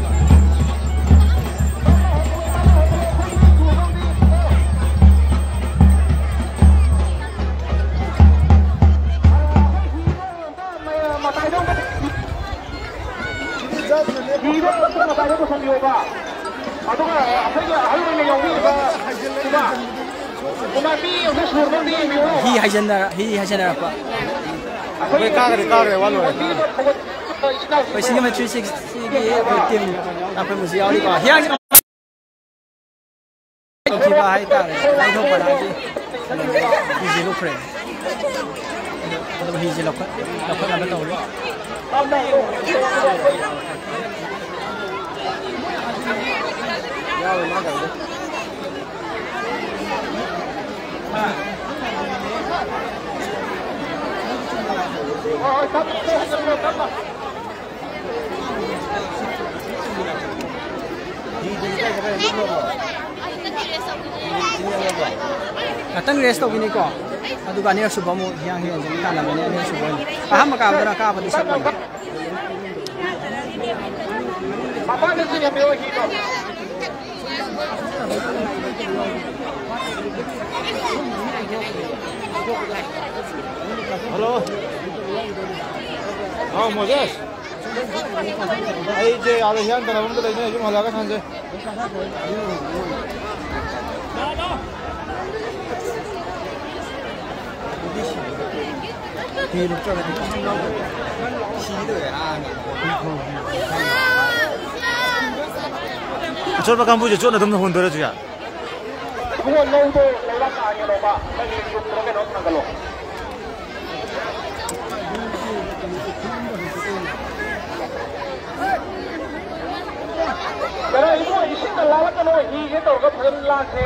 ꯃꯇꯥꯏꯗ ꯑꯃꯨꯛ ꯃꯇꯥꯏꯗ ꯄꯨꯁꯟꯕꯤꯌꯣꯕ꯫ ꯑꯗꯨꯒ ꯑꯩꯈꯣꯏꯒꯤ ꯑꯍꯜ ꯑꯣꯏꯅ ꯌꯥꯎꯕꯤꯔꯤꯕ ꯏꯃꯥ, ꯏꯃꯥ ꯃꯤ ꯑꯃ ꯁꯨꯔꯕ ꯑꯝꯇ ꯌꯦꯡꯕꯤꯌꯨ꯫ ꯍꯤ ꯍꯥꯏꯖꯟꯅꯔ-, ꯍꯤ ꯍꯥꯏꯖꯟꯅꯔꯛꯄ꯫ ꯑꯩꯈꯣꯏ ꯀꯥꯈ꯭ꯔꯦ, ꯀꯥꯈ꯭ꯔꯦ, ꯋꯥ ꯂꯣꯏꯔꯦ꯫ ꯑꯩꯈꯣꯏ ꯁꯤꯒꯤ ꯃꯊ꯭ꯔꯤ ꯁꯤꯛꯁꯇꯤꯒꯤ ꯑꯩꯈꯣꯏ team ꯑꯩꯈꯣꯏ ꯃꯁꯤ ꯌꯥꯎꯔꯤꯀꯣ꯫ ꯍꯤꯌꯥꯡ ꯇꯧꯈꯤꯕ ꯍꯥꯏꯇꯥꯔꯦ꯫ ꯂꯥꯏꯊꯧ ꯄꯔꯥꯒꯤ ꯍꯤꯁꯦ ꯂꯨꯞꯈ꯭ꯔꯦ꯫ ꯑꯗꯨꯝ ꯍꯤꯁꯦ ꯂꯧꯈꯠ ꯂꯧꯈꯠꯅꯕ ꯇꯧꯔꯤ꯫ ꯉꯥꯛꯇꯪ ꯔꯦꯁ ꯇꯧꯈꯤꯅꯤꯀꯣ, ꯑꯗꯨꯒ ꯑꯅꯤꯔꯛ ꯁꯨꯕ ꯑꯃꯨꯛ ꯍꯤꯌꯥꯡ ꯍꯤ ꯑꯟꯖꯂꯤ ꯇꯥꯟꯅꯕꯅꯤ꯫ ꯑꯅꯤꯔꯛ ꯁꯨꯕ ꯑꯣꯏꯅ ꯑꯍꯥꯟꯕ ꯀꯥꯕꯗꯨꯅ ꯀꯥꯕꯗꯤ ꯁꯛꯄꯅꯤ꯫ ꯍꯜꯂꯣ꯫ ꯍꯥꯎ, ꯃꯣꯖꯦꯁ꯫ ꯑꯩꯁꯦ ꯑꯥꯗ ꯍꯤꯌꯥꯡ ꯇꯥꯟꯅꯐꯝꯗ ꯂꯩꯅꯦ, ꯌꯨꯝ ꯍꯜꯂꯛꯑꯒ ꯁꯥꯟꯅꯁꯦ꯫ ꯑꯆꯣꯠꯄ ꯀꯥꯡꯕꯨꯁꯦ ꯆꯣꯠꯅ ꯑꯗꯨꯝ ꯍꯣꯟꯗꯣꯏꯔꯁꯨ ꯌꯥ꯫ ꯏꯕꯨꯡꯉꯣ, ꯂꯧꯗꯣ ꯂꯩꯕꯥꯛ ꯀꯥ ꯌꯦꯜꯂꯣꯕ, ꯅꯪꯒꯤ ꯆꯨꯝꯗ꯭ꯔꯣ ꯀꯩꯅꯣ ꯊꯥꯡꯒꯠꯂꯣ꯫ ꯀꯩꯅꯣ, ꯏꯕꯨꯡꯉꯣ, ꯏꯁꯤꯡꯗ ꯂꯥꯜꯂꯛꯀꯅꯣ, ꯍꯤꯁꯦ ꯇꯧꯔꯒ ꯐꯖꯅ ꯂꯥꯟꯁꯦ꯫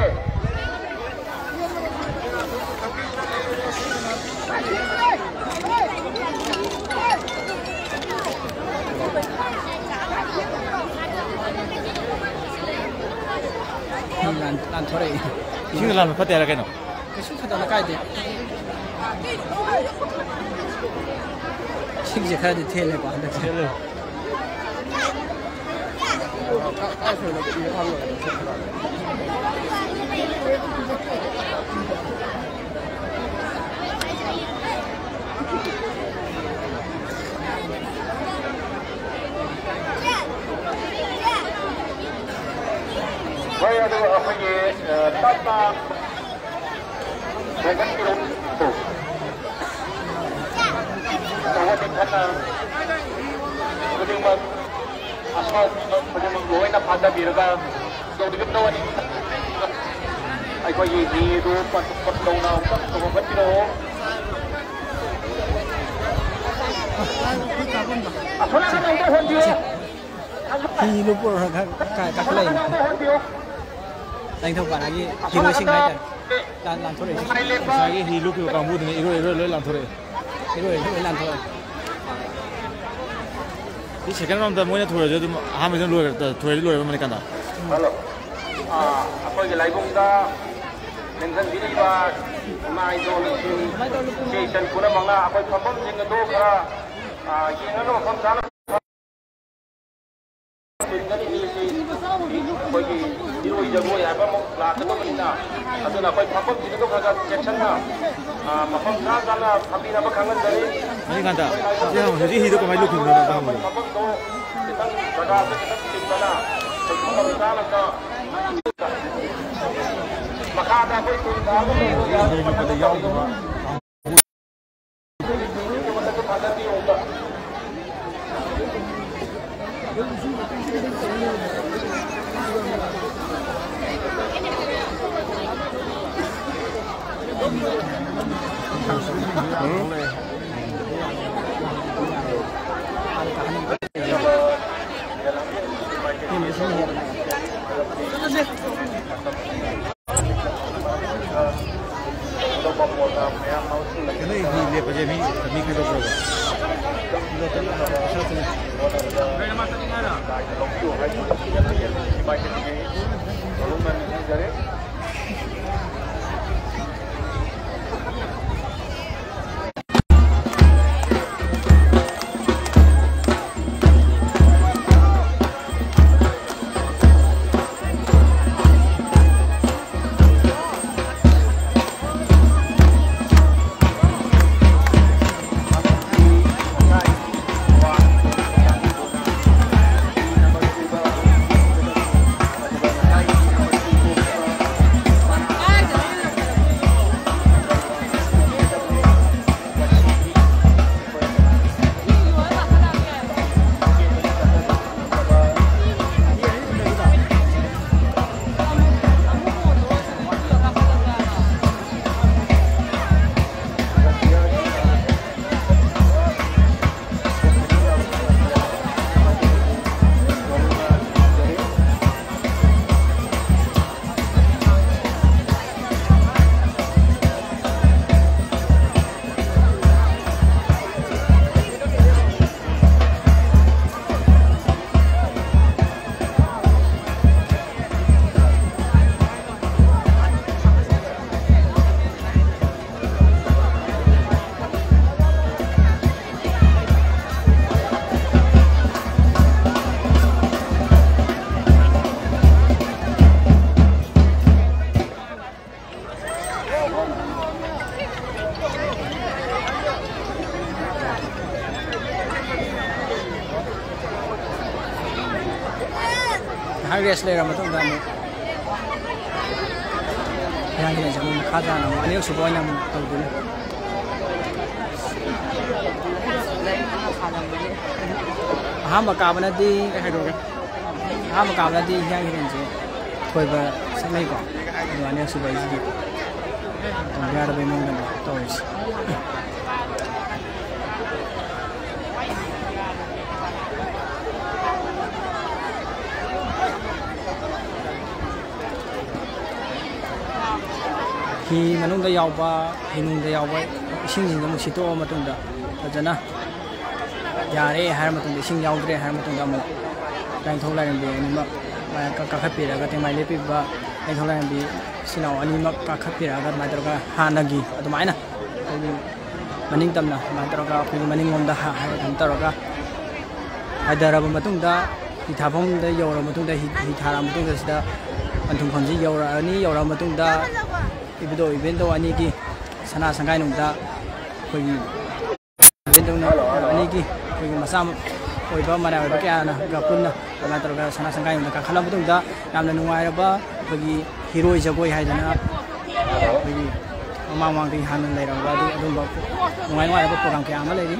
ꯂꯥꯟ-, ꯂꯥꯟꯊꯣꯔꯛꯏ꯫ ꯏꯁꯤꯡꯗ ꯂꯥꯟꯕ ꯐꯠꯇꯦ ꯍꯥꯏꯔ ꯀꯩꯅꯣ? ꯀꯩꯁꯨ ꯊꯣꯏꯗꯣꯛꯅ ꯀꯥꯏꯗꯦ꯫ ꯏꯁꯤꯡꯁꯦ ꯈꯔꯗꯤ ꯊꯦꯜꯂꯦꯀꯣ ꯍꯟꯗꯛꯁꯦ꯫ ꯊꯦꯜꯂꯦ꯫ ꯍꯣꯏ, ꯑꯗꯨ ꯑꯩꯈꯣꯏꯒꯤ, ꯑ, ꯇꯞꯅ ꯍꯦꯟꯒꯠꯄꯤꯔꯛꯎ꯫ ꯇꯧꯕ ꯅꯤꯡꯊꯠꯅ ꯈꯨꯗꯤꯡꯃꯛ ꯑꯁꯣꯛ ꯑꯄꯟ ꯈꯨꯗꯤꯡꯃꯛ ꯂꯣꯏꯅ ꯐꯥꯗꯕꯤꯔꯒ ꯇꯧꯕꯤꯒꯗꯧꯕꯅꯤ꯫ ꯑꯩꯈꯣꯏꯒꯤ ꯍꯤꯗꯨ ꯄꯟ-, ꯄꯟ ꯇꯧꯅ ꯑꯃꯨꯛꯇꯪ ꯇꯧꯊꯣꯛꯄꯤꯔꯛꯑꯣ꯫ ꯍꯤ ꯂꯨꯞꯄꯨꯔꯒ ꯀꯥ-, ꯀꯥꯈꯠꯂꯛꯏꯅꯦ꯫ ꯂꯥꯡꯊꯧ ꯄꯥꯔꯥꯒꯤ ꯍꯤꯔꯣꯁꯤꯡ ꯍꯥꯏꯇꯥꯔꯦ꯫ ꯂꯥꯟ-, ꯂꯥꯟꯊꯣꯔꯛꯏꯁꯦ꯫ ꯉꯁꯥꯏꯒꯤ ꯍꯤ ꯂꯨꯞꯈꯤꯕ ꯀꯥꯡꯕꯨꯗꯨꯅ ꯏꯔꯣꯏ ꯏꯔꯣꯏ ꯂꯣꯏ ꯂꯥꯟꯊꯣꯔꯛꯑꯦ꯫ ꯏꯔꯣꯏ ꯏꯔꯣꯏ ꯂꯥꯟꯊꯣꯔꯛꯑꯦ꯫ ꯁꯤ second round ꯗ ꯃꯣꯏꯅ ꯊꯣꯏꯔꯁꯨ ꯑꯗꯨꯝ ꯑꯍꯥꯟꯕꯗ ꯂꯣꯏꯔ-, ꯊꯣꯏꯔꯗꯤ ꯂꯣꯏꯔꯕ ꯃꯅꯤꯀꯥꯟꯗ꯫ ꯍꯜꯂꯣ꯫ ꯑꯥ, ꯑꯩꯈꯣꯏꯒꯤ ꯂꯥꯏꯕꯨꯡꯗ ꯂꯦꯡꯁꯤꯟꯕꯤꯔꯤꯕ ꯏꯃꯥ ꯏꯗꯣꯜꯁꯤꯡ, ꯏꯆꯦ ꯏꯆꯟ ꯄꯨꯝꯅꯃꯛꯅ ꯑꯩꯈꯣꯏ ꯐꯝꯐꯝꯁꯤꯡ ꯑꯗꯨ ꯈꯔ, ꯑꯥ, ꯌꯦꯡꯉꯒ ꯃꯐꯝ ꯆꯥꯅ ꯑꯩꯈꯣꯏꯒꯤ ꯏꯔꯣꯏ ꯖꯒꯣꯏ ꯍꯥꯏꯕ ꯑꯃꯨꯛ ꯂꯥꯛꯀꯗꯕꯅꯤꯅ, ꯑꯗꯨꯅ ꯑꯩꯈꯣꯏ ꯐꯝꯐꯝꯁꯤꯡ ꯑꯗꯨ ꯈꯔ ꯈꯔ ꯆꯦꯛꯁꯤꯟꯅ, ꯑꯥ, ꯃꯐꯝ ꯆꯥ ꯆꯥꯅ ꯐꯝꯕꯤꯅꯕ ꯈꯪꯍꯟꯖꯔꯤ꯫ ꯃꯅꯤꯀꯥꯟꯇ, ꯁꯤ ꯍꯪꯉꯨ, ꯍꯧꯖꯤꯛ ꯍꯤꯗꯣ ꯀꯃꯥꯏꯅ ꯂꯨꯞꯈꯤꯕꯅꯣ ꯑꯝꯇ ꯍꯪꯉꯨ꯫ ꯃꯐꯝꯗꯣ ꯈꯤꯇꯪ ꯖꯒꯥꯁꯦ ꯈꯤꯇꯪ ꯆꯤꯟꯕꯅ ꯑꯩꯈꯣꯏ ꯃꯐꯝ ꯆꯥꯅ ꯑꯝꯇ ꯃꯈꯥꯗ ꯑꯩꯈꯣꯏ ꯇꯨꯔꯦꯜ ꯊꯥꯕ ꯂꯩꯕ ꯌꯥꯎꯗꯕ꯫ ꯀꯩꯅꯣ, ꯍꯤ ꯂꯦꯞꯄꯁꯦ ꯃꯤ, ꯃꯤ ꯈꯥꯏꯗꯣꯛꯄ꯭ꯔꯕ? ꯉꯥꯏꯍꯥꯛ rest ꯂꯩꯔ ꯃꯇꯨꯡꯗ ꯑꯃꯨꯛ ꯍꯤꯌꯥꯡ ꯍꯤꯔꯦꯟꯁꯦ ꯑꯃꯨꯛ ꯃꯈꯥ ꯇꯥꯅ ꯑꯃꯨꯛ ꯑꯅꯤꯔꯛ ꯁꯨꯕ ꯑꯣꯏꯅ ꯑꯃꯨꯛ ꯇꯧꯗꯣꯏꯅꯤ꯫ ꯑꯍꯥꯟꯕ ꯀꯥꯕꯅꯗꯤ ꯑꯩ ꯍꯥꯏꯗꯣꯛꯑꯒꯦ꯫ ꯑꯍꯥꯟꯕ ꯀꯥꯕꯗꯗꯤ ꯍꯤꯌꯥꯡ ꯍꯤꯔꯦꯟꯁꯦ ꯊꯣꯏꯕ ꯁꯛꯅꯩꯀꯣ꯫ ꯑꯗꯨꯒ ꯑꯅꯤꯔꯛ ꯁꯨꯕ ꯍꯥꯏꯁꯤꯗꯤ ꯇꯧꯗ ꯌꯥꯗꯕꯩ ꯃꯑꯣꯡꯗꯅꯦ ꯇꯧꯔꯤꯁꯦ꯫ ꯍꯤ ꯃꯅꯨꯡꯗ ꯌꯥꯎꯕ, ꯍꯤꯅꯨꯡꯗ ꯌꯥꯎꯕ ꯏꯁꯤꯡꯁꯤꯡꯗꯣ ꯑꯃꯨꯛ ꯁꯤꯠꯇꯣꯛꯑ ꯃꯇꯨꯡꯗ ꯐꯖꯅ ꯌꯥꯔꯦ ꯍꯥꯏꯔ ꯃꯇꯨꯡꯗ, ꯏꯁꯤꯡ ꯌꯥꯎꯗ꯭ꯔꯦ ꯍꯥꯏꯔ ꯃꯇꯨꯡꯗ ꯑꯃꯨꯛ ꯂꯥꯏꯅꯤꯡꯊꯧ ꯂꯥꯏꯔꯦꯝꯕꯤ ꯑꯅꯤꯃꯛ ꯀꯥꯈꯠꯄꯤꯔꯒ, ꯇꯦꯡꯃꯥꯏ ꯂꯦꯞꯄꯤꯕ ꯂꯥꯏꯅꯤꯡꯊꯧ ꯂꯥꯏꯔꯦꯝꯕꯤ ꯏꯆꯤꯟ ꯏꯅꯥꯎ ꯑꯅꯤꯃꯛ ꯀꯥꯈꯠꯄꯤꯔꯛꯑꯒ ꯑꯗꯨꯃꯥꯏꯅ ꯇꯧꯔꯒ ꯍꯥꯟꯅꯒꯤ ꯑꯩꯈꯣꯏꯒꯤ ꯃꯅꯤꯡ ꯇꯝꯅ ꯑꯗꯨꯃꯥꯏꯅ ꯇꯧꯔꯒ ꯑꯩꯈꯣꯏꯒꯤ ꯃꯅꯤꯡꯂꯣꯝꯗ ꯍꯥ-, ꯍꯥꯏ-, ꯑꯗꯨꯃꯥꯏꯅ ꯇꯧꯔꯒ ꯍꯥꯏꯊꯔꯕ ꯃꯇꯨꯡꯗ, ꯍꯤ ꯊꯥꯐꯝꯗ ꯌꯧꯔꯕ ꯃꯇꯨꯡꯗ, ꯍꯤ, ꯍꯤ ꯊꯥꯔꯛꯑ ꯃꯇꯨꯡꯗ ꯁꯤꯗ ꯄꯟꯊꯨꯡꯐꯝꯁꯤ ꯌꯧꯔꯛꯑꯅꯤ꯫ ꯌꯧꯔꯛꯑ ꯃꯇꯨꯡꯗ ꯏꯕꯨꯙꯧ ꯏꯕꯦꯟꯗꯧ ꯑꯅꯤꯒꯤ ꯁꯅꯥ ꯁꯪꯒꯥꯏꯅꯨꯡꯗ ꯑꯩꯈꯣꯏꯒꯤ ꯏꯕꯦꯟꯗꯧꯅ ꯑꯅꯤꯒꯤ ꯑꯩꯈꯣꯏꯒꯤ ꯃꯆꯥ ꯑꯣꯏꯕ ꯃꯔꯥꯏ ꯑꯣꯏꯕ ꯀꯌꯥꯅꯒ ꯄꯨꯟꯅ ꯑꯗꯨꯃꯥꯏꯅ ꯇꯧꯔꯒ ꯁꯅꯥ ꯁꯪꯒꯥꯏꯅꯨꯡꯗ ꯀꯥꯈꯠꯂ ꯃꯇꯨꯡꯗ ꯌꯥꯝꯅ ꯅꯨꯡꯉꯥꯏꯔꯕ ꯑꯩꯈꯣꯏꯒꯤ ꯍꯤꯔꯣꯏ ꯖꯒꯣꯏ ꯍꯥꯏꯗꯅ ꯑꯩꯈꯣꯏꯒꯤ ꯃꯃꯥꯡ ꯃꯃꯥꯡꯗꯒꯤ ꯍꯥꯟꯅ ꯂꯩꯔꯝꯕ ꯑꯗꯨ-, ꯑꯗꯨꯒꯨꯝꯕ ꯅꯨꯡꯉꯥꯏ ꯅꯨꯡꯉꯥꯏꯔꯕ program ꯀꯌꯥ ꯑꯃ ꯂꯩꯔꯤ꯫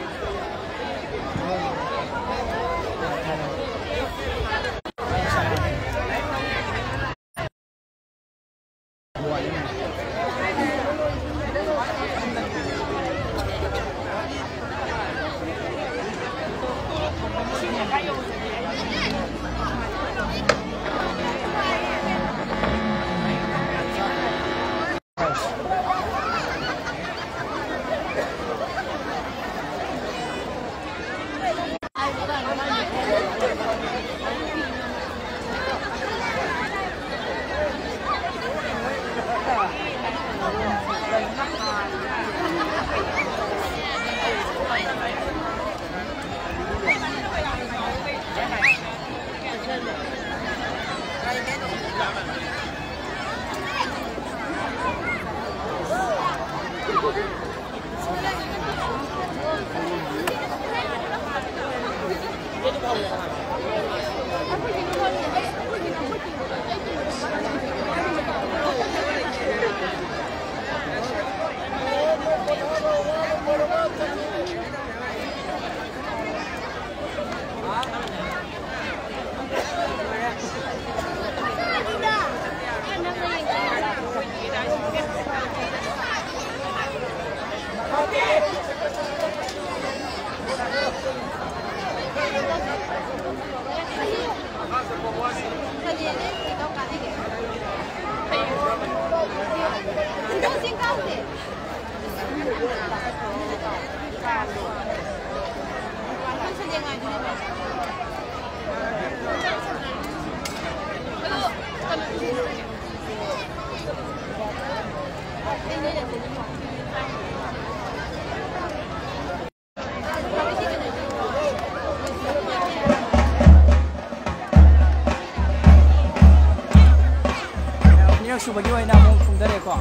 ꯑꯅꯤꯔꯛ ꯁꯨꯕꯒꯤ ꯑꯣꯏꯅ ꯑꯃꯨꯛ ꯀꯨꯝꯊꯔꯦꯀꯣ꯫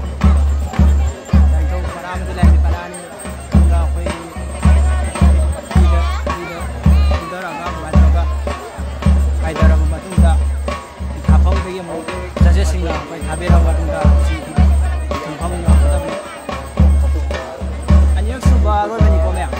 ꯂꯥꯏꯅꯤꯡꯊꯧ ꯄꯔꯥ ꯑꯃꯗꯤ ꯂꯥꯏꯔꯦꯝꯕꯤ ꯄꯔꯥꯅꯤ꯫ ꯑꯗꯨꯒ ꯑꯩꯈꯣꯏ ꯍꯤꯗ, ꯍꯤꯗ ꯀꯨꯝꯊꯔꯛꯑꯒ ꯑꯗꯨꯃꯥꯏꯅ ꯇꯧꯔꯒ ꯍꯥꯏꯊꯔꯕ ꯃꯇꯨꯡꯗ, ꯏꯊꯥꯐꯝꯗꯒꯤ ꯑꯃꯨꯛ judges ꯁꯤꯡꯅ ꯑꯩꯈꯣꯏ ꯊꯥꯕꯤꯔꯕ ꯃꯇꯨꯡꯗ ꯁꯤ ꯊꯨꯡꯐꯝ ꯌꯧꯔꯛꯀꯗꯕꯅꯤ꯫ ꯑꯅꯤꯔꯛ ꯁꯨꯕ ꯑꯔꯣꯏꯕꯅꯤꯀꯣ, ꯃꯌꯥꯝ꯫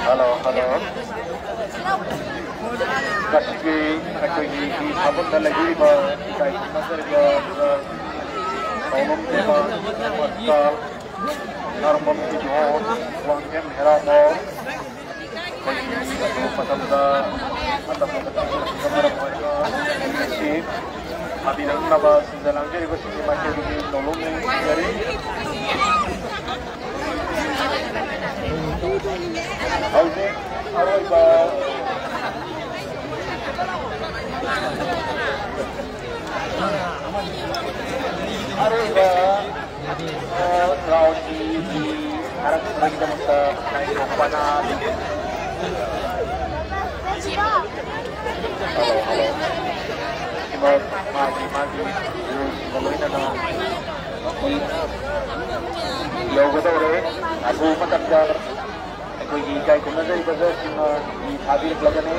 Hello, hello. ꯉꯁꯤꯒꯤ ꯑꯩꯈꯣꯏꯒꯤ ꯐꯤ ꯊꯥꯐꯝꯗ ꯂꯩꯕꯤꯔꯤꯕ ꯏꯀꯥꯏ ꯈꯨꯝꯅꯖꯔꯤꯕ ꯊꯧꯔꯝ ꯇꯦꯕꯜ, ꯃꯁꯀꯥꯜ, ꯅꯥꯔꯝꯕꯝ ꯏꯕꯣ, ꯋꯥꯡꯈꯦꯝ ꯍꯦꯔꯥꯃꯣ, ꯑꯩꯈꯣꯏꯒꯤ ꯑꯊꯨꯕ ꯃꯇꯝꯗ, ꯃꯇꯝ ꯈꯛꯇꯪ ꯃꯔꯝ ꯑꯣꯏꯔꯒ ꯉꯁꯤ ꯊꯥꯕꯤꯔꯛꯅꯕ ꯁꯤꯟꯖ ꯂꯥꯡꯖꯔꯤꯕꯁꯤꯡꯒꯤ ꯃꯥꯏꯀꯩꯗꯒꯤ ꯅꯣꯂꯨꯛꯅ ꯅꯤꯡꯁꯤꯡꯖꯔꯤ꯫ ꯍꯧꯖꯤꯛ ꯑꯔꯣꯏꯕ ꯑꯔꯣꯏꯕ, ꯑ, ꯔꯥꯎꯟꯒꯤ ꯊꯥꯔꯛꯅꯕꯒꯤꯗꯃꯛꯇ ꯉꯥꯏꯈꯣꯛꯄꯅ꯫ Hello, hello. ꯁꯤꯃ ꯃꯥꯒꯤ, ꯃꯥꯒꯤ ꯔꯨꯜꯁꯤꯡꯒ ꯂꯣꯏꯅꯅ ꯌꯧꯒꯗꯧꯔꯦ꯫ ꯑꯊꯨꯕ ꯃꯇꯝꯗ ꯑꯩꯈꯣꯏꯒꯤ ꯏꯀꯥꯏ ꯈꯨꯝꯅꯖꯔꯤꯕ ꯖꯖꯁꯤꯡꯅ ꯐꯤ ꯊꯥꯕꯤꯔꯛꯂꯒꯅꯤ꯫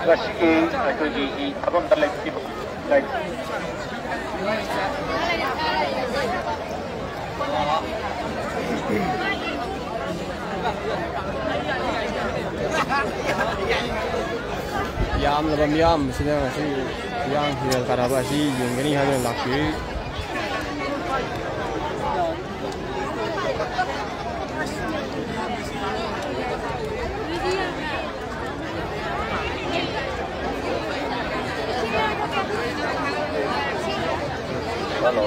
ꯉꯁꯤꯒꯤ ꯑꯩꯈꯣꯏꯒꯤ ꯊꯕꯛ ꯑꯃꯗ ꯂꯩꯕꯤꯕ ꯌꯥꯝꯂꯕ ꯃꯤꯌꯥꯝꯁꯤꯅ ꯉꯁꯤ ꯏꯔꯥꯡ ꯍꯤꯔꯦꯜ ꯀꯥꯟꯅꯕ ꯑꯁꯤ ꯌꯦꯡꯒꯅꯤ ꯍꯥꯏꯗꯨꯅ ꯂꯥꯛꯄꯤꯔꯤ꯫ Hello.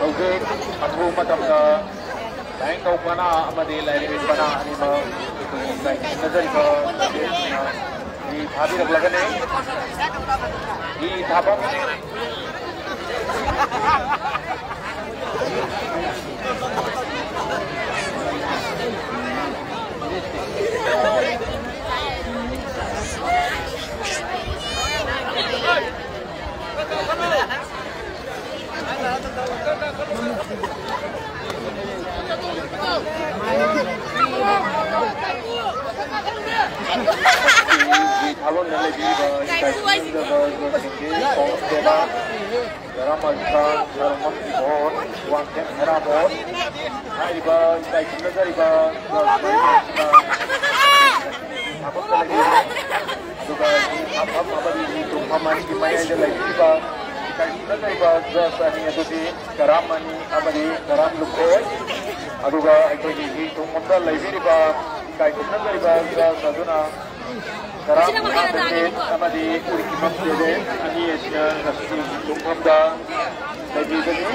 ꯍꯧꯖꯤꯛ ꯑꯊꯨꯕ ꯃꯇꯝꯗ ꯂꯥꯏꯅꯤꯡꯊꯧ ꯄꯅꯥ ꯑꯃꯗꯤ ꯂꯥꯏꯔꯦꯝꯕꯤ ꯄꯅꯥ ꯑꯅꯤꯃꯛ ꯂꯥꯏꯅꯤꯡꯅꯖꯔꯤꯕ ꯃꯆꯦꯁꯤꯡꯅ ꯍꯤ ꯊꯥꯕꯤꯔꯛꯂꯒꯅꯤ꯫ ꯍꯤ ꯊꯥꯐꯝ ꯊꯥꯕꯝꯗ ꯂꯩꯕꯤꯔꯤꯕ ꯏꯀꯥꯏ ꯈꯨꯝꯅꯖꯕ ꯖꯣꯁꯤꯡꯒꯤ ꯈꯣꯡꯎꯞ ꯇꯦꯕꯜ, ꯒ꯭ꯔꯥꯝ ꯑꯜꯇ꯭ꯔꯥ, ꯁꯔꯃꯝ ꯀꯤꯕꯣꯔꯗ, ꯋꯥꯡꯈꯦꯝ ꯍꯦꯔꯥꯃꯣꯠ ꯍꯥꯏꯔꯤꯕ ꯏꯀꯥꯏ ꯈꯨꯝꯅꯖꯔꯤꯕ ꯖꯣꯁ ꯃꯔꯤꯁꯤꯅ ꯊꯥꯕꯝꯗ ꯂꯩꯕꯤꯔꯤꯕ, ꯑꯗꯨꯒ ꯊꯥꯐꯝ ꯑꯃꯗꯤ ꯇꯨꯝꯐꯝ ꯑꯅꯤꯒꯤ ꯃꯌꯥꯏꯗ ꯂꯩꯕꯤꯔꯤꯕ ꯏꯀꯥꯏ ꯈꯨꯝꯅꯖꯔꯤꯕ ꯖꯣꯁ ꯑꯅꯤ ꯑꯗꯨꯗꯤ ꯀꯔꯥꯝ ꯑꯅꯤ ꯑꯃꯗꯤ ꯀꯔꯥꯝ ꯂꯨꯈꯣꯏ, ꯑꯗꯨꯒ ꯑꯩꯈꯣꯏꯒꯤ ꯍꯤ ꯇꯣꯡꯐꯝꯗ ꯂꯩꯕꯤꯔꯤꯕ ꯏꯀꯥꯏ ꯈꯨꯝꯅꯖꯔꯤꯕ ꯖꯣꯁ ꯑꯗꯨꯅ ꯀꯔꯥꯝ ꯃꯨꯛꯅꯥ ꯇꯦꯕꯦꯟ ꯑꯃꯗꯤ ꯎꯔꯤꯀꯤꯃꯝ ꯇꯦꯕꯦꯟ ꯑꯅꯤ ꯑꯁꯤꯅ ꯉꯁꯤꯒꯤ ꯍꯤ ꯇꯣꯡꯐꯝꯗ ꯂꯩꯕꯤꯒꯅꯤ꯫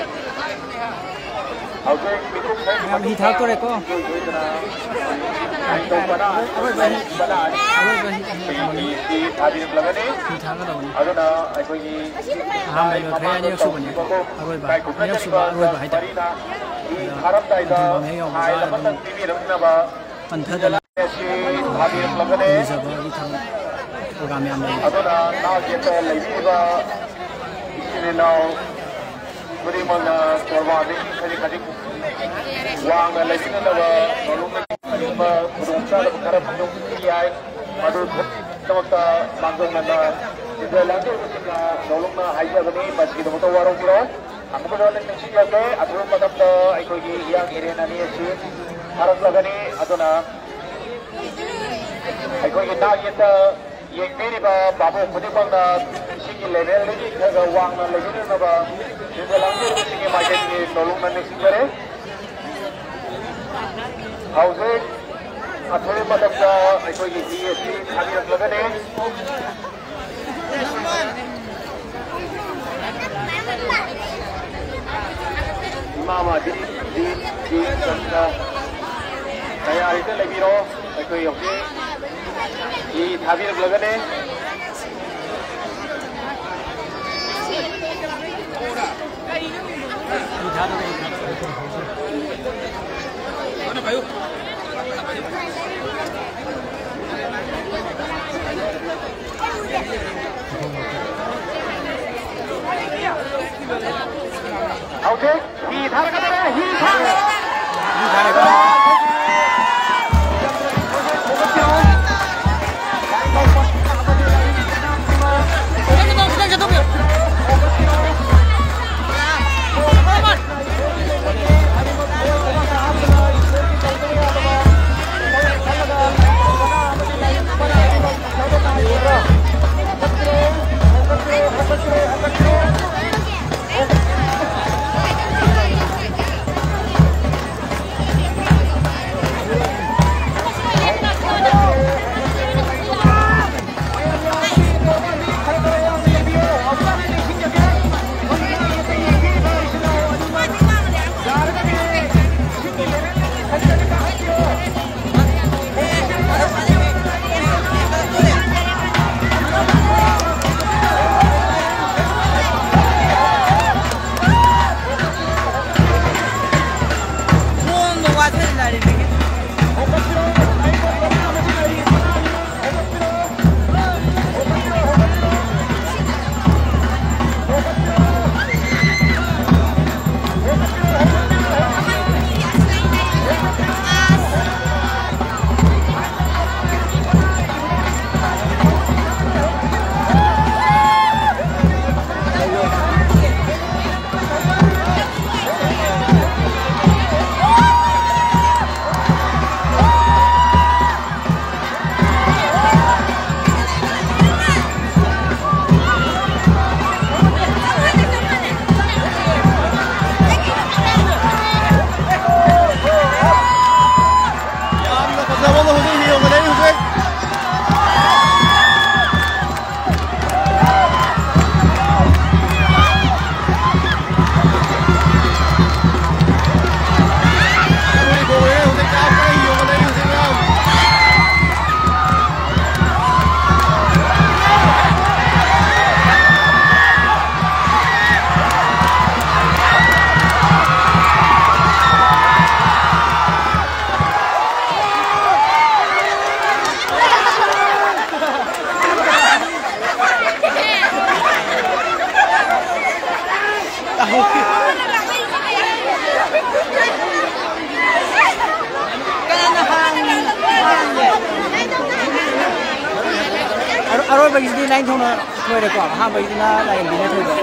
ꯃꯌꯥꯝ ꯍꯤ ꯊꯥꯔꯛꯇꯣꯔꯦꯀꯣ꯫ ꯑꯔꯣꯏꯕ ꯍꯤ, ꯑꯔꯣꯏꯕ ꯍꯤ, ꯍꯤ ꯊꯥꯒꯗꯧꯕꯅꯤ꯫ ꯑꯗꯨꯅ ꯑꯩꯈꯣꯏꯒꯤ ꯑꯍꯥꯟꯕ ꯂꯣꯏꯈ꯭ꯔꯦ, ꯑꯅꯤꯔꯛ ꯁꯨꯕꯅꯦꯀꯣ꯫ ꯑꯔꯣꯏꯕ, ꯑꯅꯤꯔꯛ ꯁꯨꯕ ꯑꯔꯣꯏꯕ ꯍꯥꯏꯇꯥꯔꯦ꯫ ꯑꯗꯣ ꯊꯥꯔꯝꯗꯥꯏꯗ ꯑꯗꯨꯝ ꯍꯦꯛ ꯌꯧꯕꯒ ꯑꯗꯨꯝ ꯄꯟꯊꯗꯅ ꯄ꯭ꯔꯣꯒ꯭ꯔꯥꯝ ꯌꯥꯝ ꯂꯩ꯫ ꯑꯗꯨꯅ ꯅꯥꯛ ꯌꯦꯠꯇ ꯂꯩꯕꯤꯔꯤꯕ ꯏꯆꯤꯟ ꯏꯅꯥꯎ ꯈꯨꯗꯤꯡꯃꯛꯅ ꯀꯣꯔꯕꯥꯟꯗꯒꯤ ꯈꯖꯤꯛ ꯈꯖꯤꯛ ꯋꯥꯡꯅ ꯂꯩꯕꯤꯅꯅꯕ ꯅꯣꯂꯨꯛꯅ ꯈꯨꯗꯣꯡꯆꯥꯗꯕ ꯈꯔ ꯃꯥꯌꯣꯛꯅꯕ ꯌꯥꯏ꯫ ꯃꯗꯨ ꯊꯣꯛꯇꯅꯕꯒꯤꯗꯃꯛꯇ ꯃꯥꯡꯖꯧꯅꯅ ꯁꯤꯗ ꯂꯥꯡꯖꯔꯤꯕꯁꯤꯡꯅ ꯅꯣꯂꯨꯛꯅ ꯍꯥꯏꯖꯕꯅꯤ꯫ ꯃꯁꯤꯒꯤꯗꯃꯛꯇ ꯋꯥꯔꯧꯕꯤꯔꯣꯏ꯫ ꯑꯃꯨꯛꯀꯁꯨ ꯍꯟꯅ ꯅꯤꯡꯁꯤꯡꯖꯒꯦ, ꯑꯊꯨꯕ ꯃꯇꯝꯗ ꯑꯩꯈꯣꯏꯒꯤ ꯍꯤꯌꯥꯡ ꯍꯤꯔꯦꯟ ꯑꯅꯤ ꯑꯁꯤ ꯊꯥꯔꯛꯂꯒꯅꯤ꯫ ꯑꯗꯨꯅ ꯑꯩꯈꯣꯏꯒꯤ ꯅꯥꯛ ꯌꯦꯠꯇ ꯌꯦꯡꯕꯤꯔꯤꯕ ꯚꯥꯕꯣꯛ ꯈꯨꯗꯤꯡꯃꯛꯅ ꯏꯁꯤꯡꯒꯤ ꯂꯦꯚꯦꯜꯗꯒꯤ ꯈꯔ ꯈꯔ ꯋꯥꯡꯅ ꯂꯩꯕꯤꯅꯅꯕ ꯁꯤꯗ ꯂꯥꯡꯕꯤꯔꯤꯕꯁꯤꯡꯒꯤ ꯃꯥꯏꯀꯩꯗꯒꯤ ꯅꯣꯂꯨꯛꯅ ꯅꯤꯡꯁꯤꯡꯖꯔꯤ꯫ ꯍꯧꯖꯤꯛ ꯑꯊꯨꯕ ꯃꯇꯝꯗ ꯑꯩꯈꯣꯏꯒꯤ ꯍꯤ ꯑꯁꯤ ꯊꯥꯕꯤꯔꯛꯂꯒꯅꯤ꯫ ꯏꯃꯥ ꯃꯥꯗꯤ ꯗꯤ ꯗꯤ ꯁꯪꯒ ꯇꯌꯥꯔꯤꯗ ꯂꯩꯕꯤꯔꯣ꯫ ꯑꯩꯈꯣꯏ ꯍꯧꯖꯤꯛ ꯍꯤ ꯊꯥꯕꯤꯔꯛꯂꯒꯅꯤ꯫ ꯍꯧꯖꯤꯛ ꯍꯤ ꯊꯥꯔꯛꯀꯗꯧꯔꯦ, ꯍꯤ ꯊꯥꯔꯛꯀꯗꯧꯔꯦ꯫ ꯑꯔꯣꯏꯕꯒꯤꯁꯤꯗꯤ ꯂꯥꯏꯟ ꯊꯧꯅ ꯊꯣꯏꯔꯦꯀꯣ꯫ ꯑꯍꯥꯟꯕꯒꯤꯗꯨꯅ ꯂꯥꯏꯔꯦꯝꯕꯤꯅ ꯊꯣꯏꯕ꯫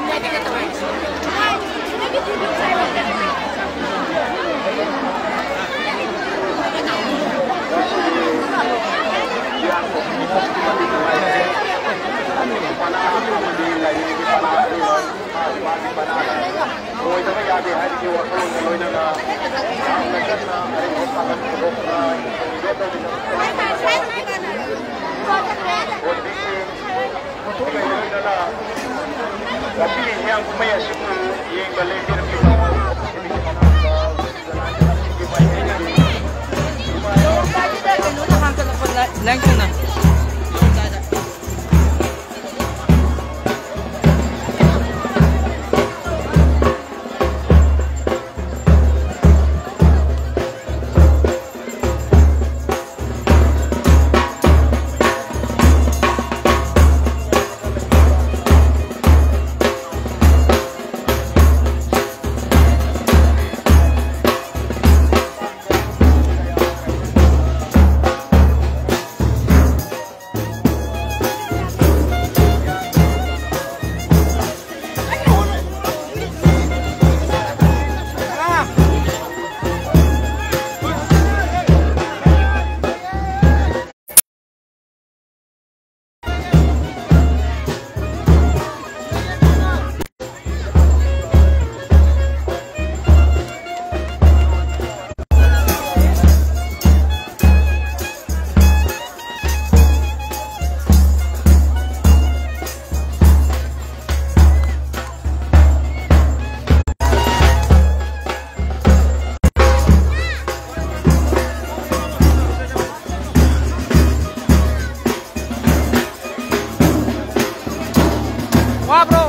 ꯋꯥꯕ꯭ꯔꯣ?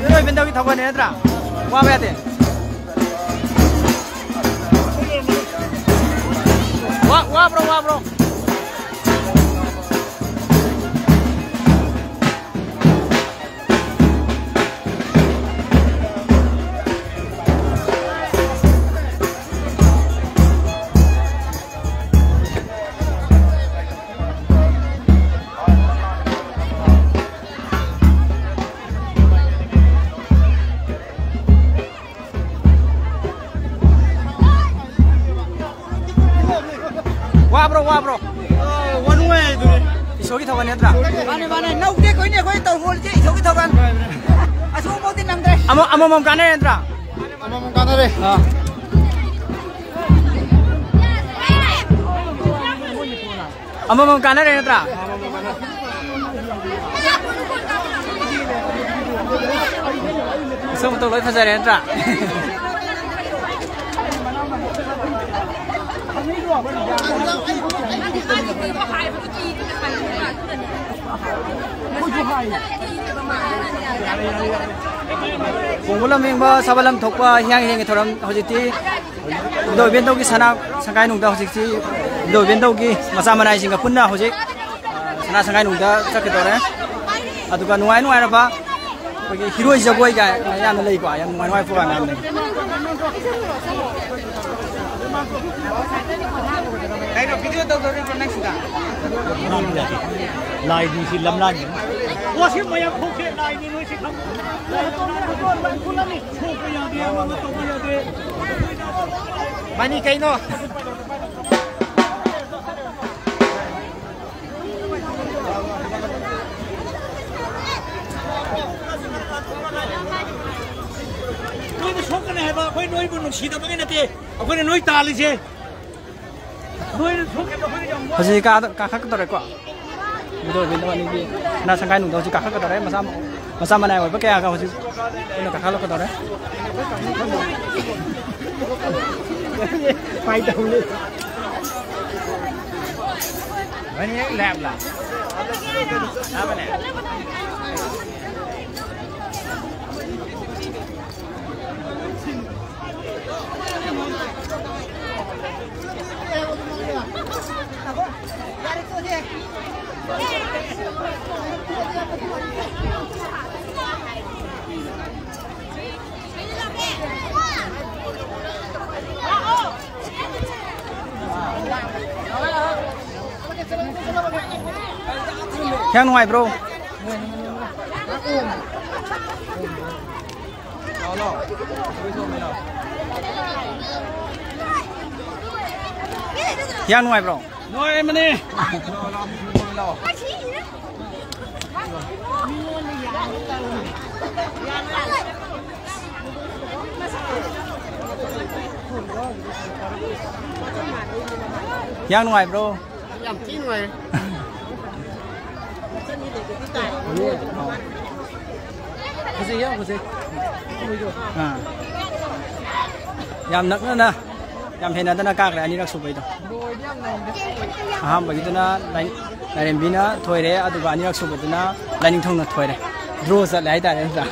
ꯃꯤꯑꯣꯏꯕꯅ ꯇꯧꯒꯤ ꯊꯕꯛꯅꯦ ꯅꯠꯇ꯭ꯔꯥ? ꯋꯥꯕ ꯌꯥꯗꯦ꯫ ꯋꯥ-, ꯋꯥꯕ꯭ꯔꯣ, ꯋꯥꯕ꯭ꯔꯣ? ꯋꯥꯕ꯭ꯔꯣ? ꯑ, ꯋꯥꯅꯨꯡꯉꯥꯏ ꯑꯗꯨꯅꯤ꯫ ꯏꯁꯣꯔꯒꯤ ꯊꯕꯛ ꯅꯠꯇ꯭ꯔꯥ? ꯃꯥꯅꯦ, ꯃꯥꯅꯦ꯫ ꯅꯧꯗꯦ ꯑꯩꯈꯣꯏꯅꯦ, ꯑꯩꯈꯣꯏ ꯇꯧꯍꯧꯔꯤꯁꯦ ꯏꯁꯣꯔꯒꯤ ꯊꯕꯛ꯫ ꯑꯁꯣꯝꯐꯥꯎꯗꯤ ꯅꯪꯗ꯭ꯔꯦ꯫ ꯑꯃ-, ꯑꯃꯃꯝ ꯀꯥꯟꯅꯔꯦ ꯅꯠꯇ꯭ꯔꯥ? ꯑꯃꯃꯝ ꯀꯥꯟꯅꯔꯦ꯫ ꯑꯥ꯫ ꯑꯃꯃꯝ ꯀꯥꯟꯅꯔꯦ ꯅꯠꯇ꯭ꯔꯥ? ꯃꯁꯛ ꯃꯇꯧ ꯂꯣꯏ ꯐꯖꯔꯦ ꯅꯠꯇ꯭ꯔꯥ? ꯀꯣꯡꯕ ꯂꯝ ꯌꯦꯡꯕ, ꯁꯥꯕ ꯂꯝ ꯊꯣꯛꯄ, ꯍꯤꯌꯥꯡ ꯍꯤꯔꯦꯟꯒꯤ ꯊꯧꯔꯝ ꯍꯧꯖꯤꯛꯇꯤ ꯏꯕꯨꯙꯧ ꯏꯕꯦꯟꯗꯧꯒꯤ ꯁꯅꯥ ꯁꯪꯒꯥꯏ ꯅꯨꯡꯗ ꯍꯧꯖꯤꯛꯁꯤ ꯏꯕꯨꯙꯧ ꯏꯕꯦꯟꯗꯧꯒꯤ ꯃꯆꯥ ꯃꯅꯥꯏꯁꯤꯡꯒ ꯄꯨꯟꯅ ꯍꯧꯖꯤꯛ, ꯑ, ꯁꯅꯥ ꯁꯪꯒꯥꯏ ꯅꯨꯡꯗ ꯆꯠꯀꯗꯧꯔꯦ꯫ ꯑꯗꯨꯒ ꯅꯨꯡꯉꯥꯏ ꯅꯨꯡꯉꯥꯏꯔꯕ ꯑꯩꯈꯣꯏꯒꯤ ꯍꯤꯔꯣꯏ ꯖꯒꯣꯏꯒ ꯌꯥꯝꯅ ꯂꯩꯀꯣ, ꯌꯥꯝ ꯅꯨꯡꯉꯥꯏ ꯅꯨꯡꯉꯥꯏ ꯄ꯭ꯔꯣꯒ꯭ꯔꯥꯝ ꯌꯥꯝ ꯂꯩ꯫ ꯀꯩꯅꯣ ꯚꯤꯗꯤꯑꯣ ꯇꯧꯗꯧꯔꯤꯕ꯭ꯔꯣ ꯅꯪ ꯁꯤꯗ? ꯂꯥꯏꯗꯤ ꯁꯤ ꯂꯝꯂꯥꯟꯒꯤ꯫ ꯋꯥꯁꯤ ꯃꯌꯥꯝ ꯊꯣꯛꯁꯦ, ꯂꯥꯏꯗꯤ ꯅꯣꯏ ꯁꯤ ꯈꯪ-, ꯂꯥꯏ ꯂꯝꯂꯥꯟ ꯊꯣꯛꯄ ꯂꯥꯏ ꯈꯨꯂꯝꯃꯤ꯫ ꯁꯣꯛꯄ ꯌꯥꯗꯦ, ꯑꯃ ꯑꯃ ꯇꯧꯕ ꯌꯥꯗꯦ꯫ ꯃꯅꯤ ꯀꯩꯅꯣ? ꯅꯣꯏꯕꯨ ꯁꯣꯛꯀꯅꯤ ꯍꯥꯏꯕ, ꯑꯩꯈꯣꯏ ꯅꯣꯏꯕꯨ ꯅꯨꯡꯁꯤꯗꯕꯒꯤ ꯅꯠꯇꯦ, ꯑꯩꯈꯣꯏꯅ ꯅꯣꯏ ꯇꯥꯜꯂꯤꯁꯦ꯫ ꯅꯣꯏꯅ ꯁꯣꯛꯈꯤꯕ ꯑꯩꯈꯣꯏꯅ ꯌꯥꯝ ꯋꯥꯏ꯫ ꯍꯧꯖꯤꯛ ꯀꯥ-, ꯀꯥꯈꯠꯀꯗꯧꯔꯦꯀꯣ꯫ ꯏꯕꯨꯙꯧ ꯏꯕꯦꯟꯗꯧ ꯑꯅꯤꯒꯤ ꯁꯅꯥ ꯁꯪꯒꯥꯏ ꯅꯨꯡꯗ ꯍꯧꯖꯤꯛ ꯀꯥꯈꯠꯀꯗꯧꯔꯦ꯫ ꯃꯆꯥ, ꯃꯆꯥ ꯃꯅꯥꯏ ꯑꯣꯏꯕ ꯀꯌꯥꯒ ꯍꯧꯖꯤꯛ ꯄꯨꯟꯅ ꯀꯥꯈꯠꯂꯛꯀꯗꯧꯔꯦ꯫ ꯐꯥꯏ ꯇꯧꯅꯤ꯫ ꯂꯦꯞꯂꯥ? ꯀꯌꯥꯝ ꯅꯨꯡꯉꯥꯏꯕ꯭ꯔꯣ? ꯌꯥꯝ ꯅꯨꯡꯉꯥꯏꯕ꯭ꯔꯣ? ꯅꯨꯡꯉꯥꯏꯔꯝꯕꯅꯤ꯫ ꯌꯥꯝ ꯅꯨꯡꯉꯥꯏꯕ꯭ꯔꯣ? ꯌꯥꯝ ꯊꯤ ꯅꯨꯡꯉꯥꯏꯔꯦ꯫ ꯐꯖꯩ, ꯌꯥꯝ ꯐꯖꯩ꯫ ꯑꯥ꯫ ꯌꯥꯝ ꯅꯛꯅꯅ, ꯌꯥꯝ ꯍꯦꯟꯅꯗꯅ ꯀꯥꯈ꯭ꯔꯦ ꯑꯅꯤꯔꯛ ꯁꯨꯕꯩꯗꯣ꯫ ꯑꯍꯥꯟꯕꯒꯤꯗꯨꯅ ꯂꯥꯏ-, ꯂꯥꯏꯔꯦꯝꯕꯤꯅ ꯊꯣꯏꯔꯦ, ꯑꯗꯨꯒ ꯑꯅꯤꯔꯛ ꯁꯨꯕꯗꯨꯅ ꯂꯥꯏꯅꯤꯡꯊꯧꯅ ꯊꯣꯏꯔꯦ꯫ ꯗ꯭ꯔꯣ ꯆꯠꯂꯦ ꯍꯥꯏꯇꯥꯔꯦ, ꯅꯠꯇ꯭ꯔꯥ?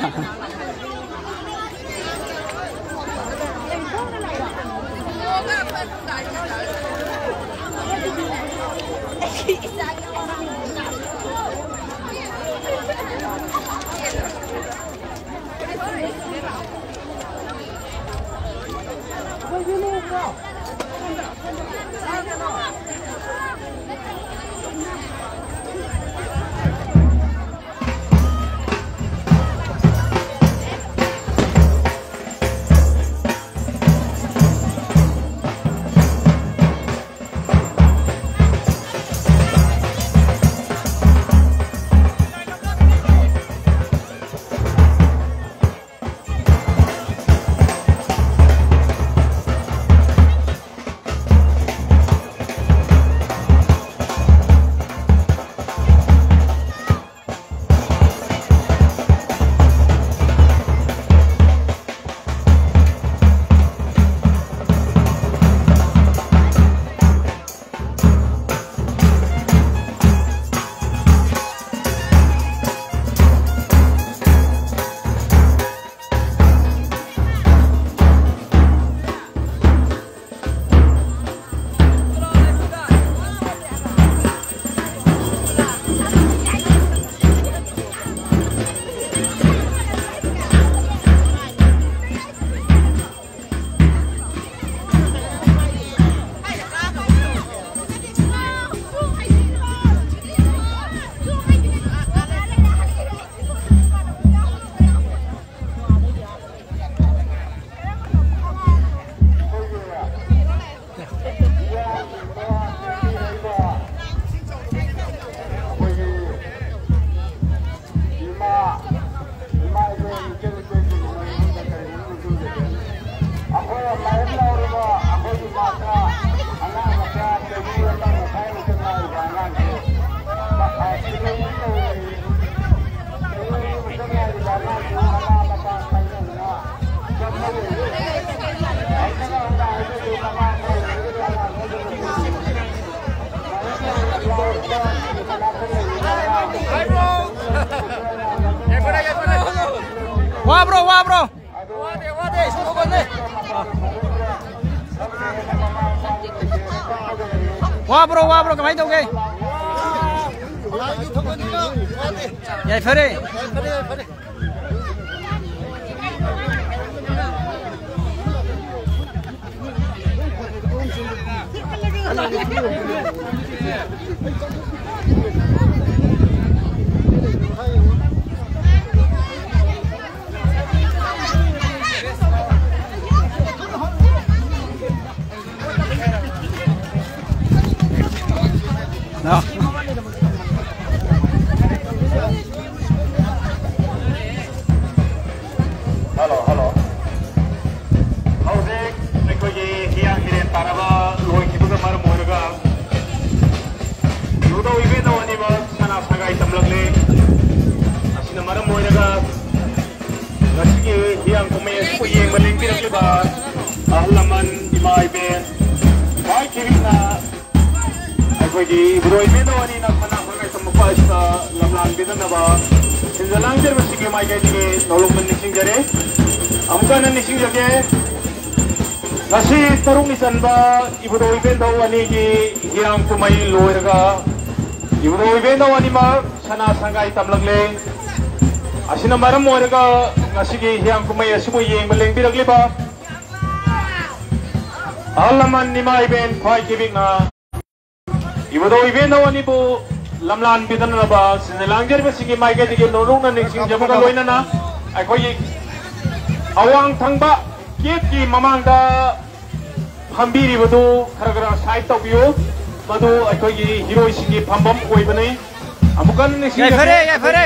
ꯋꯥꯕ꯭ꯔꯣ, ꯋꯥꯕ꯭ꯔꯣ? ꯋꯥꯕ꯭ꯔꯣ, ꯋꯥꯕ꯭ꯔꯣ? ꯀꯃꯥꯏꯅ ꯇꯧꯒꯦ? ꯌꯥꯏꯐꯔꯦ꯫ Hello, hello. ꯍꯧꯖꯤꯛ ꯑꯩꯈꯣꯏꯒꯤ ꯍꯤꯌꯥꯡ ꯍꯤꯔꯦꯟ ꯇꯥꯟꯅꯕ ꯂꯣꯏꯈꯤꯕꯒ ꯃꯔꯝ ꯑꯣꯏꯔꯒ ꯏꯕꯨꯙꯧ ꯏꯕꯦꯟꯙꯧ ꯑꯅꯤꯃꯛ ꯁꯅꯥ ꯁꯪꯒꯥꯏ ꯇꯝꯂꯛꯂꯦ꯫ ꯑꯁꯤꯅ ꯃꯔꯝ ꯑꯣꯏꯔꯒ ꯉꯁꯤꯒꯤ ꯍꯤꯌꯥꯡ ꯀꯨꯝꯍꯩ ꯑꯁꯤꯕꯨ ꯌꯦꯡꯕ ꯂꯦꯡꯕꯤꯔꯛꯂꯤꯕ ꯑꯍꯜ ꯂꯃꯟ, ꯏꯃꯥ ꯏꯕꯦꯟ, ꯈ꯭ꯋꯥꯏ ꯈꯤꯕꯤꯛꯅ ꯑꯩꯈꯣꯏꯒꯤ ꯏꯕꯨꯙꯧ ꯏꯕꯦꯟꯙꯧ ꯑꯅꯤꯅ ꯁꯅꯥ ꯁꯪꯒꯥꯏ ꯇꯝꯃꯛꯄ ꯑꯁꯤꯗ ꯂꯝꯂꯥꯟ ꯄꯤꯅꯅꯕ ꯁꯤꯟꯖ ꯂꯥꯡꯖꯔꯤꯕꯁꯤꯡꯒꯤ ꯃꯥꯏꯀꯩꯗꯒꯤ ꯅꯧꯂꯨꯛꯅ ꯅꯤꯡꯁꯤꯡꯖꯔꯤ꯫ ꯑꯃꯨꯛꯀ ꯍꯟꯅ ꯅꯤꯡꯁꯤꯡꯖꯒꯦ, ꯉꯁꯤ ꯇꯔꯨꯛꯅꯤ ꯆꯟꯕ ꯏꯕꯨꯙꯧ ꯏꯕꯦꯟꯙꯧ ꯑꯅꯤꯒꯤ ꯍꯤꯌꯥꯡ ꯀꯨꯝꯍꯩ ꯂꯣꯏꯔꯒ ꯏꯕꯨꯙꯧ ꯏꯕꯦꯟꯙꯧ ꯑꯅꯤꯃꯛ ꯁꯅꯥ ꯁꯪꯒꯥꯏ ꯇꯝꯂꯛꯂꯦ꯫ ꯑꯁꯤꯅ ꯃꯔꯝ ꯑꯣꯏꯔꯒ ꯉꯁꯤꯒꯤ ꯍꯤꯌꯥꯡ ꯀꯨꯝꯍꯩ ꯑꯁꯤꯕꯨ ꯌꯦꯡꯕ ꯂꯦꯡꯕꯤꯔꯛꯂꯤꯕ ꯑꯍꯜ ꯂꯃꯟ, ꯏꯃꯥ ꯏꯕꯦꯟ ꯈ꯭ꯋꯥꯏ ꯈꯤꯕꯤꯛꯅ ꯏꯕꯨꯙꯧ ꯏꯕꯦꯟꯙꯧ ꯑꯅꯤꯕꯨ ꯂꯝꯂꯥꯟ ꯄꯤꯗꯅꯅꯕ ꯁꯤꯟꯖ ꯂꯥꯡꯖꯔꯤꯕꯁꯤꯡꯒꯤ ꯃꯥꯏꯀꯩꯗꯒꯤ ꯅꯧꯂꯨꯛꯅ ꯅꯤꯡꯁꯤꯡꯖꯕꯒ ꯂꯣꯏꯅꯅ ꯑꯩꯈꯣꯏꯒꯤ ꯑꯋꯥꯡ ꯊꯪꯕ ꯒꯦꯠꯀꯤ ꯃꯃꯥꯡꯗ ꯐꯝꯕꯤꯔꯤꯕꯗꯨ ꯈꯔ ꯈꯔ ꯁꯥꯏꯠ ꯇꯧꯕꯤꯌꯨ꯫ ꯃꯗꯨ ꯑꯩꯈꯣꯏꯒꯤ ꯍꯤꯔꯣꯏꯁꯤꯡꯒꯤ ꯐꯝꯐꯝ ꯑꯣꯏꯕꯅꯤ꯫ ꯑꯃꯨꯛꯀ ꯍꯟꯅ ꯅꯤꯡꯁꯤꯡꯖꯒꯦ, ꯌꯥꯏꯐꯔꯦ, ꯌꯥꯏꯐꯔꯦ꯫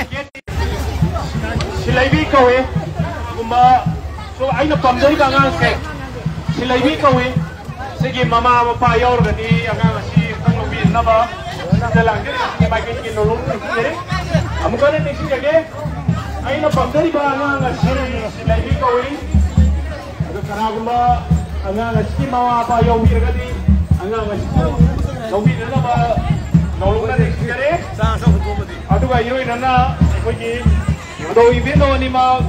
ꯁꯤꯂꯩꯕꯤ ꯀꯧꯏ꯫ ꯀꯅꯥꯒꯨꯝꯕ, so, ꯑꯩꯅ ꯄꯥꯝꯖꯔꯤꯕ ꯑꯉꯥꯡꯁꯦ ꯁꯤꯂꯩꯕꯤ ꯀꯧꯏ꯫ ꯁꯤꯒꯤ ꯃꯃꯥ ꯃꯄꯥ ꯌꯥꯎꯔꯒꯗꯤ ꯑꯉꯥꯡ ꯑꯁꯤ ꯑꯃꯨꯛꯇꯪ ꯂꯧꯕꯤꯅꯅꯕ ꯁꯤꯗ ꯂꯥꯡꯖꯔꯤꯕꯁꯤꯡꯒꯤ ꯃꯥꯏꯀꯩꯗꯒꯤ ꯅꯣꯂꯨꯛ ꯅꯤꯡꯁꯤꯡꯖꯔꯤ꯫ ꯑꯃꯨꯛꯀ ꯍꯟꯅ ꯅꯤꯡꯁꯤꯡꯖꯒꯦ, ꯑꯩꯅ ꯄꯥꯝꯖꯔꯤꯕ ꯑꯉꯥꯡ ꯑꯁꯤ ꯁꯤꯂꯩꯕꯤ ꯀꯧꯏ꯫ ꯑꯗꯣ ꯀꯅꯥꯒꯨꯝꯕ ꯑꯉꯥꯡ ꯑꯁꯤꯒꯤ ꯃꯃꯥ ꯃꯄꯥ ꯌꯥꯎꯕꯤꯔꯒꯗꯤ ꯑꯉꯥꯡ ꯑꯁꯤꯕꯨ ꯂꯧꯕꯤꯅꯅꯕ ꯅꯧꯂꯨꯛꯅ ꯅꯤꯡꯁꯤꯡꯖꯔꯤ꯫ ꯑꯗꯨꯒ ꯏꯔꯣꯏꯅꯅ ꯑꯩꯈꯣꯏꯒꯤ ꯏꯕꯨꯙꯧ ꯏꯕꯦꯟꯙꯧ ꯑꯅꯤꯃꯛ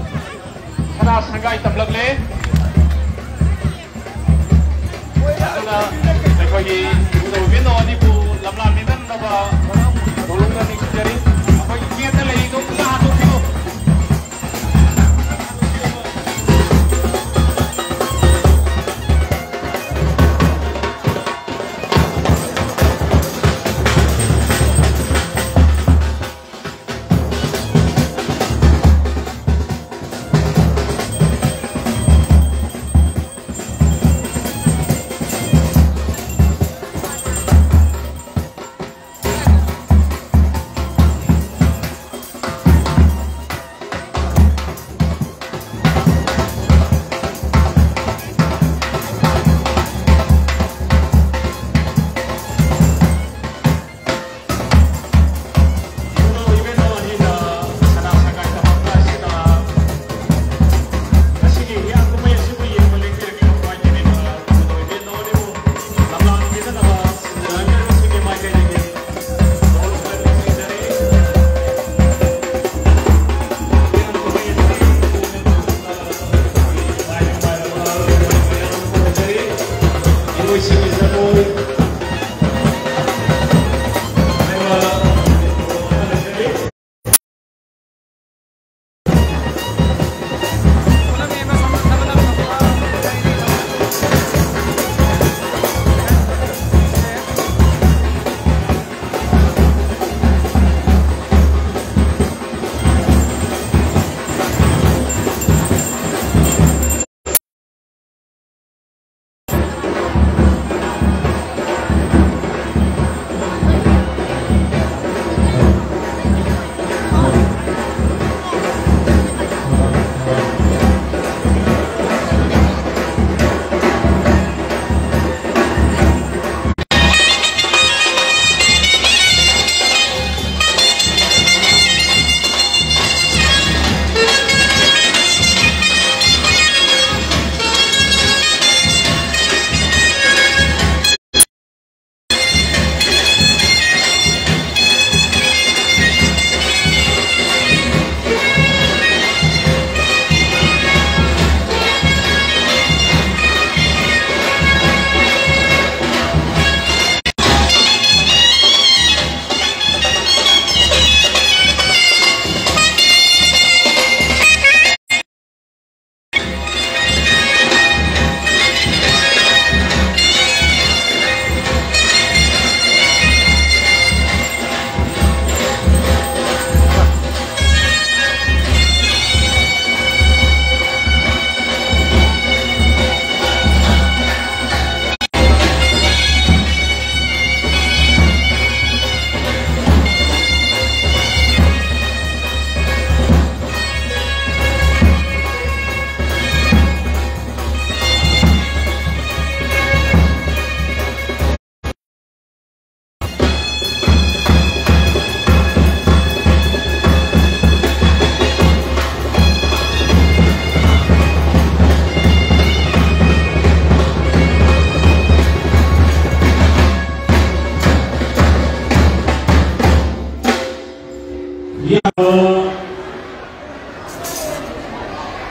ꯁꯅꯥ ꯁꯪꯒꯥꯏ ꯇꯝꯂꯛꯂꯦ꯫ ꯑꯗꯨꯅ ꯑꯩꯈꯣꯏꯒꯤ ꯏꯕꯨꯙꯧ ꯏꯕꯦꯟꯅꯧ ꯑꯅꯤꯕꯨ ꯂꯝꯂꯥꯟ ꯃꯤꯅꯝꯅꯕ ꯊꯧꯒꯜꯗ ꯅꯤꯡꯁꯤꯡꯖꯔꯤ꯫ ꯑꯩꯈꯣꯏꯒꯤ ꯒꯦꯠꯇ ꯂꯩꯔꯤꯗꯣ ꯄꯨꯟꯅ ꯍꯥꯠꯇꯣꯛꯄꯤꯌꯨ꯫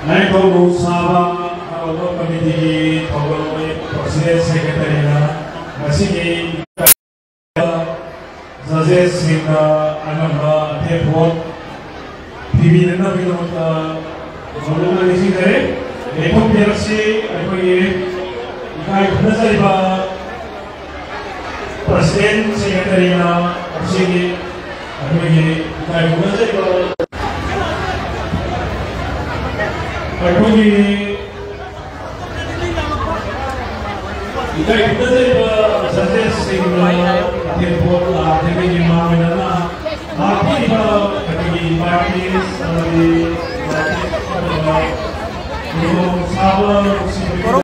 ꯂꯥꯏꯅꯤꯡꯊꯧ ꯂꯨ ꯁꯥꯕ ꯍꯔꯥꯎꯕ ꯀꯃꯤꯇꯤꯒꯤ ꯊꯧꯒꯜ ꯂꯣꯏ ꯄ꯭ꯔꯁꯤꯗꯦꯟ ꯁꯦꯀ꯭ꯔꯦꯇꯔꯤꯅ ꯉꯁꯤꯒꯤ ꯖꯖꯦꯁꯁꯤꯡꯅ ꯑꯉꯝꯕ ꯑꯊꯦꯟꯄꯣꯠ ꯄꯤꯕꯤꯅꯅꯕꯒꯤꯗꯃꯛꯇ ꯃꯔꯨꯞꯅ ꯅꯤꯡꯁꯤꯡꯖꯔꯤ꯫ ꯂꯦꯞꯊꯣꯛꯄꯤꯔꯁꯤ꯫ ꯑꯩꯈꯣꯏꯒꯤ ꯏꯀꯥꯏ ꯈꯨꯝꯅꯖꯔꯤꯕ ꯄ꯭ꯔꯁꯤꯗꯦꯟ ꯁꯦꯀ꯭ꯔꯦꯇꯔꯤꯅ ꯉꯁꯤꯒꯤ ꯑꯩꯈꯣꯏꯒꯤ ꯏꯀꯥꯏ ꯈꯨꯝꯅꯖꯔꯤꯕ ꯑꯩꯈꯣꯏꯒꯤ ꯏꯀꯥꯏ ꯈꯨꯝꯅꯖꯔꯤꯕ ꯖꯖꯦꯁꯁꯤꯡꯅ ꯑꯊꯦꯟꯄꯣꯠ ꯂꯥꯛꯇ꯭ꯔꯤꯉꯩꯒꯤ ꯃꯥꯡꯑꯣꯏꯅꯅ ꯂꯥꯛꯄꯤꯔꯤꯕ ꯑꯩꯈꯣꯏꯒꯤ ꯄꯥꯔꯇꯤꯁ ꯑꯃꯗꯤ ꯈꯨꯗꯣꯡꯆꯥꯕ